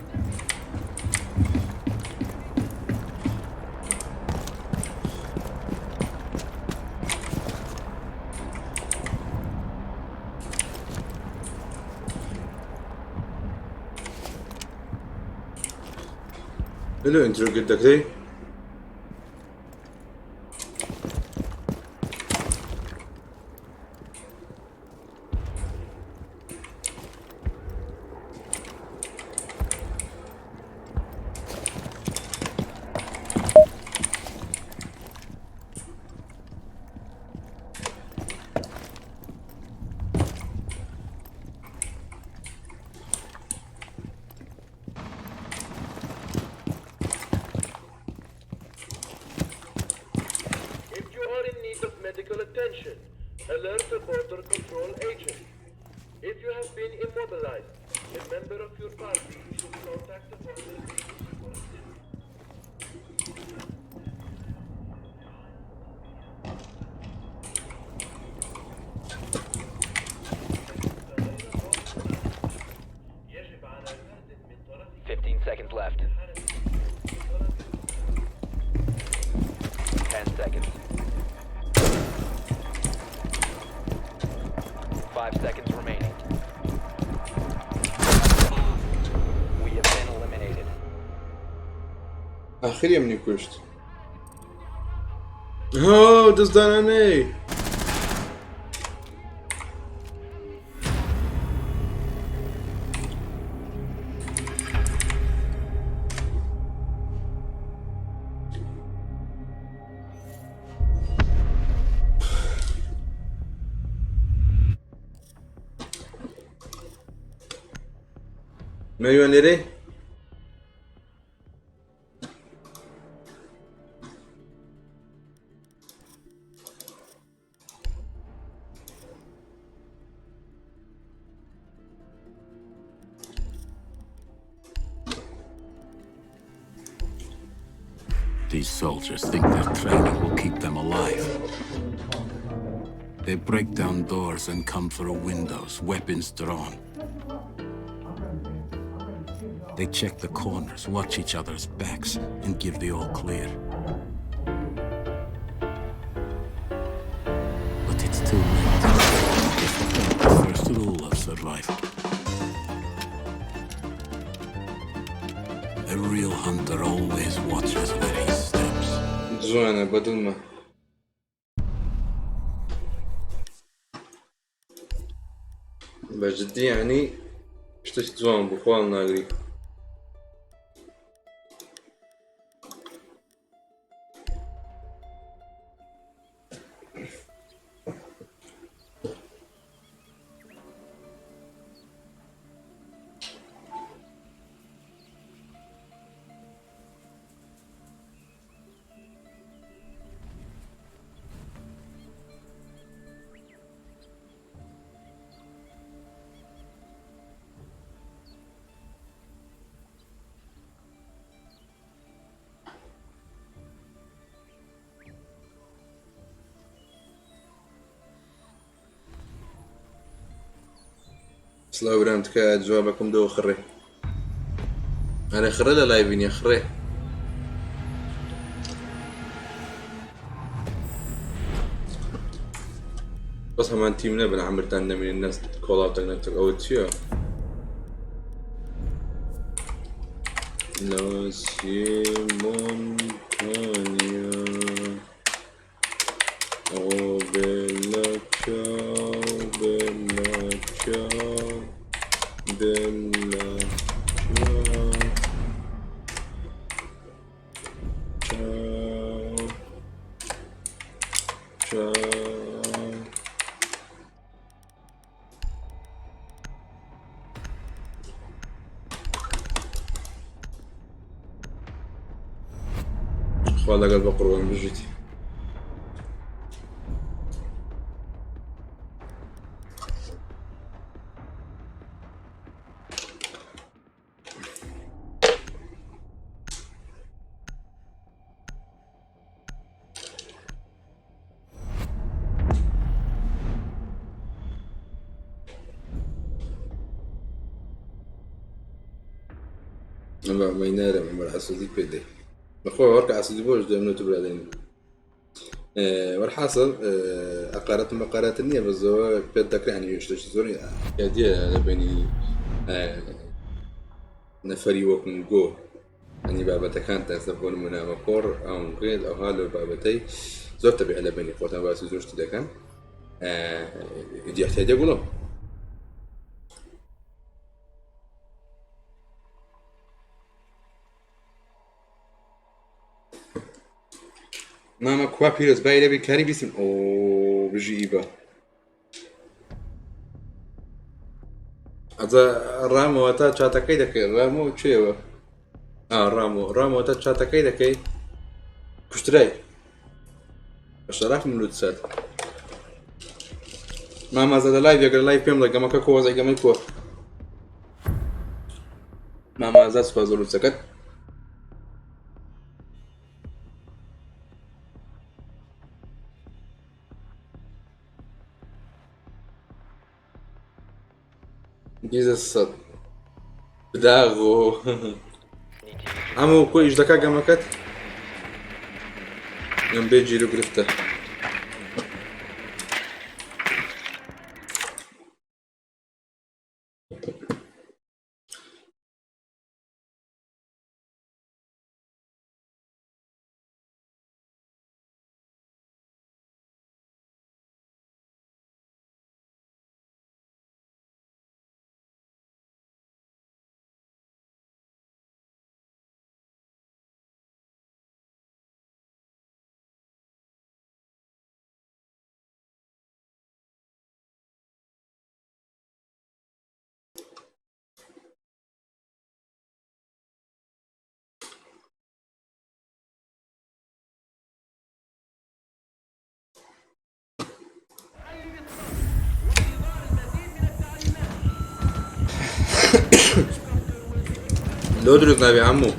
لۆ ئینترۆگێت دەکرێ If you are in need of medical attention, alert the border control agent. If you have been immobilized, a member of your party should contact the border agent for assistance. 15 seconds left. 10 seconds. 5 seconds remaining. We have been eliminated. ئاخری منی کوشت هۆ دەستدانانەی مەیوان لێرەی These soldiers think their training will keep them alive. They break down doors and come through windows, weapons drawn. They check the corners, watch each other's backs, and give the all clear. But it's too late. They forgot the first rule of survival. A real hunter always watches where he steps. جوانە بەدڵمە بە جدی یعنی شتێکی جوان بوو خۆڵ ناگری سڵاو برام تکایە جوابەکەم دەوە خڕێ ئەرێ خڕێ لە لایڤی نیە خڕێ بەس هەمان تیم نەبن عمرتان نەمێنن نەست کۆڵاوتەک نەتەک ئەوە چییە؟ لاسی مۆنتانیا Oh bella ciao, bella ciao, bella ciao, ciao, ciao. خوا لەگەڵ بە قوربان بژیت. مەینارە عمر حەسودی پێ دێ بەخۆ وەرکە حەسودی بۆش دێم نوت برادێن وەرحاصل ئەقارەت مەقارەت نییە بە زۆر پێت دەکرێت ینی شتێکی زۆر یادیە لە بینی نەفەری وەکم گۆ ئەنی بابەتەکان تاسە بۆ نمونە ئەمە کۆڕ ئەم ڕێل ئەوها لەو بابەتەی زۆر تەبیع لە بینی خۆتان باسی زۆر شتی دەکەن ئیدی احتیاجە گوڵم مامە کوا پیرۆز بای لەبی کاری بیسم ئۆ بژی ئیبە ئەجا ڕامەوە تا چاتەکەی دەکەی ڕامۆ چێوە ڕامۆ ڕامەوە تا چاتەکەی دەکەی کوشترای بەشەراف ملوت سەر مامازە لە لای بێگەر لای پێم لە گەمەکە کۆ وەزعی گەمەی کۆ مامازا سوپاس زۆر لوتسەکەت بیزە سەد بداغۆ ئەمە کۆ ئیش دەکا گەمەکەت ئەم بێ گیر و گرفتە لۆ دروست نابێ عەموو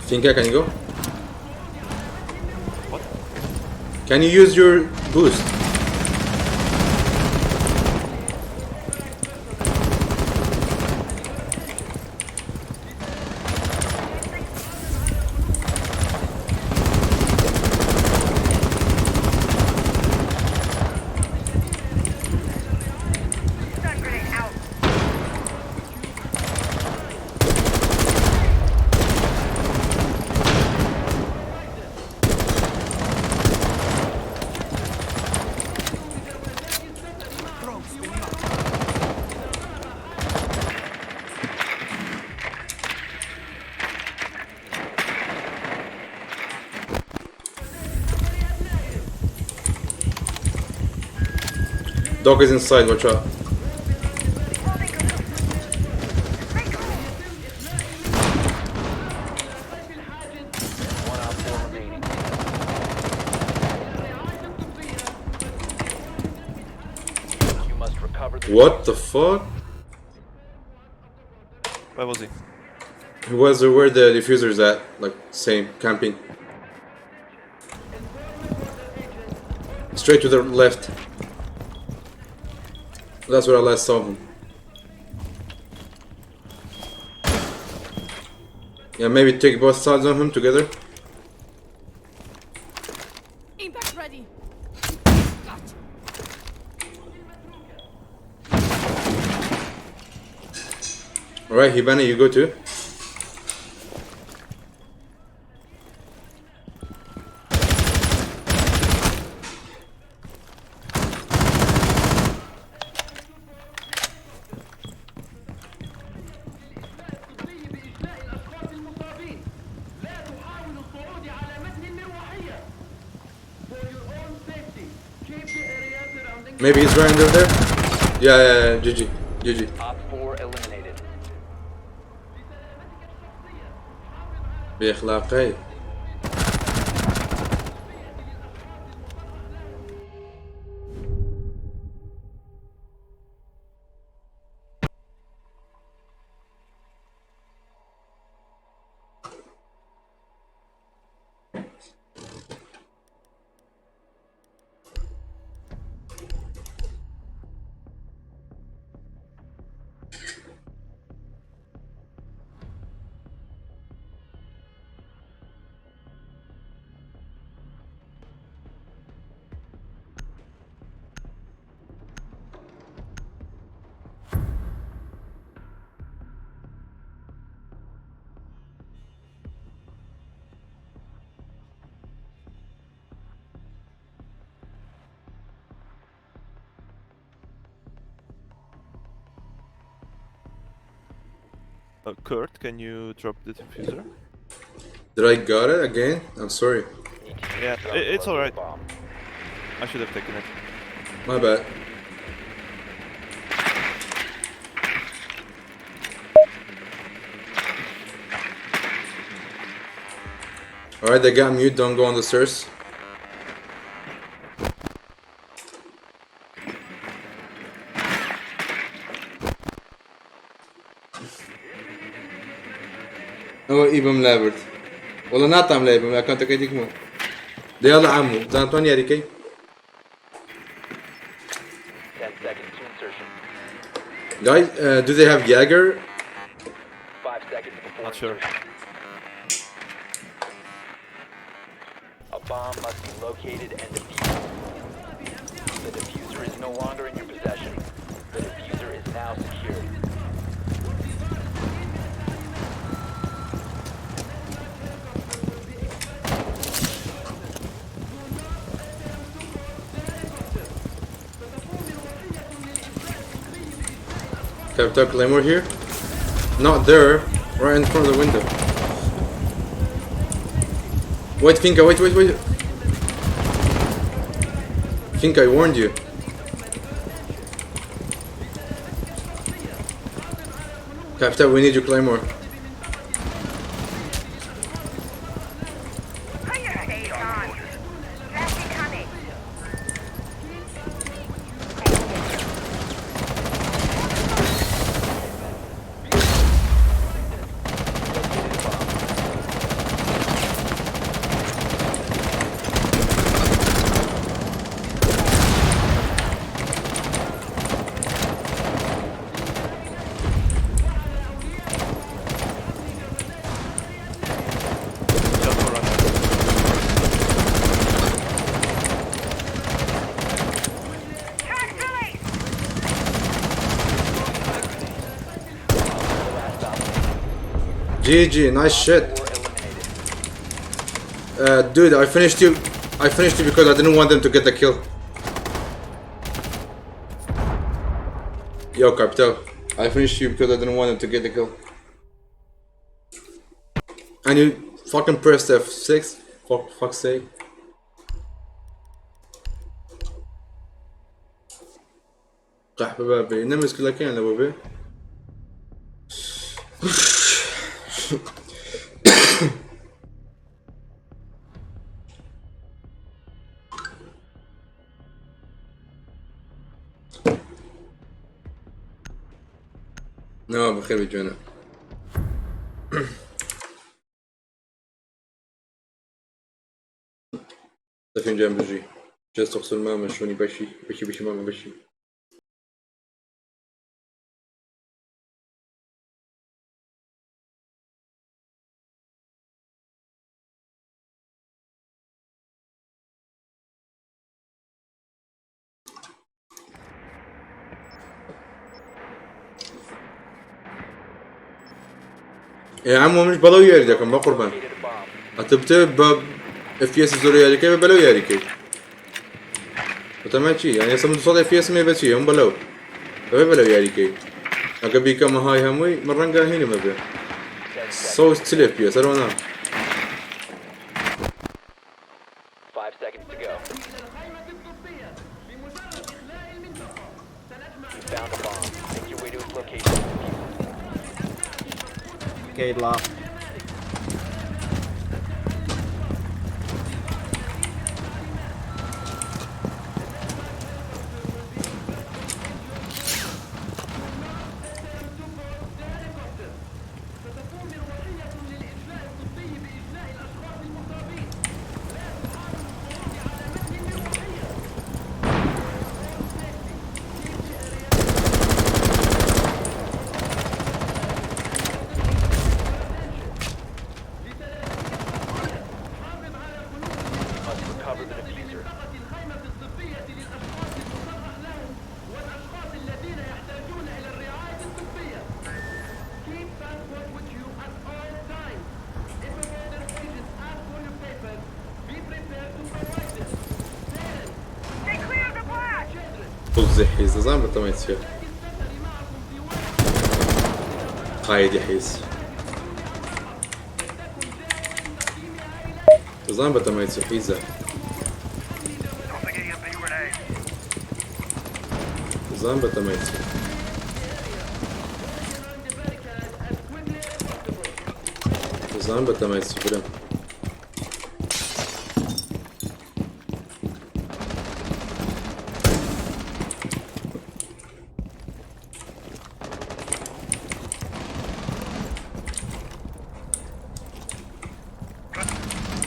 Finka, can you go? What? Can you use your boost? Dog is inside, watch out. One op 4 remaining. You must recover the What the fuck? Where was he? He was where the diffuser is at, like same camping. Straight to the left. That's where I last saw him. Yeah, maybe take both sides on him together. Impact ready. Alright, Hibana, you go too. Maybe he's right under there. Yeah, yeah, yeah. GG. GG. Op 4 eliminated. بأخلاقي. Kurt, can you drop the diffuser? Did I got it again? I'm sorry. Yeah, it's alright. I should have taken it. My bad. Alright, they got mute, don't go on the stairs. هو إيبم لابرت والله نعطم لابم لكن تكيديك مو يلا عمو زانتوني يا ريكي. 10 seconds to insertion. Guys, do they have Jagger? 5 seconds before Not sure. insertion. A bomb must be located and defused. The diffuser is no longer in your possession. The diffuser is now secured. Capital Claymore here? Not there, right in front of the window. Wait, Finka, wait, wait, wait. Finka, I warned you. Capital, we need your Claymore. GG, nice shit. Dude, I finished you. I finished you because I didn't want them to get the kill. Yo, Capital, I finished you because I didn't want them to get the kill. And you fucking pressed F6. For fuck's sake. قحبة بابي نمس كلها كاين بابي. نعم بخير بجونا. دفين جنب بجي. جالس تغسل ماما شلوني بشي بشي بشي ماما بشي. يا عمو مش بلو یاری دەکەم بە قوربان ئەتە بتە بە FPS زۆر یاریکەی بە بەلەو یاریکەی بەتەما چی یعنی ئێستا من 200 FPS مێ بە چی هەم بەلەو بەبێ بەلەو یاریکەی ئەگە بیکەمە های هەمووی من ڕەنگە هینم هەبێ 140 FPS هەروە نا. 5 seconds to go. You found a bomb. Make your way to its location and defuse it. Okay, laugh. Must recover the diffuser. طز حیز دەزان بەتەمای چییە قایدی حیز دەزان بەتەمای چی حیزە دەزان بەتەمای چی دەزان بەتەمای چی برم.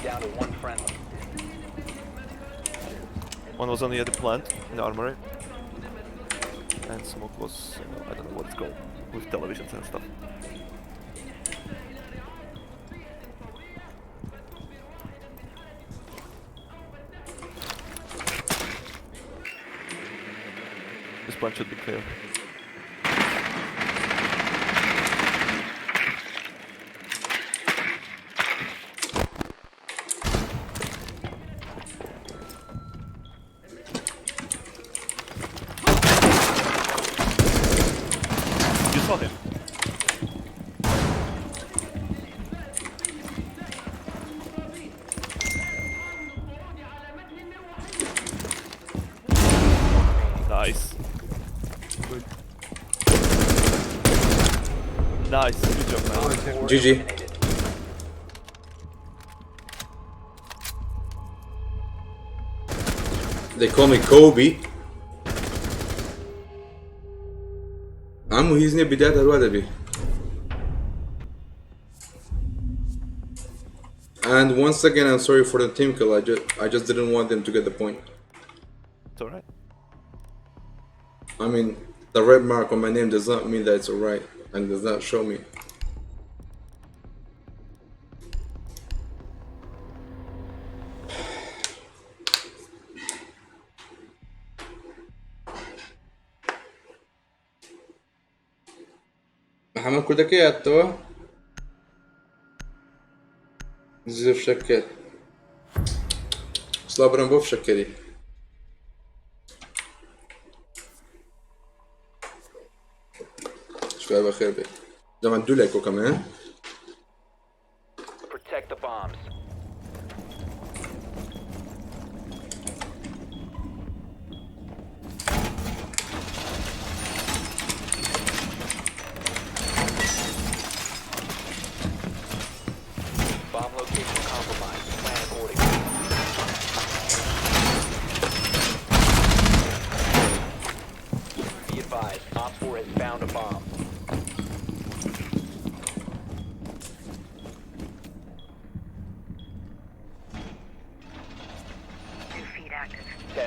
Down to one friendly. One was on the other plant in the armory. And smoke was, I don't know what it's called, with televisions and stuff. This plant should be clear. You saw him. Nice. Good. Nice. Good job, man. GG. They call me Kobe. عمو هیچ نییە بداية هەروە دەبی. And once again, I'm sorry for the team kill. I just didn't want them to get the point. It's all right. The red mark on my name does not mean that it's all right, and does not show me. محمد کوردەکەی هاتەوە زیف شەکر سڵاو برام بۆ فشەکەری شوای بەخێر بێ زەمان دوو لای کۆکەمە Protect the bombs. Bomb location compromised. Plan accordingly. Be advised, Op 4 has found a bomb. 10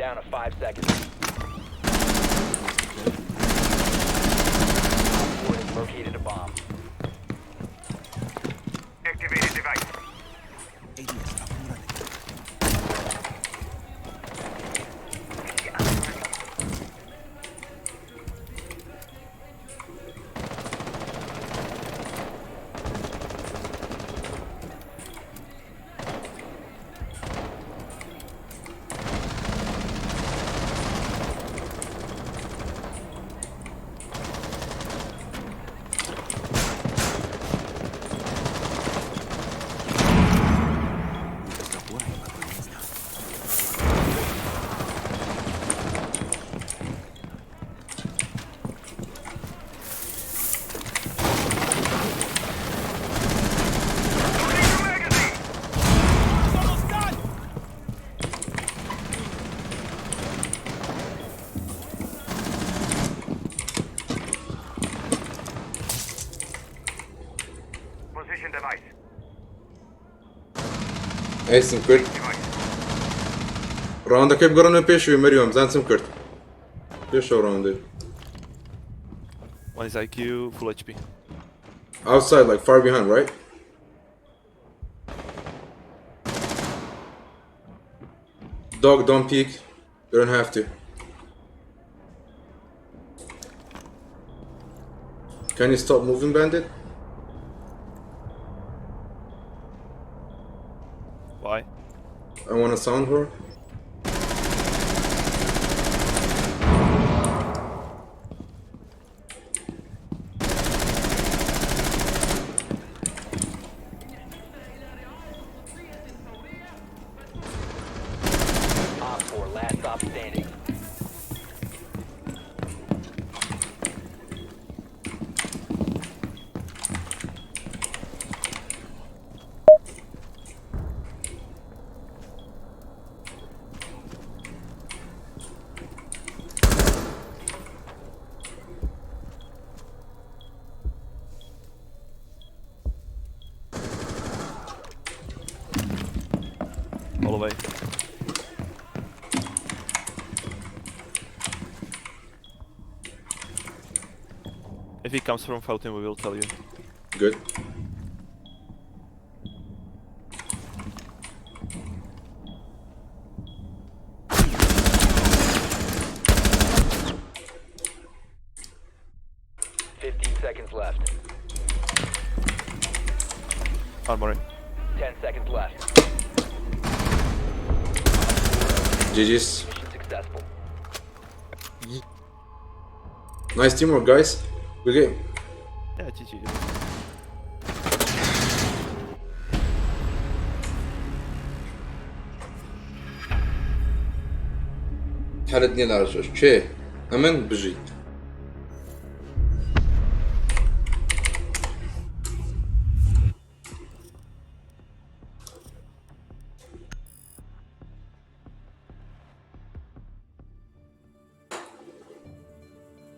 Down to 5 seconds. Op 4 has located a bomb. Activated device. Position device. ئەیسم کرد ڕاوندەکەی بگەڕنەوە پێشەوەی مەریوان بزان چم کرد پێشەوە ڕاوندەی. One is IQ, full HP. Outside, like far behind, right? Dog, don't peek. You don't have to. Can you stop moving, Bandit? Why? I want to sound her. Op 4, last stop standing. All the way. If he comes from fountain, we will tell you. Good. 15 seconds left. Armory. 10 seconds left. GG's. Mission successful. Nice teamwork, guys. Good game. Yeah, GG. حالة 2 على 6 چێ ئەمن بژیت.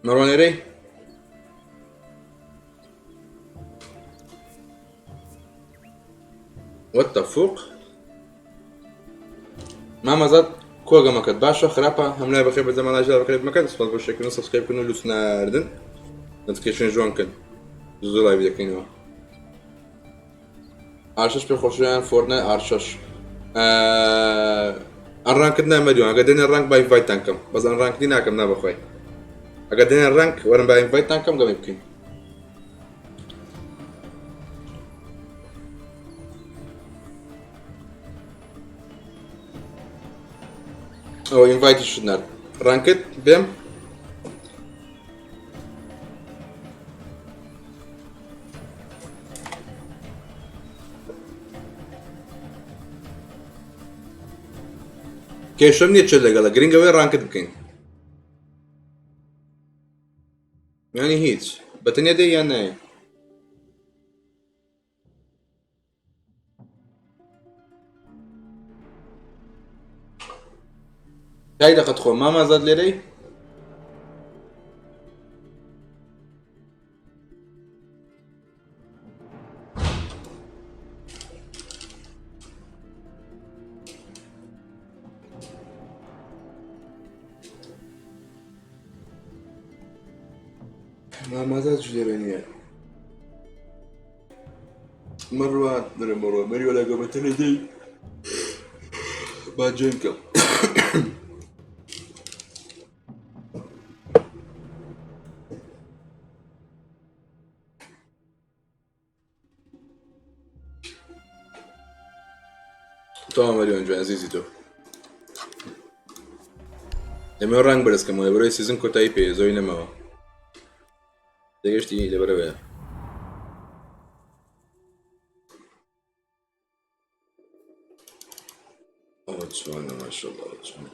مروان ێرەی. What the fuck? مامەزاد کۆگەمەکەت باشە خراپە هەملای بەخێر بە زەماناژا بەخێر بمەکەن سپاس بۆ شێکردن subscribe کردن و لوس ناردن notification جوان کەن زوو live دەکەینەوە. ئارشش پێ خۆشیان Fortnite ئارشش unranked نامەریوان ئەگەر دێنە rank با invite تان کەم بەس unranked ی ناکەم نابەخوای ئەگەر دێنە rank وەرن با invite تان کەم گەمەی بکەین. ئەوە invite یشت نارد ranked بێم. کێشەم نییە چێت لەگەڵە گرنگەوەی ranked بکەین یانی هیچ بەتەنیا دێ یان نایە. کای دەقەت خۆ مامازاد لێرەی. مامازا لێرە نییە. مەڕوان دەرە مەڕوان مەریوە لەگە بە تەنێ دەی با جوێن کەم. تەواو مەریوان جوان ئەزیزی تۆ. دەمەوێت ڕەنگ بەرزکەمەوە لەبەرەوەی سیزن کۆتایی پێ زۆی نەماوە. تێگەشتی لەبەرەوەیە. ئەوە چۆنە ماشەڵڵا ئەوە چۆنە.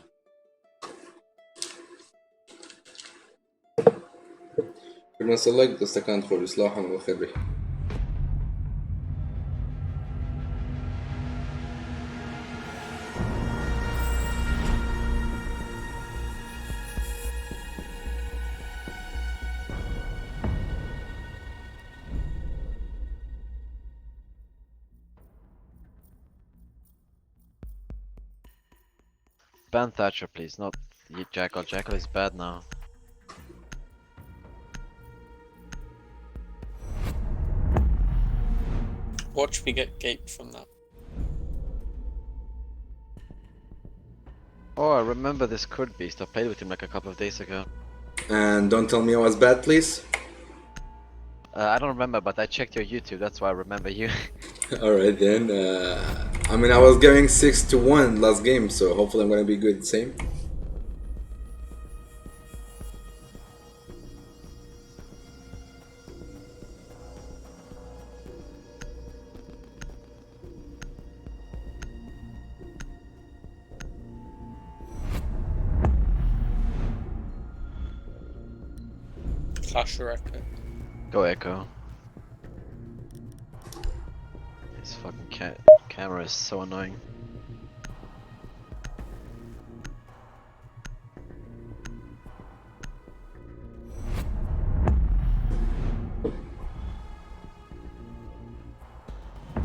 کردمە سەر لایک دەستەکانت خۆش بێ سڵاو حەمە بەخێر بێی. Ban Thatcher, please, not Jackal. Jackal is bad now. Watch me get gaped from that. Oh, I remember this Kurd beast. I played with him like a couple of days ago. And don't tell me I was bad, please. I don't remember, but I checked your YouTube. That's why I remember you. Alright then. I mean, I was going 6-1 last game, so hopefully I'm gonna be good. Same. Clash or Echo? Go Echo. This fucking camera is so annoying.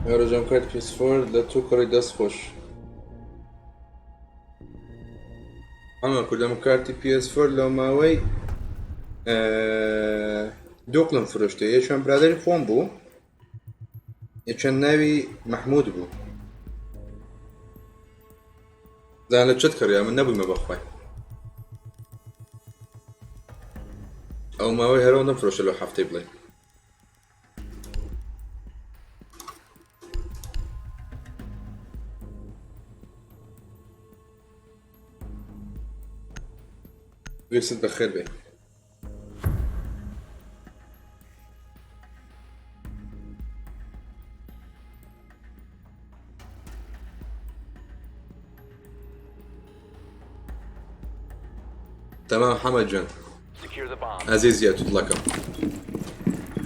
یارۆ کارت PS4 لە تۆ کڕی دەست خۆش. ئەمە کوردم کارتی PS4 لەو ماوەی دۆقلم فرۆشتێ یەکیان برادری خۆم بوو یەکیان ناوی مەحمود بوو زان لە چت کڕیا من نەبوویمە بەخوای ئەو ماوەی هەرەوە نەفرۆشە لەو هەفتەی بڵێ ویست بەخێر بێ. تمام حەمە جان Secure the bomb. ئەزیزیە توتڵەکەم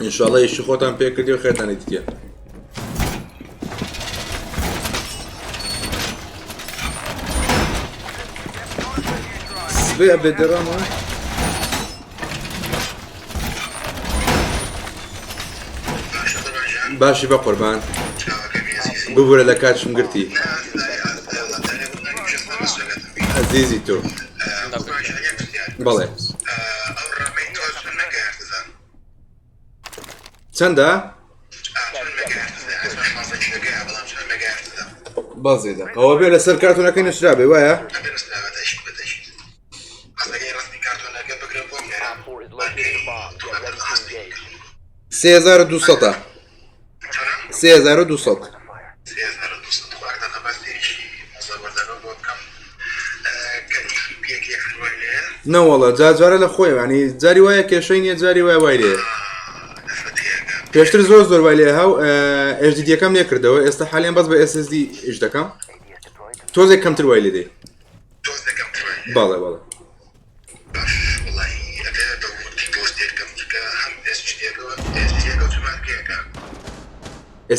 ئینشاءڵڵا ئیشی خۆتان پێکردی و خێرتانی دیتیە. سبەی ئەبێت دەڕامەوە. باشی بە قوربان ببورە لە کاتشم گرتی ئەزیزی تۆ بەڵێ چەندە؟ بەزێدە ئەوە بێ لەسەر کارتۆنەکەی نووسرابێ وایە؟ Op 4 has located a bomb. Get ready to engage. 3200 3200 نەوەڵا جا جارە لە خۆی ینی جاری وایە کێشەی نییە جاری وایە وای لێ پێشتر زۆر زۆر وای لێ هاو HDD ەکەم لێ کردەوە ئێستا حالیان بەس بە SSD ئیش دەکەم تۆزێک کەمتر وای لێ دێ بەڵێ بەڵێ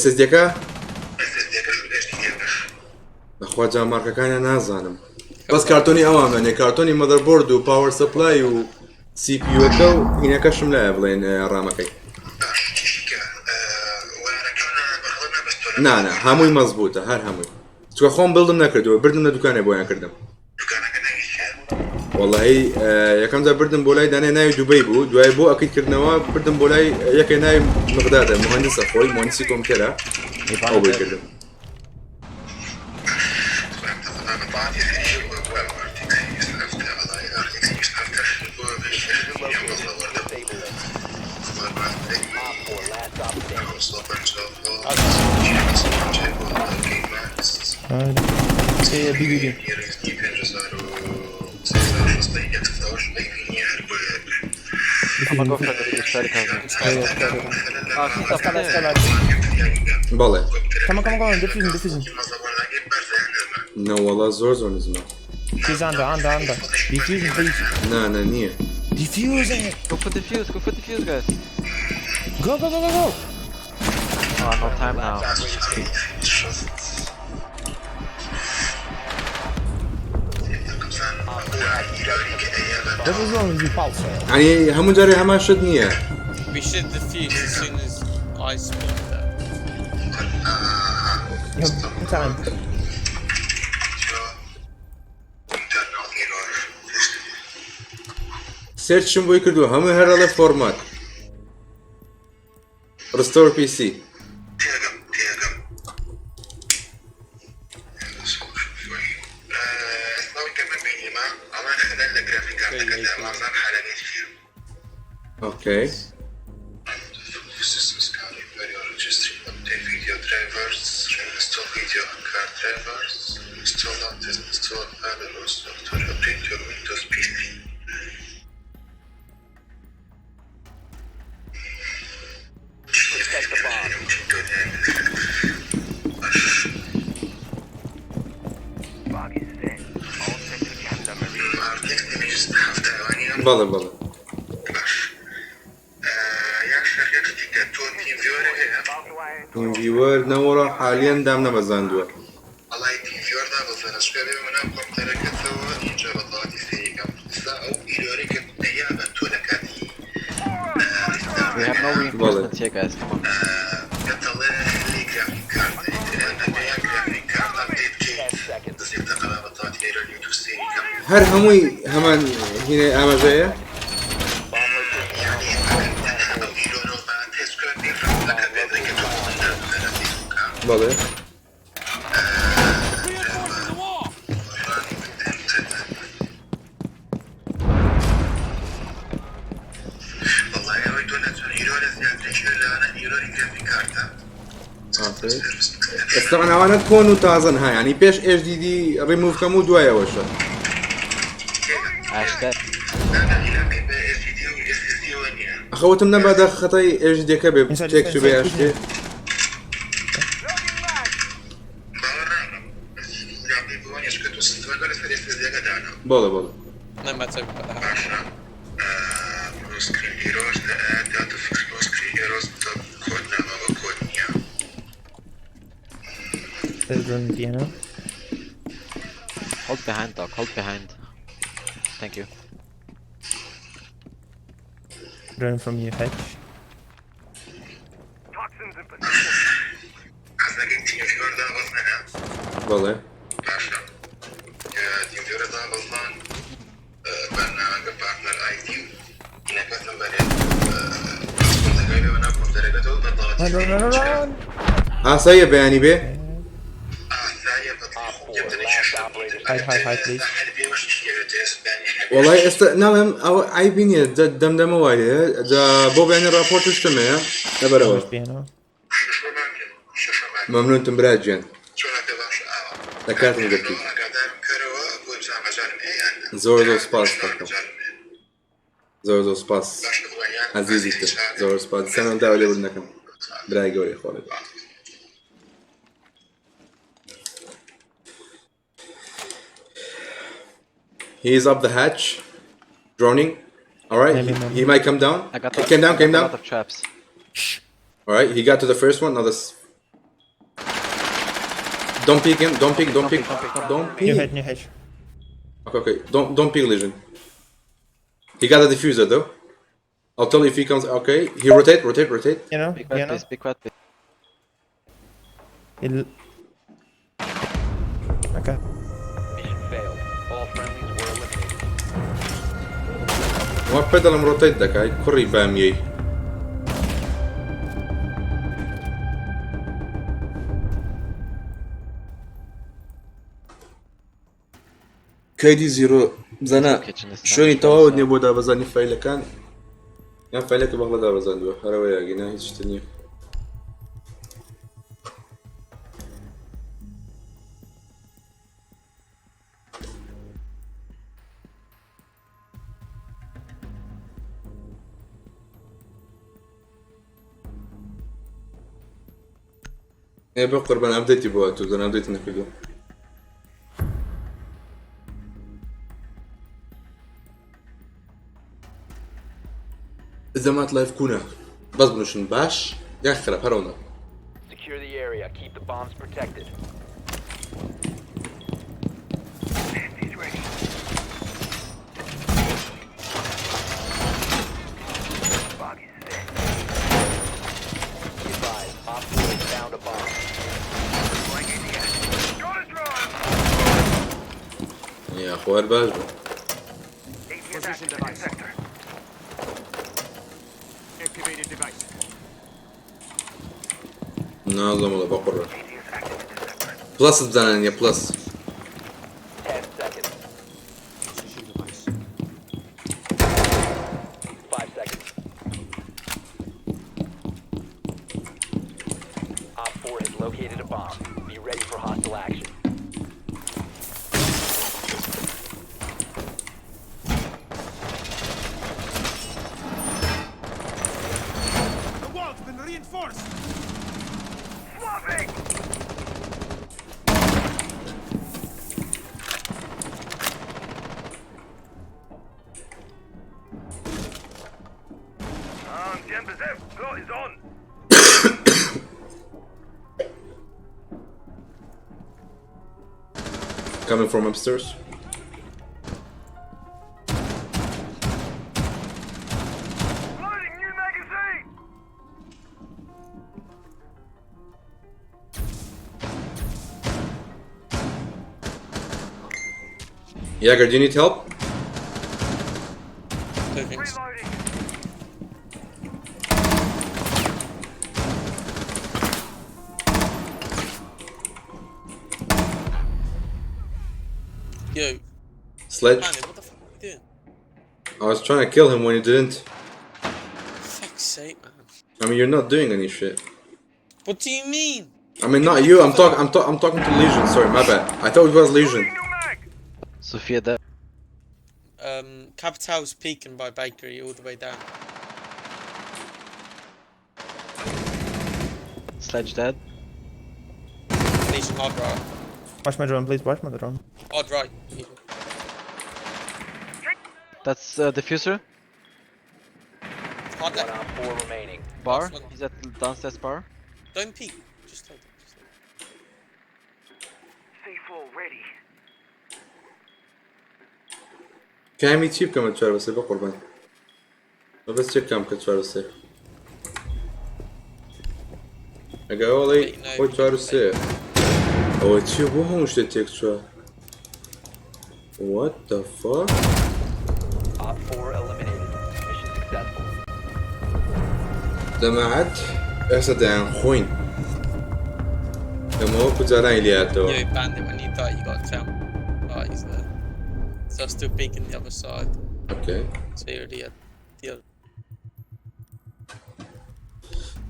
SSD-ەکە بەخوا جا مارکەکانیان نازانم بەس کارتۆنی ئەوان نێ کارتۆنی motherboard و power supply و CPU ەکە و هینەکەشم لایە بڵێن ڕامەکەی نانا هەمووی مەزبوتە هەر هەمووی چکە خۆم build م نەکردەوە بردم لە دوکانێ بۆیان کردم. وەڵی یەکەم جار بردم بۆ لای دانێ ناوی دوبەی بوو دوای بۆ ئەکید کردنەوە بردم بۆ لای یەکێ ناوی مقدادە مهندسە خۆی مهندسی کۆمپیوتەرە ئەو بۆی کردم. Yeah, B, B, B. I'm gonna go for the try to cover me. Oh, she's up there. بەڵێ. Come on, come on, come on, defusing, defusing. نەوەڵا زۆر زۆر نزمە. She's under, under, under. Defusing, please. نا نا نییە. Defusing it. Go for the fuse, go for the fuse, guys. Go, go, go, go, go. Oh, no time now. What was wrong with you, pulse? یعنی هەموو جارێ هەمان شت نییە. We should defuse as soon as I spawn though. You have time. سێرچم بۆی کردو هەموو هەرڵێ فۆرمات. ڕستۆر PC. ئۆکەی. Protect the bomb. بەڵێ بەڵێ. تیمڤیوەر نەوەڵا حالیان دام نەبەزاندووە. We have no reinforcements here, guys. Come on. هەر هەمووی هەمان هینەی ئاماژەیە؟ بەڵێ. ئێستا ئەوانە کۆن و تازن ها ینی پێش HDD ڕیموভ کەم و دوایەوەشە. Ash dead. ئەخەوتم نەبادا خەتای HDD-ەکە بێ تێک چوو بێ HD. بەڵێ بەڵێ. No matter what the hell. There's drone in piano. Hold behind, dog. Hold behind. Thank you. Drone from your hedge. بەڵێ. Run, run, run, run, run. ئاساییە بەیانی بێ؟ Hide, hide, hide, please. وەڵای ئێستا ناڵێم ئەوە عیبی نییە دەمدەمە وای لێ جا بۆ بەیانی ڕاپۆرت شتم هەیە لەبەرەوە. Push piano. مەمنونتم برا گیان. لە کاتم گرتی. زۆر زۆر سپاس دەکەم. زۆر زۆر سپاس. عەزیزی تر زۆر سپاس. دیسانەوە داوا لێبوردن دەکەم. برای گەورەی خۆڵێ. He is up the hatch, droning. All right, he might come down. I got He came down, I came got a down. lot of traps. All right, he got to the first one. Now this. Don't peek him. Don't peek. Don't peek. Don't New peek. hedge, new hedge. Okay, okay. Don't peek, Legion. He got a diffuser though. I'll tell you if he comes. Okay, he rotate, rotate, rotate. You know, Be quiet, you know. please. Be quiet, please. It'll... Okay. Mission failed. All friendlies were eliminated. وا پێ دەڵم ڕۆتەیت دەکای کوڕی بامیەی. کەیدی زیرۆ بزانە شوێنی تەواوت نییە بۆ دابەزانی فیلەکان یان فیلەکە بەڵە دابەزاندووە هەرەوە یاگینا هیچ شتر نییە. ئێ بە قوربان ئەپدەیتی بۆ هاتوو زۆر ئەپدەیت نەکردووە. زەمات لایف کوونە بەس بنووسن باش یان خراپ هەرەوەندە. Secure the area. Keep the bombs protected. Be advised, Op 4 has found a bomb. یاخۆ هەر باش بوو. Position device. Activated device. نازم وڵە بە قوڕ پڵەست بزانە نیە پڵەس. 10 seconds. Position device. 5 seconds. Op 4 has located a bomb. Be ready for hostile action. The wall's been reinforced. Swapping. Plot is on. Coming from upstairs. Loading new magazine. Jaeger, do you need help? No thanks. Yo, Sledge? Manny, what the fuck are you doing? I was trying to kill him when you didn't. Fuck's sake, man. I mean, you're not doing any shit. What do you mean? I mean, not you. I'm talking. I'm talking to Legion. Sorry, my bad. I thought it was Legion. Sophia dead. Capital's peeking by bakery all the way down. Sledge dead. Legion hard right. Watch my drone, please. Watch my drone. Hard right. Legion. That's diffuser. Hard One left. op 4 remaining. Bar. Last one. He's at downstairs bar. Don't peek. Just hold it. Just hold it. C4 ready. کامی چی بکەمە چوار بەسێ بە قوربان بەس چێ بکەم کە چوار بەسێ ئەگە ئەوڵی خۆی چوار و سێ ئەوە چی بۆ هەموو شتێ تێک چووە What the fuck? Op 4 eliminated. Mission successful. دەماعەت ئێستا دەیان خۆین دەمەوە کوجارانی لاتەوە Yo, Bandit, when you die, you gotta tell me. Oh, he's there. So I'm still peeking the other side. Okay. So you already had the other.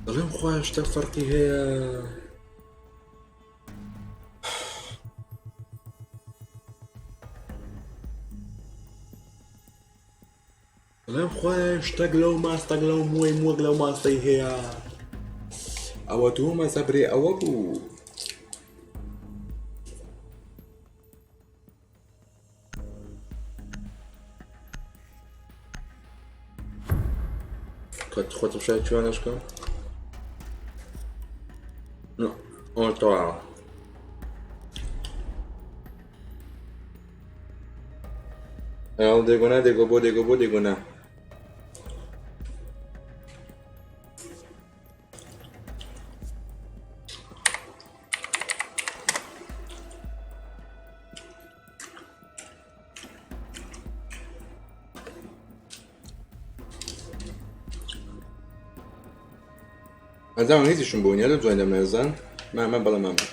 دەڵێم خوا شتە فەرقی هەیە دەڵێم خوایە شتەک لەو ماستەک لەو مووی مووەک لەو ماستەی هەیە ئەوە دوومە زەبرێ ئەوە بوو کە خۆتم شای کوانەشکەم ئەوە تەواوە ئەو دێگۆنا دێگۆ بۆ دێگۆ بۆ دێگۆنا ئەزانم هیچیشم بۆ نییە لە جوین دەمێزان مامە بەڵێ مامە.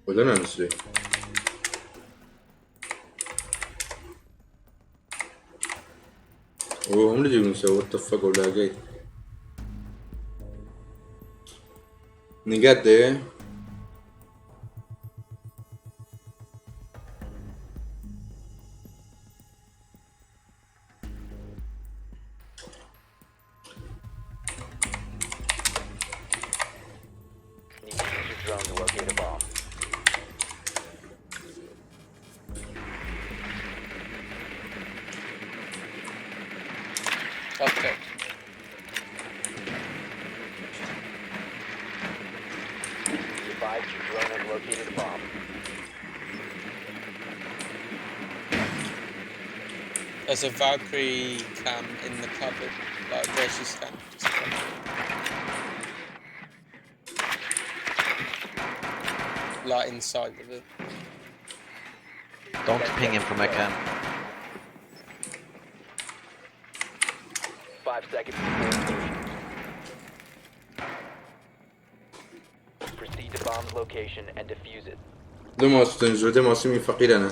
ولا نانسري هو هم اللي يجيبون what the fuck ولا جاي نقعد ده. Need to use your drone to locate a bomb. Okay. Be advised your drone has located a bomb. There's a Valkyrie cam in the cupboard, like where she's standing. Just come. Like inside of it. Don't ping him from my cam. 5 seconds before insertion. Proceed to bomb's location and defuse it. دموع دموع سمي فقير أنا.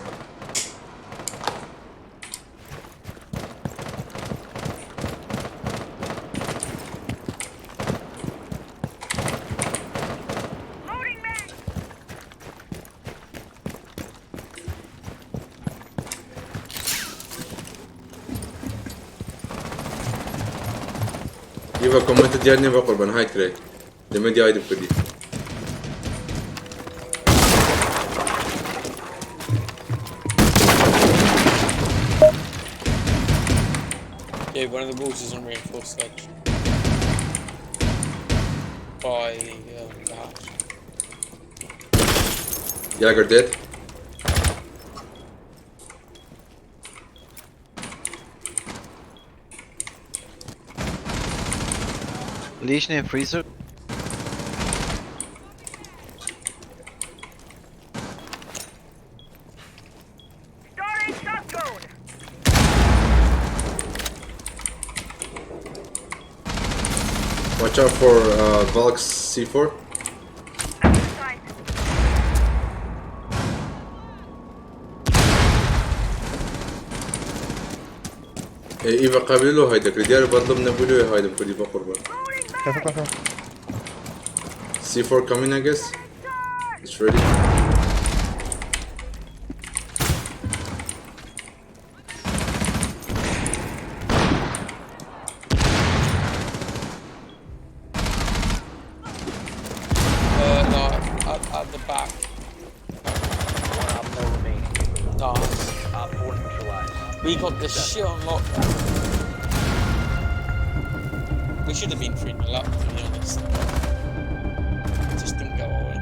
يبقى كومنت ديالني بقربان هاي كري دمي دي هاي بكدي. Yeah, one of the walls is on reinforced edge. By the house. Jäger dead. Lesion in freezer. Starting shock cone! Watch out for Valk's C4. إيفا قابلو هيدا كريديار بطلب نبولو هيدا بكدي بقربان. Careful, careful. C4 coming, I guess. It's ready. No, at the back. 1 op 4 remaining. Nice. Op 4 neutralized. We got the shit on lockdown. We should have been 3-0 up, to be honest. It just didn't go our way.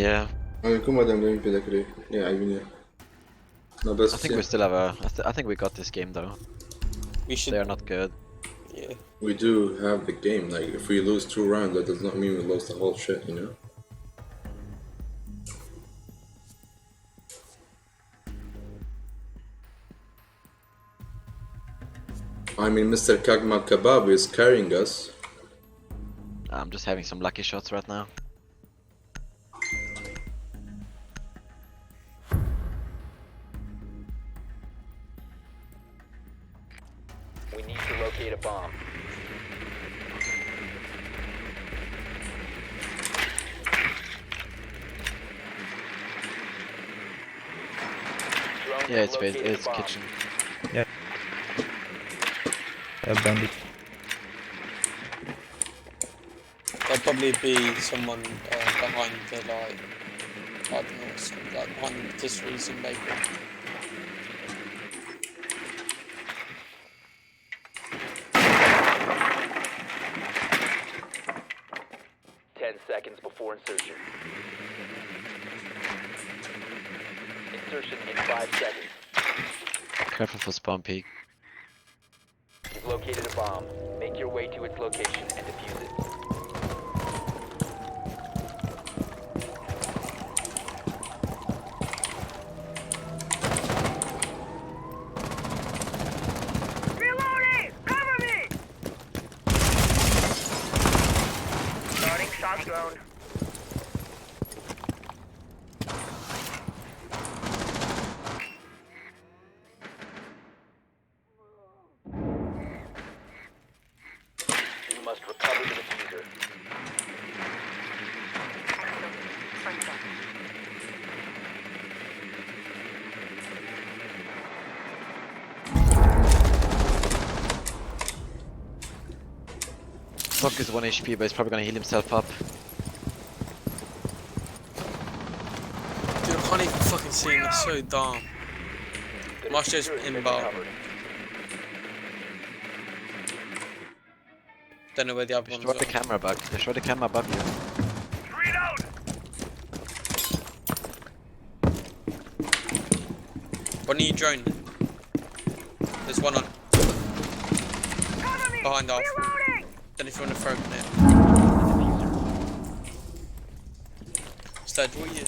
Yeah. عليكم مدام جيم بيدكري يا عيبني. No best. I think we still have a. I think we got this game though. We should. They are not good. Yeah. We do have the game. Like if we lose 2 rounds, that does not mean we lost the whole shit, you know. I mean, Mr. Kagma Kebab is carrying us. I'm just having some lucky shots right now. We need to locate a bomb. Drone Yeah, it's located it's a bomb. kitchen. Yeah. Yeah, bandit. There'll probably be someone behind the like, I don't know, what's called, like behind the patisseries and bakery. 10 seconds before insertion. Insertion in 5 seconds. Careful for spawn peek. You've located a bomb. Make your way to its location and defuse it. Shock drone. You must recover the defuser. Fuck is 1 HP, but he's probably gonna heal himself up. Dude, I can't even fucking see him. It's so dumb. The Maestro's defuser has in been bar. recovered. Don't know where the other ones Destroy are. the camera bug. Destroy the camera above you. One new drone. There's one on. Behind us. Then if you want to throw a grenade. Instead, what are you?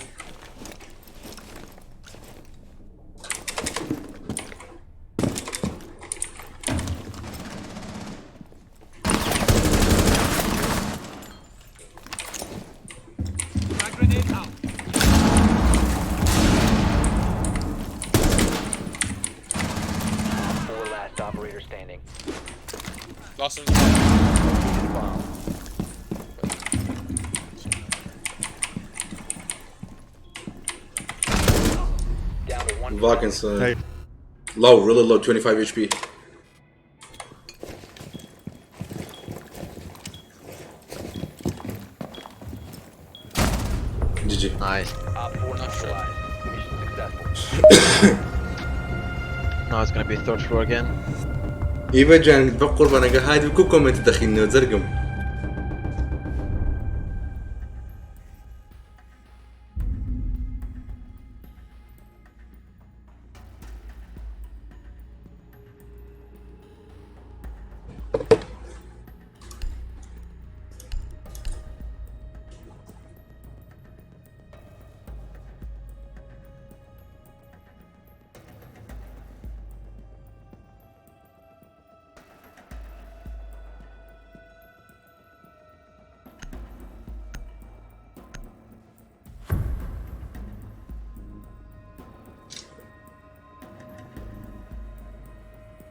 Four last operator standing. Last one's Located a bomb. Down to one. Valk inside. Low, really low, 25 HP. GG. Nice. Op 4 neutralized. Mission successful. Now it's gonna be third floor again. ئیوە جان بە قوربانەکە هادی کو کۆمنت دەخینەوە زەرگم.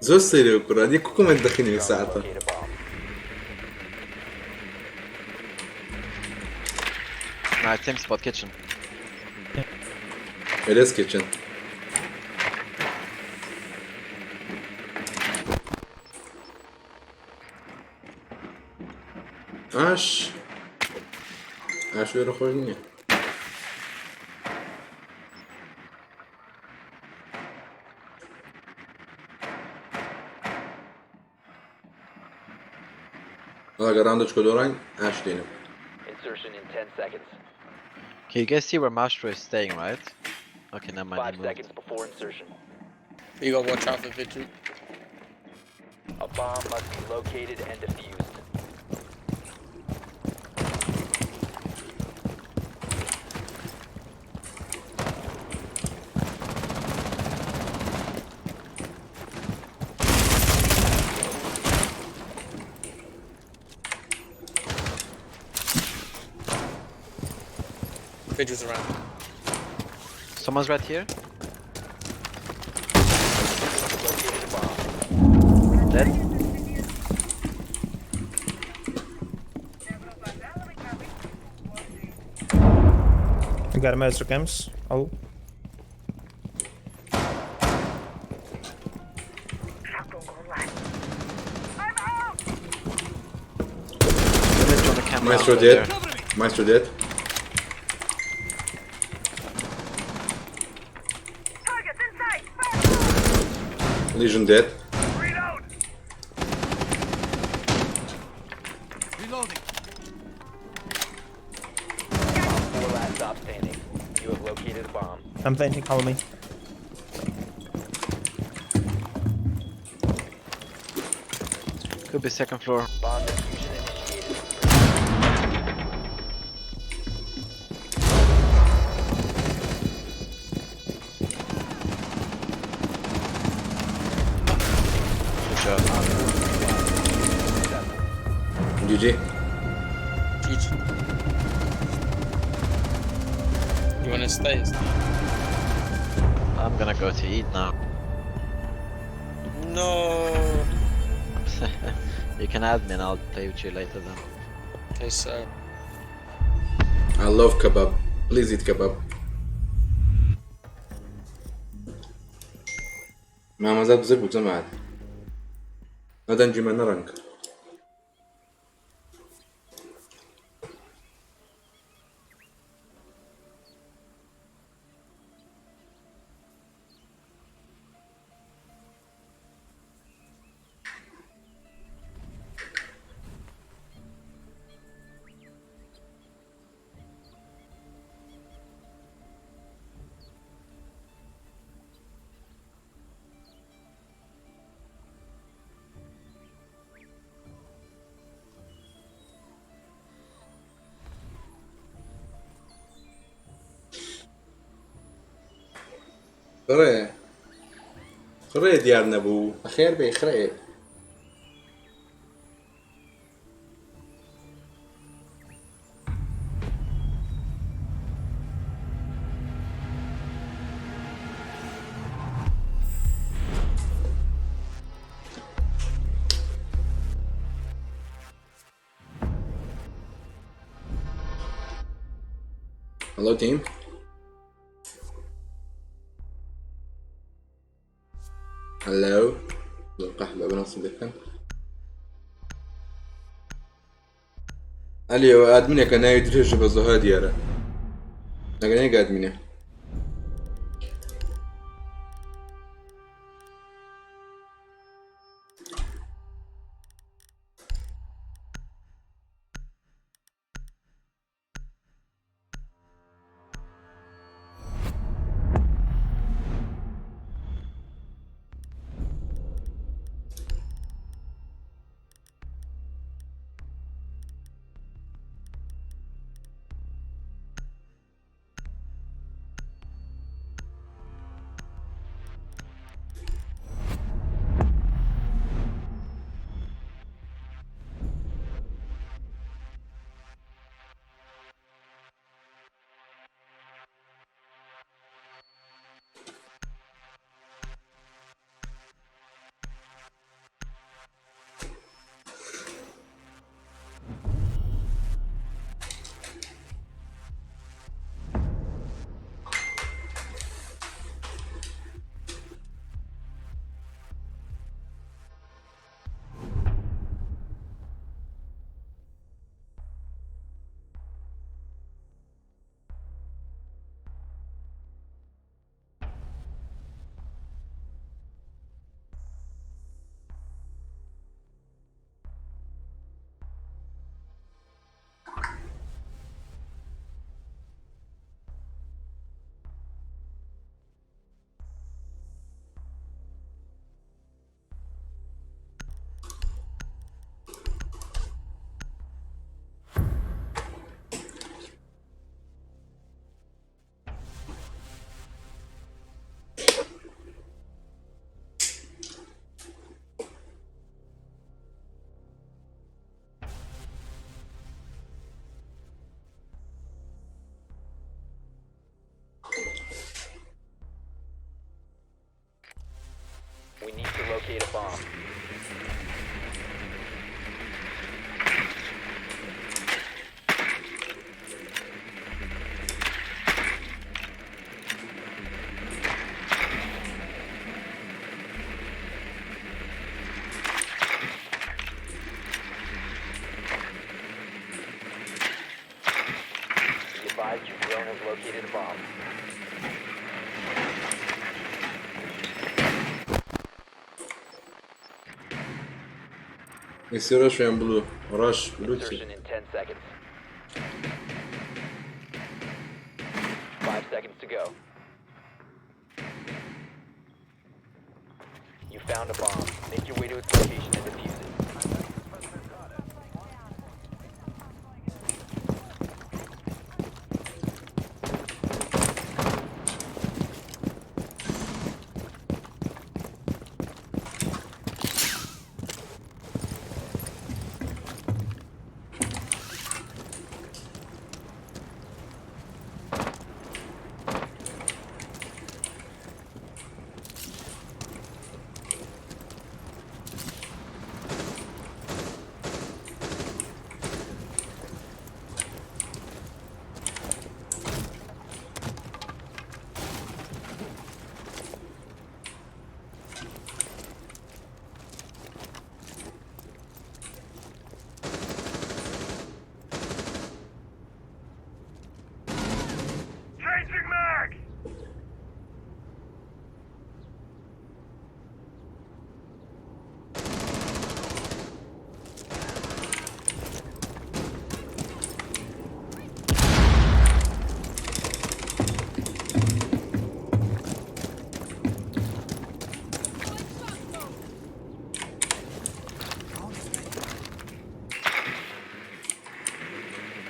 زۆر سەیرە کوڕادی کو کۆمنت دەخینەوە ساعتە. Locate a bomb. Nice, same spot, kitchen. It is kitchen. ئاش ئاش وێرە خۆش نییە. گەڕاندە چکۆ دۆڕین ئاش دێنم. Insertion in 10 seconds. Okay, you guys see where Maestro is staying, right? Okay, never mind. 5 He moved. seconds before insertion. You gotta watch out for Vigil. A bomb must be located and defused. Vigil's around. Someone's right here. Located a bomb. Dead. You got a master cams. Oh. Let me on the camera. Maestro out dead. there. Maestro dead. Lesion dead. Reloading. 4 last stop standing. You have located a bomb. I'm planting, follow me. Could be second floor. Bomb diffusion initiated. Good job. GG. GG. You wanna stay? I'm gonna go to eat now. No. You can add me and I'll play with you later then. Okay, so I love kebab. Please eat kebab. مامەزاد بزر بوو جەماعەت. نە دەنگی مە نە ڕەنگ. خڕێ خڕێ دیار نەبوو ئەخێر بێ خڕێ. Hello team. Hello. القحبة بنفس دكان. ئەلیەوە ئادمینێکە ناوی درێژە بە زەها دیارە. لەگەنێک ئادمینە. We need to locate a bomb. Be advised your drone has located a bomb. ئێستا ڕەشیان بڵو ڕەش بلو چی؟ Insertion in 10 seconds. 5 seconds to go. You found a bomb. Make your way to its location and defuse it.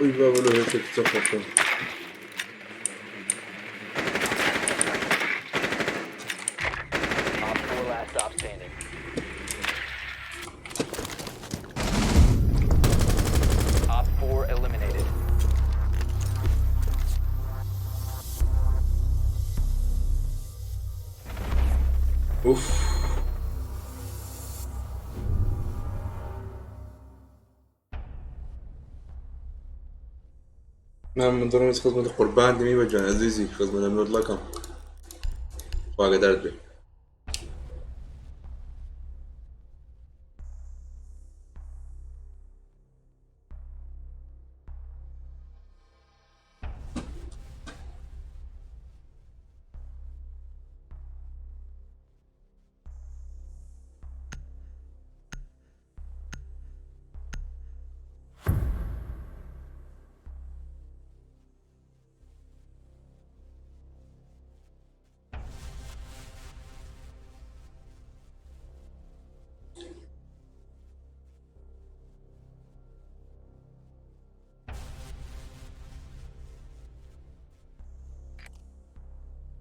وی بابە لۆ هێشتێکی چەقۆکەم. Op 4 last stop standing. Op 4 eliminated. ئوف. نعم من ضروري خزمة قوربان دەمی بە جان ئەزیزی خزمە لە مرۆدڵەکەم خواگەدارت بێ.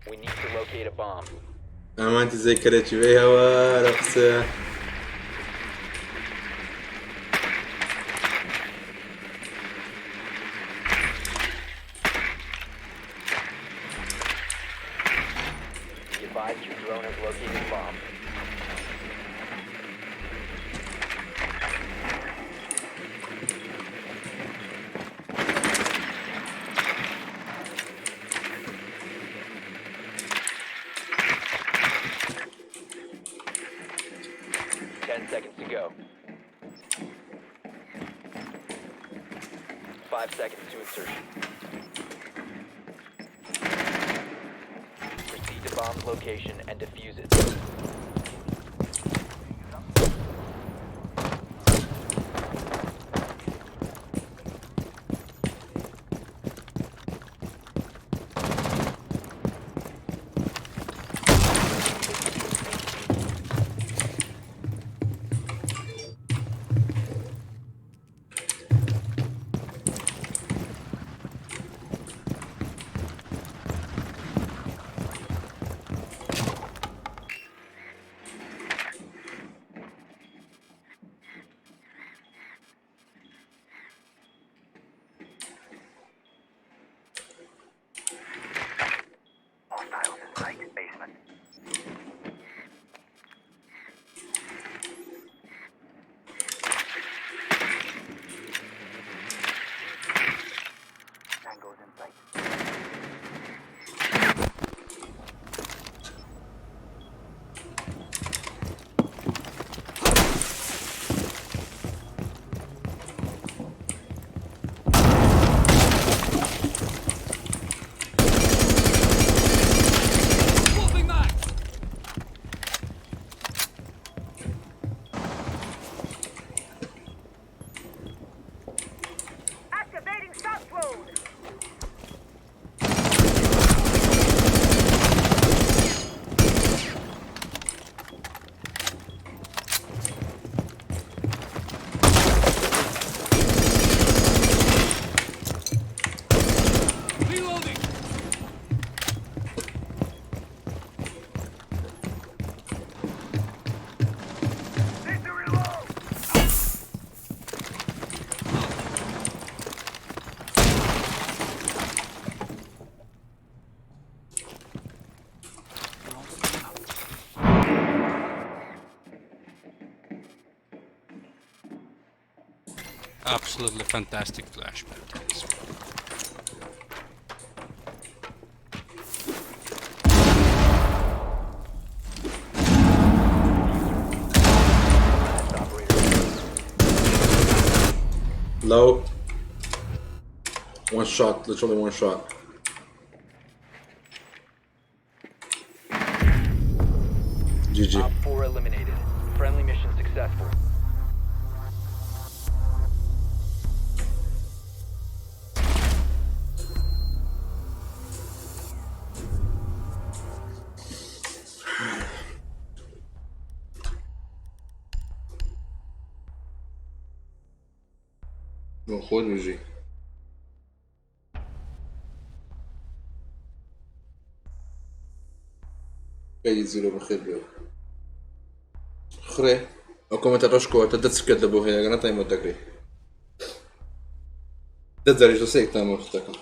We need to locate a bomb. ئامانتی زەی کەرەکی بێ هەوارە قسە. Be advised your drone has located a bomb. 10 seconds to go. 5 seconds to insertion. Proceed to bomb's location and defuse it. Activating shock drone. Reloading! Need to reload. Absolutely fantastic flashback. Last operator. Low. One shot, literally one shot. GG. Op 4 eliminated. Friendly mission successful. خۆت بژی. کەی زیرۆ بەخێر بێ. خرێ ئەو کۆمێنتە ڕەشکەوە تە دەست بکەت لە بۆ هەیە گەنە تایمۆت دەکرێ دە جاریش لەسەر یەک تایمۆت دەکەم.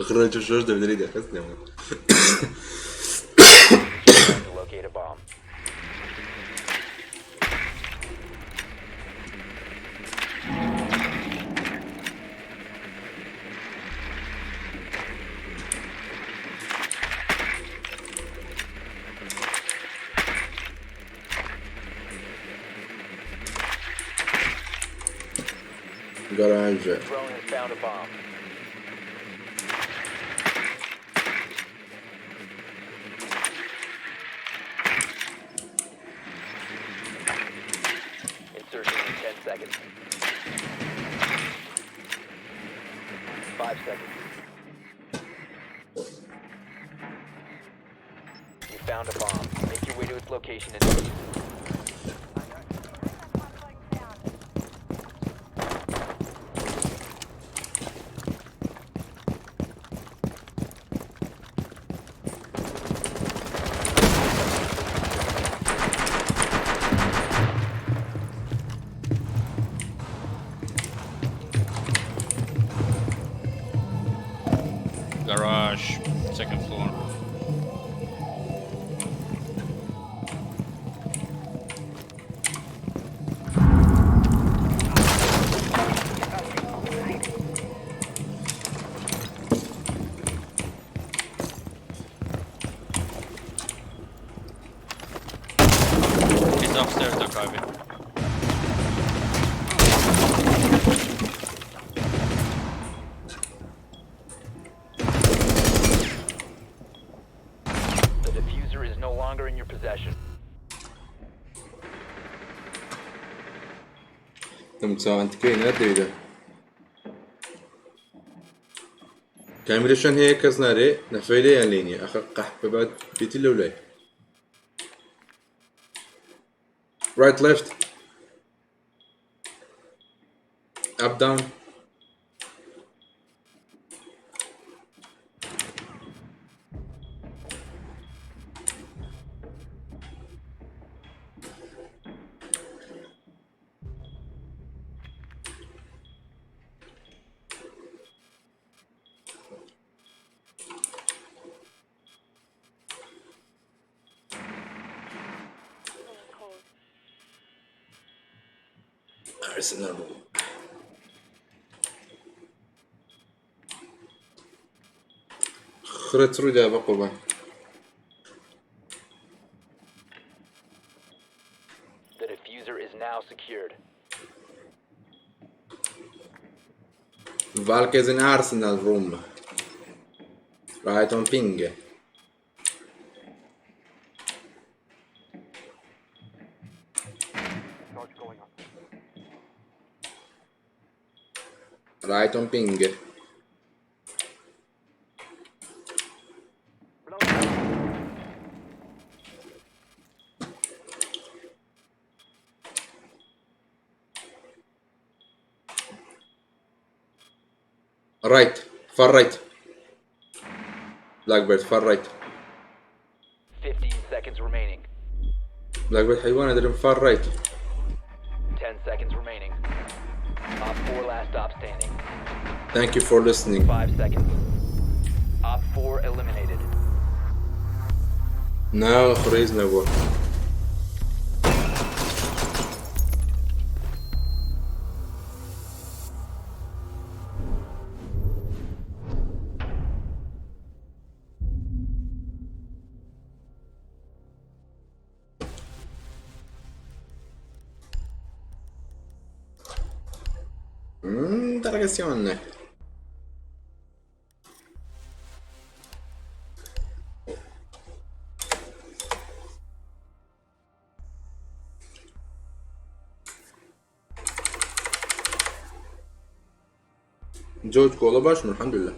خڕێ چ شۆش دەبدەری دەخست نێمە. To locate a bomb. Garage. Drone has found a bomb. Insertion in 10 seconds. 5 seconds. You found a bomb. Make your way to its location and defuse it. Garage, second floor. He's upstairs, Doc Ivy. The diffuser is no longer in your possession. دەمچاوان تکەی نادەویدا کامیرەشان هەیە کەس نارێ نەفەیلەیان لێ نییە ئەخە قەحپە بات بێتی لەو لای right left up down Arsenal خرت ڕوویدا بە قوربان. The diffuser is now secured. Valk is in Arsenal room. Right on ping. Right on ping. Right, far right. Blackbird, far right. 15 seconds remaining. Blackbird حيوان ادري far right. 10 seconds remaining. Op 4 last stop standing. Thank you for listening. 5 seconds. Op 4 eliminated. Now خريز نبوة. Interrogazione. جۆج کۆڵە باشم الحمدلله.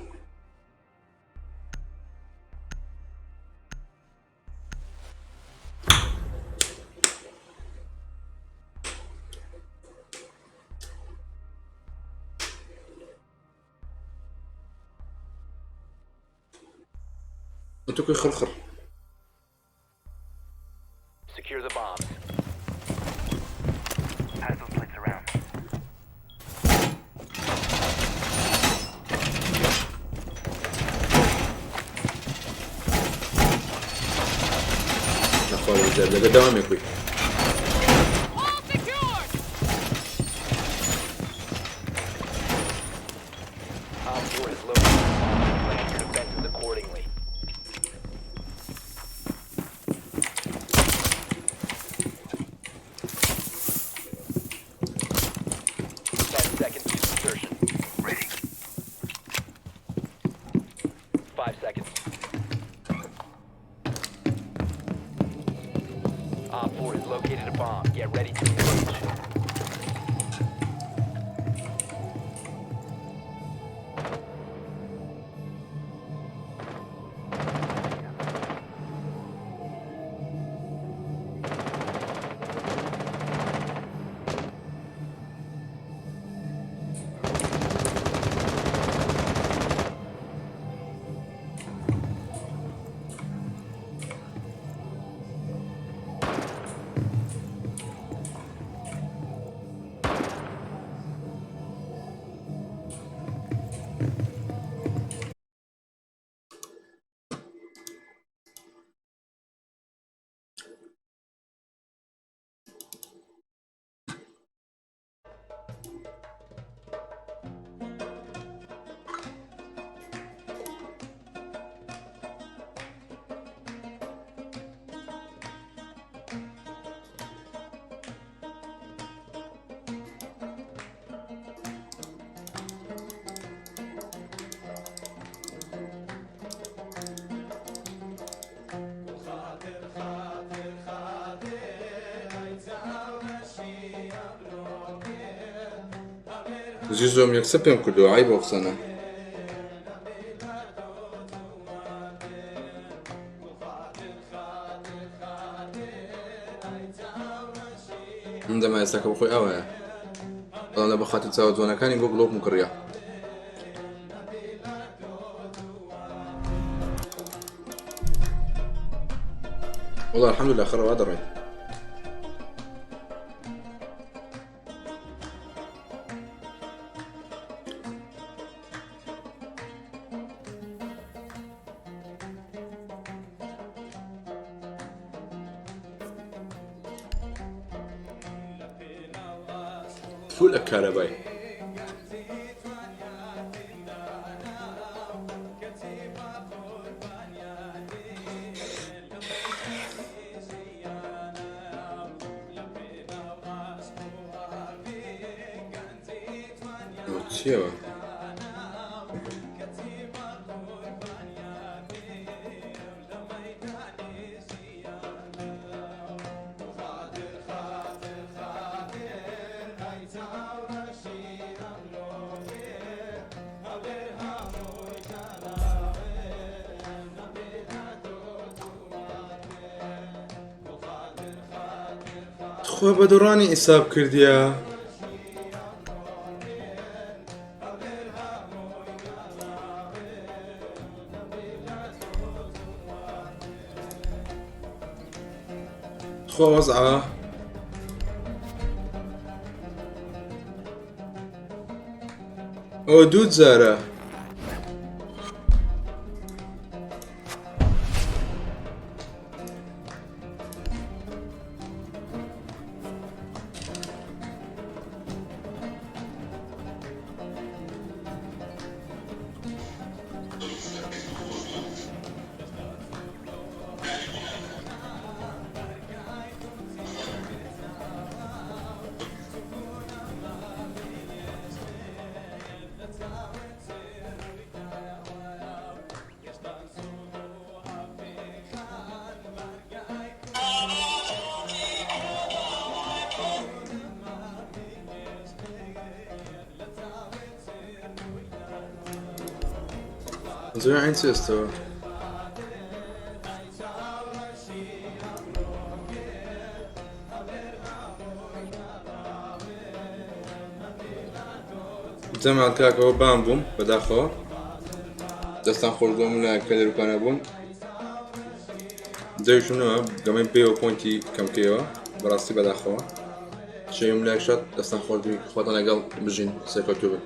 انتو كي خرخر. Secure the bombs. Pass those plates around. نەخوا بەجار لەگە دەوامێک بووی. Op 4 has located a bomb. Plan your defenses accordingly. 10 seconds to insertion. Ready. 5 seconds. OpFor has located a bomb. Get ready to engage. زیزۆم یەکسەر پێم کردووە عەیبە ئەو قسانە. من دەما ئێستاکە بەخۆی ئاوایە بەڵام لە بەخاتی چاوە جوانەکانی بۆ گڵۆپم کڕیە. والله الحمد لله خەرەوا دەڕۆین. تفو لە کارەبای. ئەوە چییە؟ تخوا بە دۆڕانی حیساب کردیە. تخوا وەزعە. ئەوە دوو جارە. زۆر عین چێستەوە. جەمال کاکەوە بان بووم بەداخەوە، دەستان خۆش بۆ من کە لێرکانە بوون. دەویشمەوە گەمەی پێوە پۆینتی کەمکەیەوە، بەڕاستی بەداخەوە. شەیم لای شات، دەستان خۆش بی، خۆتان لەگەڵ بژین، سەرکەوتوو بن.